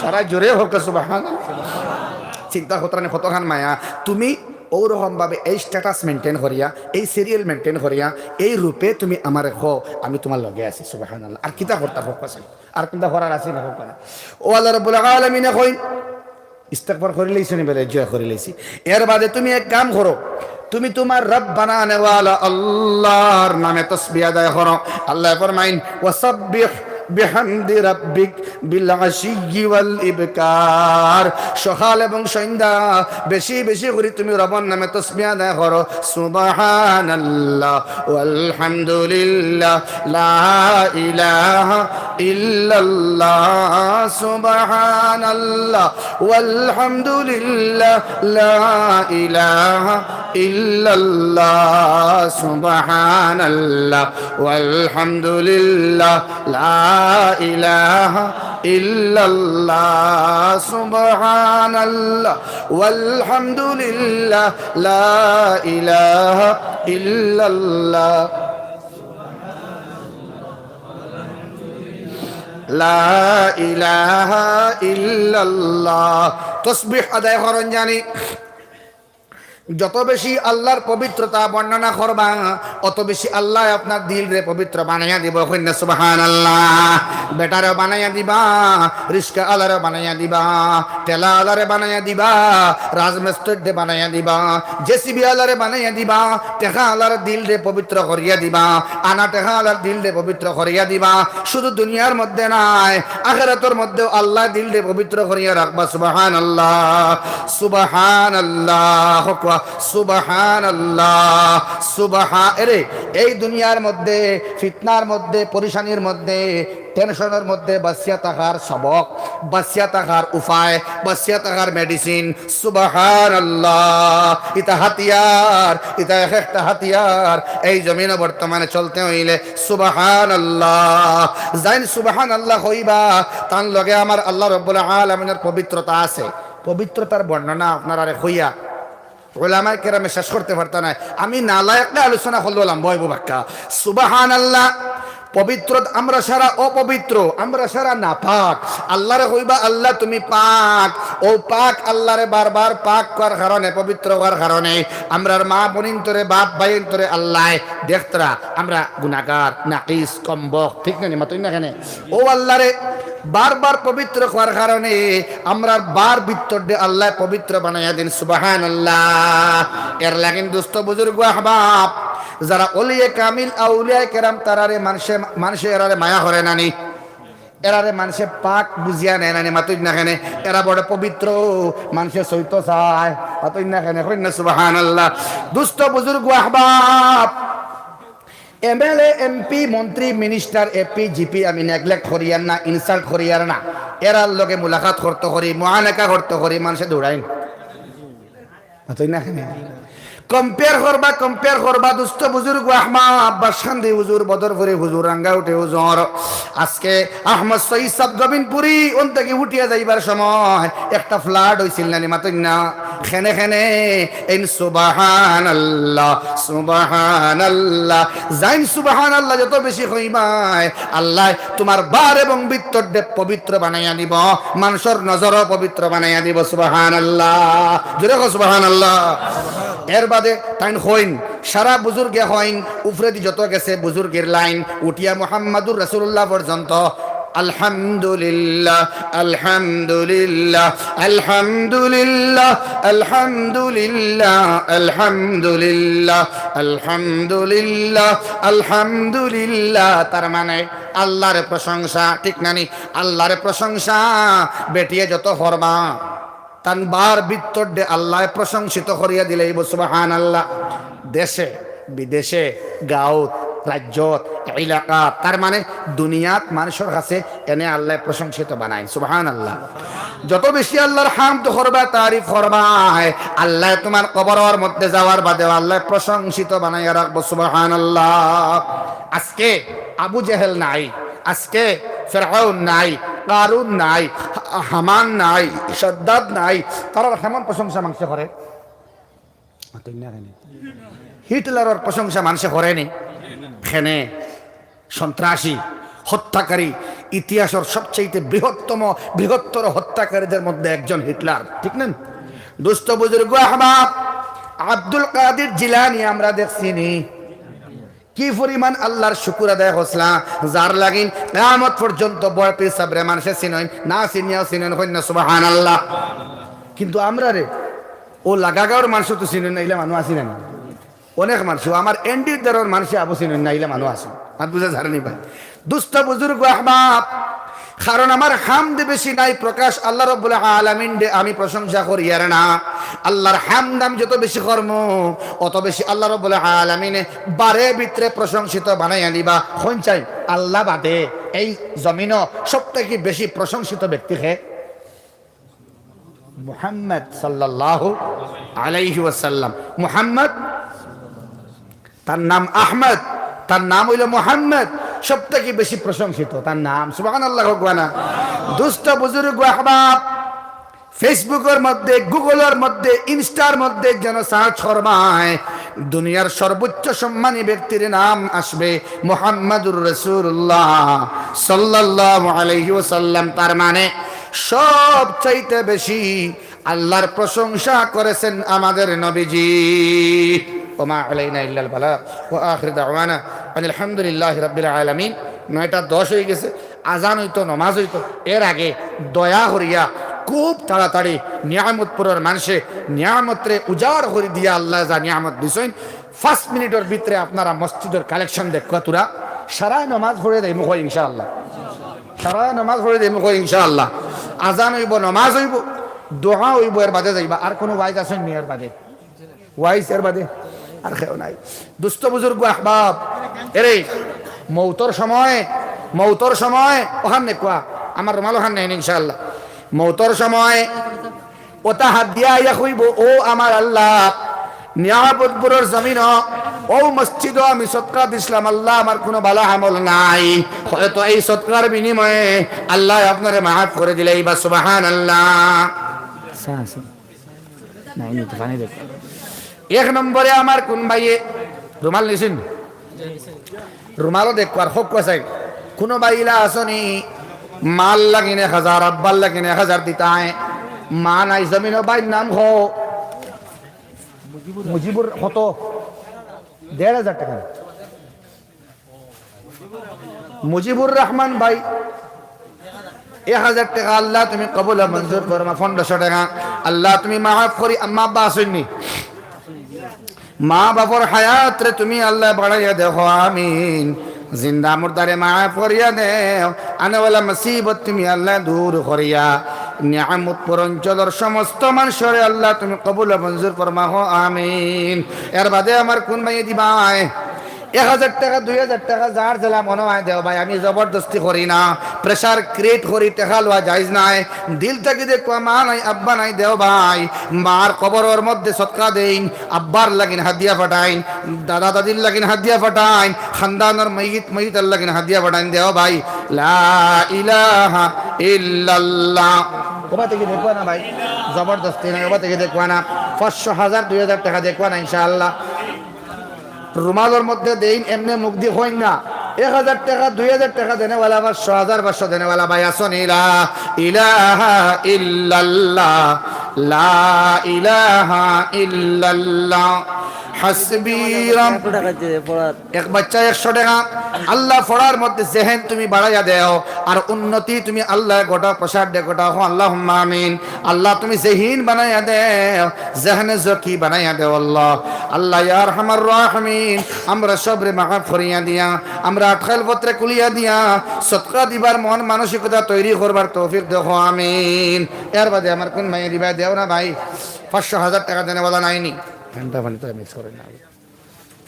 সারা জোরে কউক্কা সুবহানাল্লাহ। চিন্তা করতারানি কতখান মায়া। তুমি অউ রকম ভাবে এই status maintain করিয়া, এই serial maintain করিয়া, এই রূপে তুমি আমারে কও, আমি তুমার লগে আছি। সুবহানাল্লাহ। আর কিতা করতা কউক্কা চাই? আর কিতা করার আছে না কউক্কা না? ও আল্লাহ রাব্বুল আলামিনে কইন, ইস্তেগফার করিলাইছো নি? বেলে জয় করিলাইছি। এর বাদে তুমি এক কাম করো, তুমি তুমার রব্বানা আনেওয়ালা আল্লার নামে তসবিহ আদায় করো। আল্লায় ফরমাইন, "ওয়াসাব্বিহ বিহামদি রাব্বিক বিল আশিয়্যি ওয়াল ইবকার।" সকাল এবং সন্ধ্যা বেশি বেশি করি তুমি রবর নামে তসবিহ আদায় করো। সুবহানাল্লাহ, ওয়ালহামদুলিল্লাহ, লা ইলাহা ইল্লাল্লাহ, সুবহানাল্লাহ, ওয়ালহামদুলিল্লাহ, লা ইলাহা ইল্লাল্লাহ, সুবহানাল্লাহ, ওয়ালহামদুলিল্লাহ, লা ইলাহা ইল্লাল্লাহ, সুবহানাল্লাহ, ওয়ালহামদুলিল্লাহ, লা ইলাহা ইল্লাল্লাহ, লা ইলাহা ইল্লাল্লাহ। তসবিহ আদায় করইন জানি। যত বেশি আল্লার পবিত্রতা বর্ণনা করবা, অত বেশি আল্লায় আপনার দিলরে পবিত্র বানাইয়া দিবা। কইন না সুবহানাল্লাহ। বেটারে বানাইয়া দিবা, রিস্কা আলারে বানাইয়া দিবা, ঠেলা আলারে বানাইয়া দিবা, রাজমিস্ত্রিরে বানাইয়া দিবা, জেসিবি আলারে বানাইয়া দিবা, টেকা আলার দিলরে পবিত্র করিয়া দিবা, আনা টেকা আলার দিলরে পবিত্র করিয়া দিবা। শুধু দুনিয়ার মধ্যে নায়, আখেরাতর মধ্যেও আল্লায় দিলরে পবিত্র করিয়া রাখবা। সুবহানাল্লাহ, সুবহানাল্লাহ, হকওয়া, সুবহানাল্লাহ, সুবহা-, এরে, এই দুনিয়ার মধ্যে, ফিতনার মধ্যে, পরিশানির মধ্যে, টেনশনর মধ্যে বাঁচিয়া থাকার সবক, বাঁচিয়া থাকার উপায়, বাঁচিয়া থাকার মেডিসিন। সুবহানাল্লাহ। ইতা হাতিয়ার, ইতা এক একটা হাতিয়ার। এই জমিনো বর্তমানে চলতে অইলে সুবহানাল্লাহ। যাইন সুবহানাল্লাহ কইবা, তান লগে আমার আল্লাহ রব্বুল আলামিনর পবিত্রতা আছে। পবিত্রতার বর্ণনা আপনারারে কইয়া ওলামায়ে কেরামে শেষ করতে পারতা নায়। আমি নালায়েকরে আলোচনা করলে লম্বা অইবো বাক্কা। সুবহানাল্লাহ। পবিত্র, আমরা সারা অপবিত্র, আমরা সারা নাপাক। আল্লারে কইবা, "আল্লাহ তুমি পাক।" অউ পাক আল্লারে বারবার পাক কওয়ার কারণে, পবিত্র কওয়ার কারণে আমরার মা বইনতরে, বাপ ভাইনতরে আল্লায় দেখতরা আমরা গুনাগার, নাকিস, কমবখত, ঠিক না নি? মাতইন না কেনে? অউ আল্লারে বারবার পবিত্র কওয়ার কারণে আমরার বার ভিতররে আল্লায় পবিত্র বানাইয়া দিন। সুবহানাল্লাহ। এর লাগিন দোস্ত বুজুর্গ আহবাব, যারা অলিয়ে কামিল আউলিয়ায়ে কেরাম, তারারে মানষে, মানষে এরারে মায়া করে না নি? এরারে মানষে পাক বুঝিয়া নেয় না নি? মাতইন না কেনে? এরা বড় পবিত্র, মানষে ছইতো চায়। মাতইন না কেনে? কইন না সুবহানাল্লাহ। দোস্ত বুজুর্গ আহবাব, এমএলএ, এমপি, মন্ত্রী, মিনিস্টার, এপি, জিপি আমি নেগলেক্ট করিয়ার না, ইনসাল্ট করিয়ার না। এরার লগে মুলাকাত করতো করি, মুআনাকা করতো করি, মানষে দৌড়াইন। মাতইন না কেনে? কম্পেয়ার করবা, কম্পেয়ার করবা, দোস্ত বুজুর্গ আহমা, আব্বাস কান্দি হুজুর, বদরপুরি হুজুর, রাঙ্গাউটি হুজুর। আজকে আহমদ সঈদ সাব গোবিন্দপুরি অন থাকি উঠিয়া যাইবার সময় একটা ফ্লাড অইছিল না নি? মাতইন না? খেনে খেনে এইন সুবহানাল্লাহ, সুবহানাল্লাহ। যাইন সুবহানাল্লাহ যত বেশি কইবায়, আল্লায় তুমার বার এবং ভিতররে পবিত্র বানাইয়া দিবো, মানষর নজরও পবিত্র বানাইয়া দিবো। সুবহানাল্লাহ, জোরে কও সুবহানাল্লাহ। এর বাদে তাইন কইন, সারা বুজুর্গে কইন, উপরেদি যত গেছে বুজুর্গের লাইন, উঠিয়া মুহাম্মাদুর রাসূলুল্লাহ পর্যন্ত। আলহামদুলিল্লাহ, আলহামদুলিল্লাহ, আলহামদুলিল্লাহ, আলহামদুলিল্লাহ, আলহামদুলিল্লাহ, আলহামদুলিল্লাহ, আলহামদুলিল্লাহ। তার মানে আল্লাহর প্রশংসা, ঠিক না নি? আল্লাহর প্রশংসা বেটিয়ে যত করবা, তান বার ভিতররে আল্লায় প্রশংসিত করিয়া দিলাইবো। সুবহানাল্লাহ। দেশে, বিদেশে, গাঁওত, রাজ্যত, এলাকাত, তার মানে দুনিয়াত মানষর কাছে এনে আল্লায় প্রশংসিত বানাইন। সুবহানাল্লাহ। যত বেশি আল্লাহর হামদ করবা, তারিফ করবা, আল্লায় তুমার কবরর মধ্যে যাওয়ার বাদেও আল্লায় প্রশংসিত বানাইয়া রাখবো। সুবহানাল্লাহ। আজকে আবু জেহেল নাই, আজকে ফেরাউন নাই, কারুন নাই, হা-, হামান নাই, সাদ্দাদ নাই, তারার কেমন প্রশংসা মানষে করে? হিটলারর প্রশংসা মানষে করে নি? খেনে সন্ত্রাসী, হত্যাকারী, ইতিহাসর সবচাইতে বৃহত্তম, বৃহত্তর হত্যাকারীদের মধ্যে একজন হিটলার, ঠিক না? দোস্ত বুজুর্গ আহবাব, আব্দুল কাদির জিলানী আমরা দেখছি নি? কি পরিমাণ আল্লাহর শুকুর আদায় করছলা, যার লাগিন কিয়ামত পর্যন্ত বড় পীর সাবরে মানষে চিনইন, না চিনিয়াও চিনইন, কইন না সুবহানাল্লাহ। কিন্তু আমরারে অউ লাগাগাঁওর মানষে তো চিনইন না, ইলা মানুষ আছি না নি? অনেক মানষে, আমার এন্ডির দ্বারর মানষে আবু চিনইন না, ইলা মানুষ আছি। মাত বুঝা যারনি ভাই? দুস্ত বুজুর্গ আহবাব, কারণ আমার হামদ বেশি নাই, প্রকাশ আল্লাহ রব্বুল আলামিনরে আমি প্রশংসা করিয়ার না। আল্লাহর হামদ আমি যত বেশি করমু, অত বেশি আল্লাহ রব্বুল আলামিনে বারে ভিতরে প্রশংসিত বানাইয়া দিবা। কইন চাই, আল্লাহ বাদে এই জমিনো সব থাকি বেশি প্রশংসিত ব্যক্তি কে? মুহাম্মদ সাল্লাল্লাহু আলাইহি ওয়াসাল্লাম। মুহাম্মদ, তার নাম আহমদ, তার নাম অইলো মুহাম্মদ, সব থাকি বেশি প্রশংসিত তার নাম। সুবহানাল্লাহ কউক্কা না? দুস্ত বুজুর্গ আহবাব, Facebook-অর মধ্যে, Google-অর মধ্যে, Insta-র মধ্যে যেন search করবায়, দুনিয়ার সর্বোচ্চ সম্মানী ব্যক্তির নাম আসবে মুহাম্মাদুর রাসূলুল্লাহ সাল্লাল্লাহু আলাইহি ওয়াসাল্লাম। তার মানে সব চাইতে বেশি আল্লাহর প্রশংসা করেছেন আমাদের নবীজি। ওমা আলাইনা ইল্লাল বালাগ। ওয়া আখির দাওয়ানা আনিল হামদুলিল্লাহি রাব্বিল আলামিন। নয়টা দশ হয়ে গেছে, আজান হইতো, নমাজ হইতো, এর আগে দয়া করিয়া খুব তাড়াতাড়ি নিয়ামতপুরের মানুষে নিয়ামতরে উজাড় করে দিয়া আল্লাহ যা নিয়ামত দিছইন, পাঁচ মিনিটের ভিতরে আপনারা মসজিদের কালেকশন দেখবা। তোরা সারায় নমাজ পড়ে দেয় মুখ ইনশাআল্লাহ। সারা নমাজ পড়ে দেমু কই ইনশাআল্লাহ। আজান অইবো, নমাজ অইবো, দোয়া অইবো, এর বাদে যাইবা। আর কুনু ওয়াইজ আছইন নি এর বাদে? ওয়াইজ এর বাদে আর কেউ নাই। দুস্ত বুজুর্গ আহবাব, এরে মউতর সময়, মউতর সময় অখান নেকুয়া, আমার রুমাল অখান নেইন ইনশাআল্লাহ। মউতর সময় অতা হাদিয়া আইয়া কইবো, "ও আমার আল্লাহ, নিয়ামতপুরর জমিনো অউ মসজিদো আমি সদকা দিছলাম, আল্লাহ, আমার কুনু ভালা আমল নাই, হয়তো এই সদকার বিনিময়ে আল্লায় আপনারে মাফ করি দিলাইবা।" সুবহানাল্লাহ। আচ্ছা, আচ্ছা। না, এই তো পানি দেখ। এক নম্বরে আমার কুন ভাইয়ে রুমাল নিছইন? রুমালো দেখো আর হক কসাই। কুনু ভাই ইলা আছইন নি? মার লাগিন এক হাজার, আব্বার লাগিন এক হাজার দিতায়। মা নাই জমিনো, ভাইর নাম কও। মুজিবুর কত? দেড় হাজার টেকা। মুজিবুর রহমান ভাই, এক হাজার টেকা আল্লাহ তুমি কবুল মঞ্জুর ফরমা। পনেরোশো টেকা আল্লাহ তুমি মাফ করি, আম্মা আব্বা আছইন নি? মা বাপর হায়াতরে তুমি আল্লাহ বাড়াইয়া দেখো, আমিন। জিন্দা মুর্দারে মাফ করিয়া দেও, আনেওয়ালা মুসিবত তুমি আল্লাহ দূর করিয়া নিয়ামতপুর অঞ্চলর সমস্ত মানষরে আল্লাহ তুমি কবুল মঞ্জুর ফরমা, কও আমিন। এর বাদে আমার কুন ভাইয়ে দিবায়? এক হাজার টেকা, দুই হাজার টেকা, যার যেলা মনো অয় দেও ভাই, আমি জবরদস্তি করি না, প্রেশার ক্রিয়েট করি টেকা লওয়া জায়েজ নায়। দিল থাকি দেখো, মা নাই, আব্বা নাই, দেও ভাই, মার কবরর মধ্যে সদকা দেইন, আব্বার লাগিন হাদিয়া পাঠাইন, দাদা দাদির লাগিন হাদিয়া পাঠাইন, খানদানর মইয়িত মইয়িতর লাগিন হাদিয়া পাঠাইন, দেও ভাই। লা ইলাহা ইল্লাল্লাহ। ওবা থাকি দেখবা না ভাই, জবরদস্তি নাই, ওবা থাকি দেখবা না। পাঁচশো, হাজার, দুই হাজার টেকা দেখবা না ইনশাআল্লাহ। রুমালর মধ্যে দেইন, এমনে মুখদি কইন না। এক হাজার টেকা, দুই হাজার টেকা দেনেওয়ালা, পাঁচশো, হাজার, পাঁচশো দেনেওয়ালা ভাই আছইন নি? লা ইলাহা ইল্লাল্লাহ, লা ইলাহা ইল্লাল্লাহ, হাসবি রব। এক বাচ্চা একশো টেকা। আল্লাহ পড়ার মধ্যে জেহেন তুমি বাড়াইয়া দেও, আর উন্নতি তুমি আল্লাহ গোটা প্রসার দে গোটা। কও আল্লাহুম্মা আমিন। আল্লাহ তুমি জেহিন বানাইয়া দেও, জেহনে জকি বানাইয়া দেও আল্লাহ। আল্লাহ ইয়া আরহামার রাহিমিন, আমরা সবরে মাফ করিয়া দিয়া, আমরা আটকাইল পথরে খুলিয়া দিয়া, সদকা দিবার মন মানসিকতা তৈরি করবার তৌফিক দেও, আমিন। এর বাদে আমার কুন ভাইয়ে দিবায় দেও না ভাই, পাঁচশো, হাজার টেকা দেনেওয়ালা নাই নি? ঘন্টা পানি তো মিস করে না।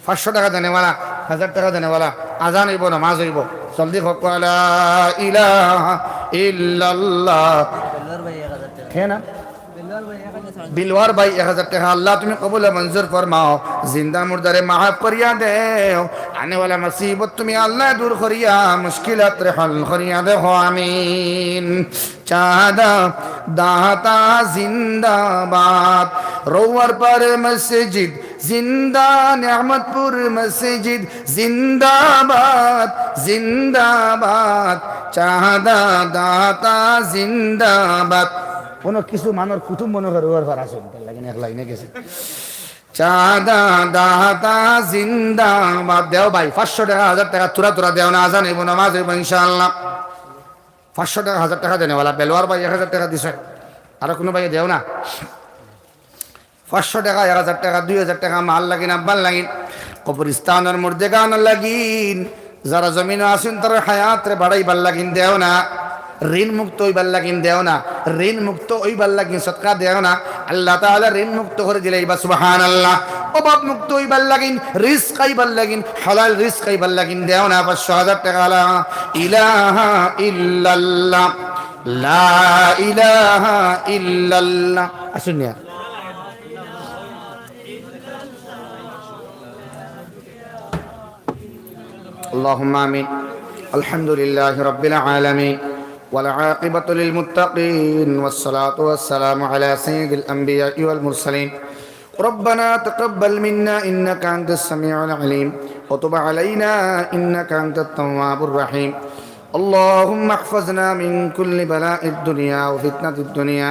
পাঁচশো টেকা দেনেওয়ালা, হাজার টেকা দেনেওয়ালা, আজান অইবো, নমাজ অইবো, জলদি কও, লা ইলাহা ইল্লাল্লাহ। হে না? বিলওয়ার ভাই এক হাজার টেকা, আল্লাহ তুমি কবুল মঞ্জুর ফরমাও, জিন্দা মুর্দারে মাফ করিয়া দেও, আনেওয়ালা মুসিবত তুমি আল্লাহ দূর করিয়া, মুশকিলাতরে হল করিয়া দেও, আমিন। চাঁদা দাতা জিন্দাবাদ, রৌয়ার পারে মসজিদ জিন্দা, নিয়ামতপুর মসজিদ জিন্দাবাদ, জিন্দাবাদ। চাঁদা দাতা জিন্দাবাদ। কুনু কিছু মানুর কুটুম মনো করে রৌয়ার পারে আছে, তার লাগি এক লাইনে গেছে। চাঁদা দাতা জিন্দাবাদ। দেও ভাই, পাঁচশো টেকা, হাজার টেকা, থুড়া থুড়া দেও না, আজান অইবো, নমাজ অইবো ইনশাআল্লাহ। পাঁচশো টেকা, হাজার টেকা দেনেওয়ালা, বেলওয়ার ভাই এক হাজার টেকা দিছে। আরো কুনু ভাইয়ে দেও না? পাঁচশো টেকা, এক হাজার টেকা, দুই হাজার টেকা, মার লাগিন, আব্বার লাগিন, কবরস্থানর মুর্দেগানর লাগিন, যারা জমিনো আছইন, তারার হায়াতরে বাড়াইবার লাগিন দেও না, ঋণ মুক্ত অইবার লাগিন দেও না, ঋণ মুক্ত অইবার লাগিন সদকা দেও না। আল্লাহ তাআলা ঋণ মুক্ত করি দিলাইবা, সুবহানাল্লাহ। অভাব মুক্ত অইবার লাগিন, রিজক আইবার লাগিন, হালাল রিজক আইবার লাগিন দেও না, পাঁচশো, হাজার টেকা। লা ইলাহা ইল্লাল্লাহ, লা ইলাহা ইল্লাল্লাহ। আসুন না। اللهم آمين. الحمد لله رب العالمين، والعاقبة للمتقين، والصلاة والسلام على سيد الأنبياء والمرسلين. ربنا تقبل منا إنك أنت السميع العليم، وتب علينا إنك أنت التواب الرحيم. اللهم احفظنا من كل بلاء الدنيا وفتنة الدنيا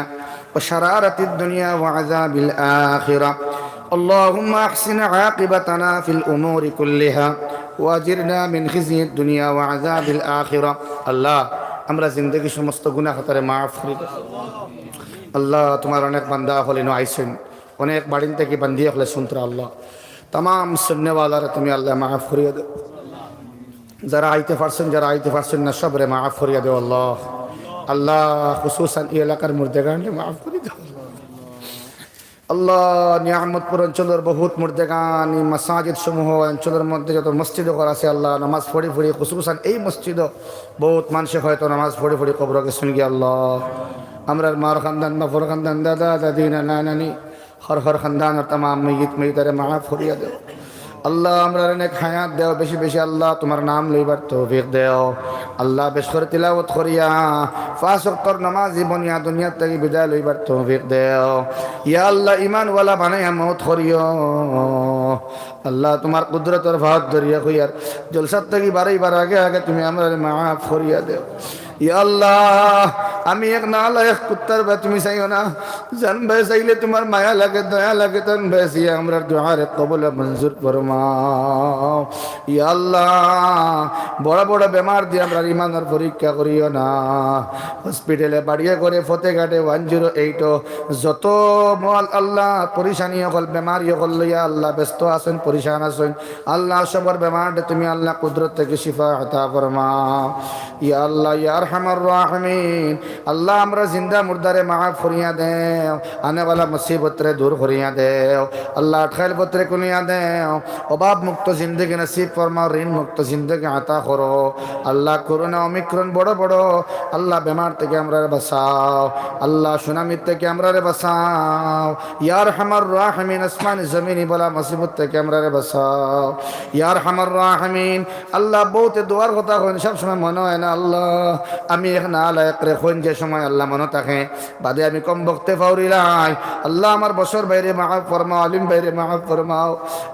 وشرارة الدنيا وعذاب الآخرة. اللهم أحسن عاقبتنا في الأمور كلها وأجرنا من خزي الدنيا وعذاب الآخرة. আল্লাহ, আমরা জিন্দেগির সমস্ত গুনাহ খাতারে মাফ করি দেও। আল্লাহ, তুমার অনেক বান্দা অকল ইনো আইছইন, অনেক বাড়িন থাকি বান্দি অকলে শুনতরা আল্লাহ। তামাম শুননেওয়ালারে তুমি আল্লাহ মাফ করিয়া দেও। যারা আইতে পারছইন, যারা আইতে পারছইন না, সবরে মাফ করিয়া দেও আল্লাহ। আল্লাহ, খুসুসান এই এলাকার মুর্দেগানরে মাফ করি দেও। আল্লাহ, নিয়ামতপুর অঞ্চলর বহুত মুর্দেগান, এই মাসাজিদ সমূহ অঞ্চলর মধ্যে যত মসজিদ ঘর আছে, আল্লাহ, নামাজ পড়ি পড়ি, খুসুসান এই মসজিদও বহুত মানষে হয়তো নামাজ পড়ি পড়ি কবরো গেছইন গিয়া আল্লাহ। আমরার মার খান্দান, বাফর খান্দান, দাদা দাদি, নানা নানি, হর হর খান্দানর তামাম মইয়িত মইয়িতারে মাফ করিয়া দেও। আল্লাহ, আমরারে নেক হায়াত দেও বেশি বেশি। আল্লাহ, তুমার নাম লইবার তৌফিক দেও। আল্লাহ, বেশ করি তিলাওয়াত করিয়া পাঁচ ওয়াক্তর নামাজি বনিয়া দুনিয়ার থাকি বিদায় লইবার তৌফিক দেও। ইয়া আল্লাহ, ইমানওয়ালা বানাইয়া মউত করিও। আল্লাহ, তুমার কুদরতর ফাত ধরিয়া কইয়ার, জলসার থাকি বারইবার আগে আগে তুমি আমরারে মাফ করিয়া দেও। ইয়া আল্লাহ, আমি এক নালায়েক কুত্তার বায় তুমি চাইও না। জান ভাই চাইলে তুমার মায়া লাগে, দয়া লাগে, তান ভাই চাইয়া আমরার দোয়ারে কবুল মঞ্জুর ফরমাও। ইয়া আল্লাহ, বড় বড় বেমার দিয়া আমরার ইমানর পরীক্ষা করিও না। হসপিটালে, বাড়িয়ে, ঘরে, পথে ঘাটে ওয়ান জিরো এইটও যত মল আল্লাহ পরিশানি অকল, বেমারি অকল লইয়া আল্লাহ ব্যস্ত আছইন, পরিশান আছইন, আল্লাহ, সবর বেমাররে তুমি, আল্লাহ, কুদরত থাকি শিফা আতা ফরমাও। ইয়া আল্লাহ, ইয়া আরহামার রাহিমিন, আল্লাহ, আমরা জিন্দা মুর্দারে মাফ করিয়া দেও, আনেওয়ালা মুসিবতরে দূর করিয়া দেও, আল্লাহ, আটকাইল পথরে খুলিয়া দেও, অভাব মুক্ত জিন্দেগি নসিব ফরমাও, ঋণ মুক্ত জিন্দেগি আতা করো। আল্লাহ, করোনা, ওমিক্রন, বড় বড়, আল্লাহ, বেমার থাকি আমরারে বাঁচাও। আল্লাহ, সুনামির থাকি আমরারে বাঁচাও। ইয়া আরহামার রাহিমিন, আসমানি জমিনি বালা মুসিবত থাকি আমরারে বাঁচাও। ইয়া আরহামার রাহিমিন, আল্লাহ, বউতে দোয়ার কথা কইন, সব সময় মনো অয় না। আল্লাহ, আমি এক নালায়েকরে কইন যে সময় আল্লাহ মনো থাকে, বাদে আমি কম বক্তে ফাউরিলাই। আল্লাহ, আমার বশর ভাইরে মাফ ফরমাও, আলিম ভাইরে মাফ ফরমাও।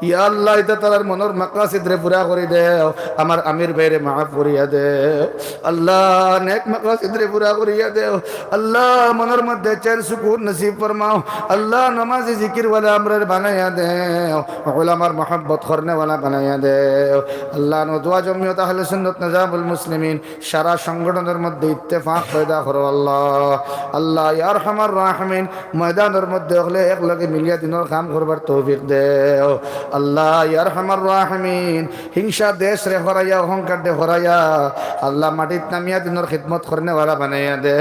ইয়া আল্লাহ, ইতা তারার মনর মাকাসিদরে পুরা করি দেও। আমার আমির ভাইরে মাফ করিয়া দেও। আল্লাহ, নেক মাকাসিদরে পুরা করিয়া দেও। আল্লাহ, মনর মধ্যে চ্যান সুকুন নসিব ফরমাও। আল্লাহ, নামাজি জিকিরওয়ালা আমরারে বানাইয়া দেও। উলামার মহব্বত করনেওয়ালা বানাইয়া দেও। আল্লাহ, নদওয়া জমিয়ত আহলে সুন্নত নিজামুল মুসলিমিন সারা সংগঠনর মধ্যে ইত্তেফাক পয়দা করো আল্লাহ। আল্লাহ, ইয়া আরহামার রাহিমিন, ময়দানর মধ্যে অকলে একলগে মিলিয়া দিনর কাম করবার তৌফিক দেও। আল্লাহ, ইয়া আরহামার রাহিমিন, হিংসা দেশরে হরাইয়া, অহংকাররে হরাইয়া, আল্লাহ, মাটিত নামিয়া দিনর খিদমত করনেওয়ালা বানাইয়া দে।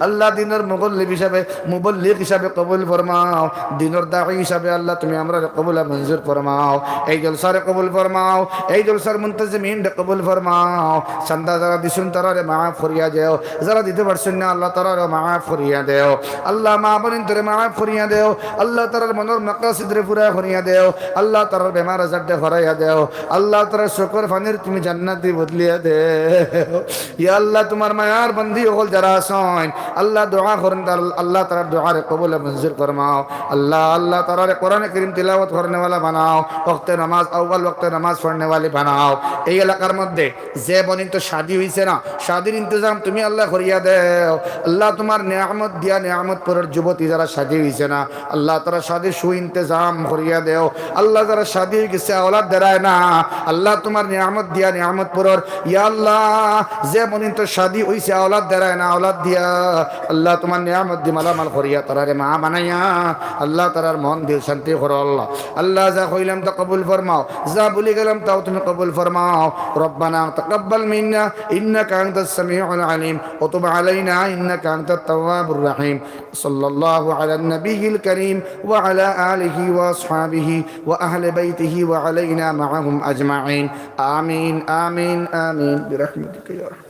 আল্লাহ, দিনর মুবল্লিগ হিসাবে, মুবল্লিগ হিসাবে কবুল ফরমাও। দিনর দায়ী হিসাবে আল্লাহ, তুমি আমরারে কবুল মঞ্জুর ফরমাও। এই জলসারে কবুল ফরমাও। এই জলসার মুন্তাজিমিনরে কবুল ফরমাও। চান্দা যারা দিছইন, তারারে মাফ করিয়া দেও। যারা দিতে পারছইন না, আল্লাহ, তারারে মাফ করিয়া দেও। আল্লাহ, মা বইনতরে মাফ করিয়া দেও। আল্লাহ, তারার মনর মাকাসিদরে পুরা করিয়া দেও। আল্লাহ, তারার বেমার আজাররে হরাইয়া দেও। আল্লাহ, তারার চকুর পানিরে তুমি জান্নাতি বদলিয়া দেও। ইয়া আল্লাহ, তুমার মায়ার বান্দি অকল যারা আছইন, আল্লাহ, দোয়া করইন, তার, আল্লাহ, তারার দোয়ারে কবুল মঞ্জুর ফরমাও। আল্লাহ, আল্লাহ, তারারে কোরআনে করিম তিলাওয়াত করনেওয়ালা বানাও, ওয়াক্তে নামাজ, আউয়াল ওয়াক্তে নামাজ পড়নেওয়ালি বানাও। এই এলাকার মধ্যে যে বইনর তো শাদি অইছে না, শাদির ইন্তেজাম তুমি আল্লাহ করিয়া দেও। আল্লাহ তুমার নিয়ামত দিয়া নিয়ামত পুরর যুবতী যারা শাদী অইছে না, আল্লাহ তারার শাদীর সুইন্তেজাম করিয়া দেও। আল্লাহ যারা শাদী অইগেছে আওলাদ দেরায় না, আল্লাহ তুমার নিয়ামত দিয়া নিয়ামত পুরর। ইয়া আল্লাহ, যে মনিন্তর শাদী অইছে আওলাদ দেরায় না, আওলাদ দিয়া আল্লাহ তুমার নিয়ামত দি মালামাল করিয়া তারারে মা বানাইয়া আল্লাহ তারার মন দিল শান্তি করো আল্লাহ। আল্লাহ যা কইলাম তা কবুল ফরমাও, যা ভুলি গেলাম তাও তুমি কবুল ফরমাও। ربنا تقبل منا إنك أنت السميع العليم وتب علينا إنك أنت التواب الرحيم. صلى الله على النبي الكريم وعلى آله وأصحابه وأهل بيته وعلينا معهم أجمعين. آمين، آمين، آمين، برحمتك يا أرحم.